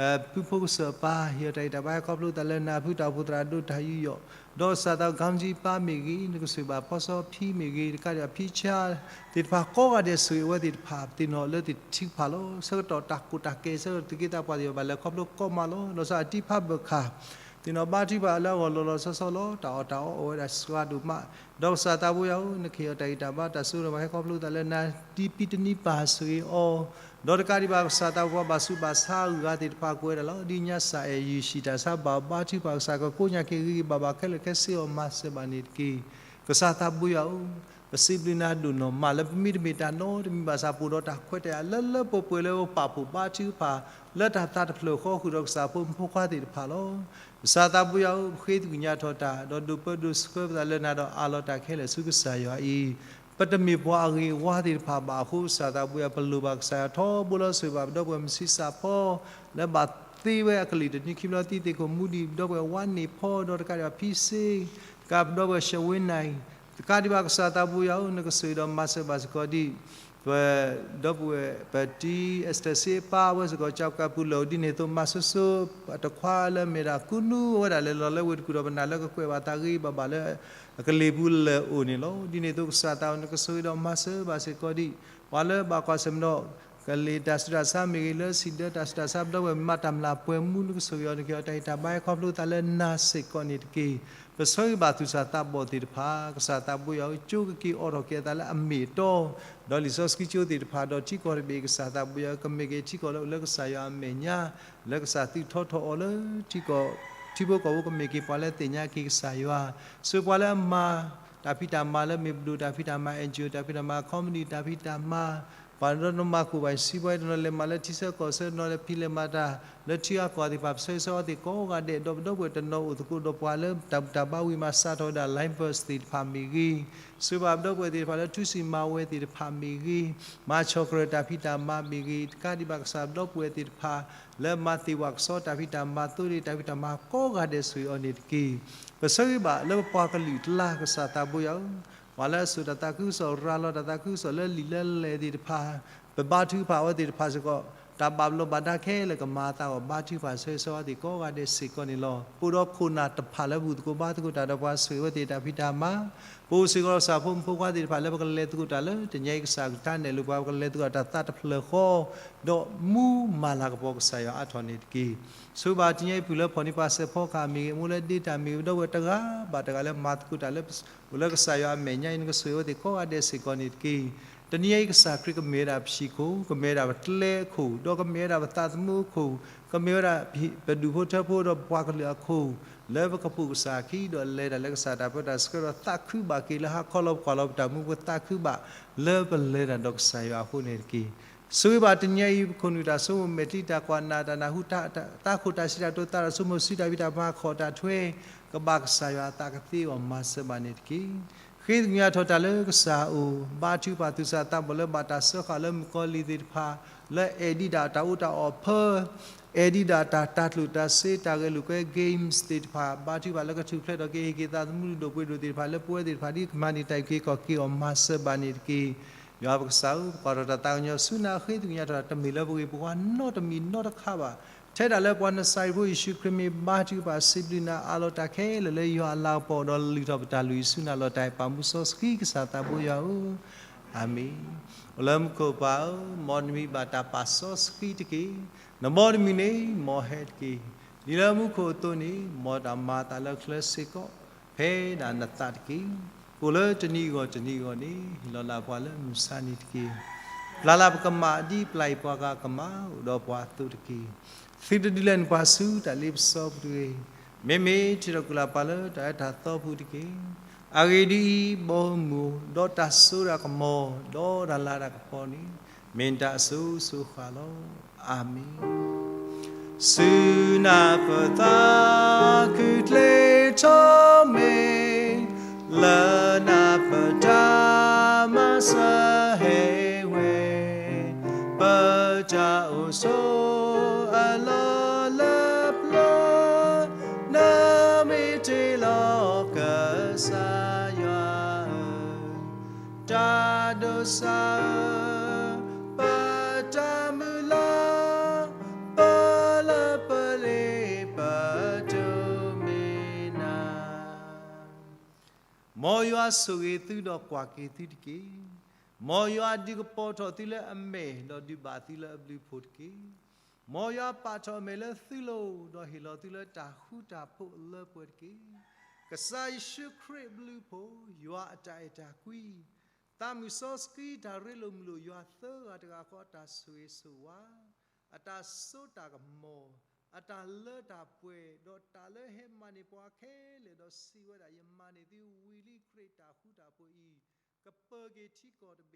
ဒ် ဖုဖိကစၢၢ်ပၢ် ဟ့ၣ်အီၤတၢ်ဂံၢ်တၢ်ဘါဟဲခီဖျိသးလၢနၤ ဖုတၢ်အိၣ်ဖှိၣ်သရၣ်ဒိၣ်တၢ်ယူးယီၣ်, ဒီးကစၢ်သး ကၠီကၠံပၢ်မ့ၢ်ဂ့ၤ, နကဆိၣ်ဂ့ၤဘၣ်ဖီစီဖံမ့ၢ်ဂ့ၤ, တကးဒံးဘၣ်ဖံဆါသ့ၣ်တဖၣ်ကိးဂၤဒဲး ဆိၣ်ဂ့ၤအဝဲသ့ၣ်တဖၣ် ပသ့ၣ်နီၣ်လၢသ့ၣ်ထုကဖၣ်လီၤ. ဆၢကတီၢ်တၢ်ကိၢ်တၢ်ကဲ ဆၢကတီၢ်သူၣ်က့သးပှၢ်သ့ၣ်တဖၣ်ဘၣ်လဲၤခီဖျိကိးမးလီၤ. ဒီးကစၢ်အတံၤဖးဘၢၣ်ခၣ် သ့ၣ်နီၣ်ဘါထုကဖၣ်လၢအဂီၢ်လီၤလီၤဆီဆီလီၤ. တၢ်အီၣ်တၢ်အီအိၣ်ဝဲဒၣ်စှၤဒိၣ်မး, ဒီးကစၢ်သးဘှံးယၤဧၢ, နကဟ့ၣ်အီၤတၢ်ဂံၢ်တၢ်ဘါတၢ်စိတၢ်ကမီၤဟဲခီဖျိသးလၢနၤ ဒ်ပံတနံၤပၢ် ဆိၣ်ဂ့ၤအီၤ, ဒီးတကးဒံးဘၣ်ကစၢ်သးပှၢ်ဘၣ်ဆူးဘၣ်ဆါအဂၤသ့ၣ်တဖၣ်ကွဲးဒၣ်လီၤ. ဒ်ညါစၢ်အဲၣ်ယုၢ်ဟံၣ်တၢ်ဆါဘၣ်ဘါထုကဖၣ် ကစၢ်ကကိးညါက့ၤဂ့ၤဂ့ၤဘၣ်ဘၣ်ခဲလၢာ်ခဲဆ့အီၤ မၤစၢၤဘၣ်န့ၣ်တက့ၢ်. ကစၢ်သးဘှံးယၤဧၢ, ပစံးဘျုးနၤဒိၣ်နီၢ်မးလၢပမ့တမ့ၢ်တၢ်နီတမံၤဘၣ်ဆၣ် ပအိၣ်ဒီးတၢ်ခွဲးတၢ်ယာ်လၢလၢပှဲၤပှဲၤလၢပပာ်ဖှိၣ်ဘါထုကဖၣ် လၢတၢ်သးတဖျၢၣ်ဃီဃုာ်ဒီးကစၢ်ဖိမုၣ်ဖိခွါသ့ၣ်တဖၣ်လီၤ. ကစၢ်သးဘှံးယၤဧၢ, ပဃ့သကွံာ်ညါထီၣ်တၢ် ဒီးဒိးပၢဒိးဆှၢပသးလၢနၤဒီးအးလီၤတၢ်ခဲလၢာ်ဆူကစၢ်ယွၤအံၤ, ပတမ့ၢ်ပှၤအဂ့ၤအဝါသ့ၣ်တဖၣ်ဘၣ်အဃိ ကစၢ်သးဘှံးယၤ ပလိၣ်ဘၣ်ကစၢ်ယွၤထီဘိလီၤ. ဆိၣ်ဂ့ၤဘၣ်ပဒီပုၢ်ဝဲၢ်မုၢ်ဆံးစၢ်ဖီ လၢဘၣ်သ့ဝဲအကလံၤတနွံခံဘျီ သံသ့ၣ်ခိၣ်မူဒံး ပဒီပုၢ်ဝဲၢ်ဝါန့ၢ်ဖီ ဒီးတကးဒံးဘၣ်ဖံစ့ တကးပဒီပုၢ်ဝဲၢ်ၡဝ့နၤအံၤ, တကးဒံးဘၣ်ကစၢ်သးဘှံးယၤဧၢ, နကဆိၣ်ဂ့ၤဒီးမၤစၢၤဘၣ်စ့ၢ်ကီးဒ် ပဒီပုၢ်ဝဲၢ် ပတံၤ Esther စ့ပၢ် ဝဲစ့ၢ်ကီး ကၠီကၢ်ပူၤလၢာ် ဒ်န့ၣ်အသိး မၤစိၤစိၤ တခွါလၢအမ့ၢ်ဒၣ်ကူနူဝဲဒၣ်လဲၤလီၤလၢဝ့ၢ်တကူၣ်ဒီး ပနာ်လၢကကွဲးဘၣ်သးဂ့ၤဂ့ၤဘၣ်ဘၣ်လၢ အကလံၤပူၤလၢာ်အိၣ်န့ၣ်လီၤ. ဒ်န့ၣ်အသိးကစၢ်သး နကဆိၣ်ဂ့ၤဒီးမၤစၢၤဘၣ်စ့ၢ်ကီးဒ် ပှၤလၢဘၣ်ကွၢ်ဆၢၣ်မဲာ်ဒီး ကလံၤတၢ်ဆူးတၢ်ဆါမ့ၢ်ဂ့ၤ, လၢစံၣ်ဒၢတၢ်ဆူးတၢ်ဆါ ပဒီပုၢ်ဝဲၢ်မၤတၢ်မျၢ်ပှဲၤမူ နကဆိၣ်ဂ့ၤအီၤ နကဟ့ၣ်အီၤတၢ်ဂံၢ်တၢ်ဘါဟဲခီဖျိသးလၢနၤစ့ၢ်ကီးန့ၣ်တက့ၢ်. ပဆၢဂ့ၤဘၣ်သူၣ်စၢ်သးဘီၣ်သ့ၣ်တဖၣ်, ကစၢ်သးဘှံးယၤဧၢ, ကၠိကက့ၤအိးထီၣ်က့ၤအသးလၢအမ့ၢ်အတီ, ဒီးလံာ်စီဆှံကၠိသ့ၣ်တဖၣ် ဒီးထံကီၢ်တဘ့ၣ် ကစၢ်သးဘှံးယၤဧၢ, ကမ့ၢ်က့ၤထံကီၢ်လၢအိၣ်လၢကစၢ်ယွၤအမဲာ်ညါ, လၢကစၢ်သုးထီထီၣ်အီၤလၢ ထံဖိကီၢ်ဖိ ကမ့ၢ်က့ၤပှၤလၢသ့ၣ်ညါက့ၤကစၢ်ယွၤ, ဆိၣ်ဂ့ၤပှၤလၢအမၤ တၢ်ဖံးတၢ်မၤလၢမ့ၢ်ပဒိၣ်, တၢ်ဖံးတၢ်မၤ NGO, တၢ်ဖံးတၢ်မၤ comedy, တၢ်ဖံးတၢ်မၤ ပှၤတနီၤမၤကူၣ်ဘၣ်စံးဘီ, တနီၤလဲၤမၤလၢထံဆၢကီၢ်ဆၢ, တနီၤလဲၤဖံးလဲၤမၤတၢ်လၢထံဂၤကီၢ်ဂၤသ့ၣ်တဖၣ်, ပဆၢဂ့ၤဆၢဝါသ့ၣ်ကိးဂၤဒဲး, ဒီးပဒီပုၢ်ဝဲၢ်တနီၤအိၣ်သကိးဒီးပှၤလၢတၢ်ဘူၣ်တၢ်ဘါဝံၤမၤစးထီၣ်ဝဲဒၣ် Line Verse သ့ၣ်တဖၣ်မ့ၢ်ဂ့ၤ, ဆိၣ်ဂ့ၤဘၣ်ပဒီပုၢ်ဝဲၢ်သ့ၣ်တဖၣ်လၢထူစံၣ်မၤဝဲသ့ၣ်တဖၣ်မ့ၢ်ဂ့ၤ, မၤဆီၣ်ကရၢၢ်တၢ်ဖံးတၢ်မၤမ့ၢ်ဂ့ၤ, တကးဒံးဘၣ်ကစၢ်ပဒီပုၢ်ဝဲၢ်သ့ၣ်တဖၣ် လၢမၤသ့ၣ်ဝၣ်ကဆီတၢ်ဖံးတၢ်မၤ သိလ့ၣ်တၢ်ဖံးတၢ်မၤကိးဂၤဒဲး ဆိၣ်ဂ့ၤအီၤန့ၣ်တက့ၢ်. ပဆၢဂ့ၤဘၣ်လၢပပှၤကလုာ်အကျါ ကစၢ်သးဘှံးယၤဧၢ, ပှၤလၢအစိာ်တၢ်သးခုကစီၣ် ရၤလီၤတၢ်သးခုကစီၣ်လၢလံာ်လၢလဲၢ်သ့ၣ်တဖၣ်, ပဘါထုကဖၣ်အဝဲသ့ၣ်တဖၣ်စ့ၢ်ကီး တၢ်ဘၣ်ဘျီးဘၣ်ဒါခဲလၢာ်ကမၤအသးအဂီၢ် ဘါထုကဖၣ်ဆၢဂ့ၤဆၢဝါသ့ၣ်ကိးဂၤဒဲးစ့ၢ်ကီးန့ၣ်လီၤ. ပအိၣ်ဒီးခိၣ်နၢ်တဖၣ်လၢပဘူၣ်သကိးဘါသကိးတၢ်ဒီးပှၤဆိၣ်ဂ့ၤဝဲသ့ၣ်တၢ်ဖံးတၢ်မၤ, ပအိၣ်စ့ၢ်ကီးဒီးကစၢ်ဖိမုၣ်ဖိခွါသ့ၣ်တဖၣ်လၢပကလဲၤသကိးတၢ်လၢတနံၤအံၤကစၢ်ကတၢ်နဲၣ်လိာ်ပှၤ ပကလဲၤသကိးတၢ်သးတဖျၢၣ်ဃီ, ဒီးမူမၤလၤကပီၤကစၢ်ယွၤအါထီၣ်န့ၣ်တက့ၢ်. ဆိၣ်ဂ့ၤဘၣ်တနံၤအံၤပူၤလၢဖီၣ်န့ၢ်ပှၤစဲးဖီကဟၣ်မ့ၢ်ဂ့ၤ, မူလၢဒ့တၢ်မ့ၢ်ဂ့ၤ, ဒီပုၢ်ဝဲၢ်တဂၤဘၣ်တဂၤလၢမၤသကိးတၢ်လၢ အိၣ်လၢကစၢ်ယွၤအမဲာ်ညါအံၤ နကဆိၣ်ဂ့ၤဝဲသ့ၣ်ကိးဂၤဒဲးစ့ၢ်ကီးန့ၣ်တက့ၢ်. တနံၤအံၤကစၢ်ခရံာ်ကမ့ၢ်ဝဲဒၣ်ပဟံၣ်ခိၣ်, ကမ့ၢ်ဝဲဒၣ်ပကျဲအခိၣ်, ဒီးကမ့ၢ်ဝဲဒၣ်ပသးသမူအခိၣ်, ကမ့ၢ်ဝဲဒၣ်ပဒူၣ်ဖိထၢဖိဒီးပပှၤကလုာ်အခိၣ်, လၢပကပိာ်ကစၢ်အခံဒီးလဲၤတၢ်လၢကစၢ်တၢ်ပၢတၢ်ဆှၢဒီးသးခုဘၣ်က့ၤ လၢဟါခီလၢပကွၢ်လီၤပတၢ်မူပသးခုဘၣ် လၢပလဲၤတၢ်ဒီးကစၢ်ယွၤအဃိန့ၣ်တက့ၢ်. ဆိၣ်ဂ့ၤဘၣ်တနံၤအံၤပခိၣ်နူာ်တၢ်ဆိကမိၣ်မဲာ်ချံ တၢ်ကွၢ်နၢ်တၢ်နၢ်ဟူ တၢ်သးခိၣ်တၢ်စံးတၢ်ကတိၤ သးတၢ်ဆိကမိၣ်ဆူတၢ်ဖံးတၢ်မၤတၢ်ဆီၣ်တၢ်ထွဲ ကဘၣ်ကစၢ်ယွၤအသးကသ့အဂီၢ်မၤစၢၤဘၣ်န့ၣ်တက့ၢ်. ဃ့ကညးထီၣ်တၢ်လၢကစၢ်အအိၣ်, ဘါထုကဖၣ်သူၣ်စၢ်သးဘီၣ်လၢဘၣ်တၢ်စၢဃာ်လၢမုၣ်ကီၤလံၢ်သ့ၣ်တဖၣ်, လၢအဲၣ်ဒံးဒၣ်တၢ်အီၣ်တၢ်အီဖၢ, အဲၣ်ဒံးဒၣ်တၢ်တၢ်ကျိၣ်တၢ်စ့ တၢ်ဂဲၤလိာ်ကွဲ games သ့ၣ်တဖၣ်, ဘါထုကဖၣ်လၢကထူၣ်ဖျဲးထီၣ်က့ၤ ဟ့ၣ်က့ၤသးသမူလုၢ်ဒိၣ်ပှ့ၤဒိၣ်သ့ၣ်တဖၣ် လၢပဝဲသ့ၣ်တဖၣ်ဒ်ကမၤန့ၢ်တၢ်အုၣ်က့ၤခီၣ်က့ၤ က့ၤအီၤမၤစၢၤဘၣ်န့ၣ်တက့ၢ်. ယွၤပကစၢ်ဧၢ, ပကွၢ်ထီၣ်တၢ်သးကညီၤဆူနၤ ဃ့ကညးထီၣ်တၢ် တမ့ၢ်လၢပဂ့ၢ်ပဝါနီတမံၤနီတခါဘၣ်. ထဲဒၣ်လၢပှၤနစၤရ့းဖိယ့ၣ်ၡူးခရံာ်မ့ၢ်ဘါထုကဖၣ် စံးဘျုးနၤအးလီၤတၢ်ခဲလၢာ်လၢယွၤအလၤကပီၤ ဒီးလုၢ်ထီၣ်ပတၢ်လုၢ်အံၤဆူနၤလီၤတၢ်အဲၣ်ပာ်မူစီဆှံကစၢ်သးဘိယွၤဧၢ, အၤမ့ၣ်. အိၣ်လၢမူခိၣ်ပၢ်ဧၢ, မ်နမံၤဘၣ်တၢ်ပာ်စီဆှံတက့ၢ်. နမ်နမံၤန့ၣ်မ်ဟဲတက့ၢ်. ဒ်လၢမူခိၣ်အသိးန့ၣ် မ်တၢ်မၤအသးလၢချၢစ့ၢ်ကီး ဖဲဒၣ်နသးတက့ၢ်. အိၣ်လၢတနံၤအဂီၢ်တနံၤအဂီၢ်န့ၣ် ဟ့ၣ်လီၤလၢပှၤလၢမုၢ်ဆါနံၤတက့ၢ်. ပျၢ်လၢပကမၣ်ဒ်ပျၢ်အံၤပှၤဂၤကမၣ် အိၣ်ဒီးပှၤအသိးတက့ၢ်. သုတဒုးလဲၤနုာ်ပှၤဆူတၢ်လ့ပစီပူၤတဂ့ၤ. မ့မ့ၢ်ထံၣ်ထီၣ်ကလၢ်ပှၤလၢတၢ်အၢတၢ်သီပူၤတက့ၢ်. အဂ့ၢ်ဒ်အံၤ, ဘီမုၢ်, ဒီးတၢ်စိတၢ်ကမီၤ, ဒီးတၢ်လၤတၢ်ကပီၤန့ၣ် မ့ၢ်တၢ်အစိၤစိၤဃၣ်လီၤ. အၤမ့ၣ်. ဆူနၢ်ပၢၢ်သးခုချ့ထီၣ်မ့ၢ်, လၢနၢ်ပၢၢ်တၢ်မၤစၢၤဟဲဝဲ, ပတၢ်အိၣ်ဆိးအလီၢ်လၢပျၢၤ, နမ့ၢ်တ့ၢ်လီၤကစၢ်ယွၤဧၢ, တၢ်ဒိးစၢ်ဧၢ, ပတၢ်မုၢ်လၢ်, ပလၢပလ့ပတိၢ်မ့ၢ်နၤ. မ်ယွၤဆိၣ်ဂ့ၤသုဒီးကွၢ်က့ၤသုတက့ၢ်. မ်ယွၤဒုးကပီၤထီၣ်သုလၢအမဲာ် ဒီးဒုးဘၣ်သုလၢအဘျုးအဖှိၣ်တက့ၢ်. မ်ယွၤပာ်ထီၣ်အမဲာ်လၢသုလိၤ ဒီးဟ့ၣ်လီၤသုလၢတၢ်ဃူတၢ်ဖိးအလၢပှဲၤတက့ၢ်. ကစၢ်ယ့ၣ်ၡူးခရံာ်အဘျုးအဖှိၣ်, ယွၤအတၢ်အဲၣ်တၢ်ကွံ, သးမုၢ်စီဆှံတၢ်ရ့လိာ်မုာ်လိာ်ယွၤသၢဂၤတဂၤဃီအတၢ်ဆိၣ်ဂ့ၤဆိၣ်ဝါ, အတၢ်စိတၢ်ကမီၤ, အတၢ်လၢတၢ်ပှဲၤ, ဒီးတၢ်လၢဟဲမၤန့ၢ်ပှၤခဲလၢာ်ဒီးစံးဝဲဒၣ် ယမၤန့ၢ်သုဝံၤလံခရံာ်တၢ်ဃူတၢ်ဖိးအံၤ, ကပၢၤက့ၤထံကီၢ်တဘ့ၣ်အံၤ,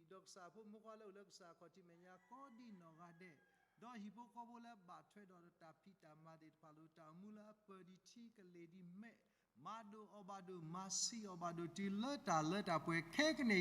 ဒီးကစၢ်ဖိမုၣ်ဖိခွါလၢအိၣ်လၢကစၢ်ခီၣ်ထံးမဲာ်ညါကိးဒံးနီၢ်ဂၤဒဲး, ဒီးဟံၣ်ဖိဃီဖိလၢဘၣ်ထွဲဒီးတၢ်ဖံးတၢ်မၤသ့ၣ်တဖၣ်လိၤ တၢ်အိၣ်မူလၢအပၢၤဒံးထံကလ့ၤဒံးမဲာ်, မၤဒိၣ်အီၣ်ဘၣ်ဒိၣ် မၤဆံးအီၣ်ဘၣ်ဒိၣ် တုၤလၢတၢ်လၢတၢ်ပှဲၤခဲကနံၣ်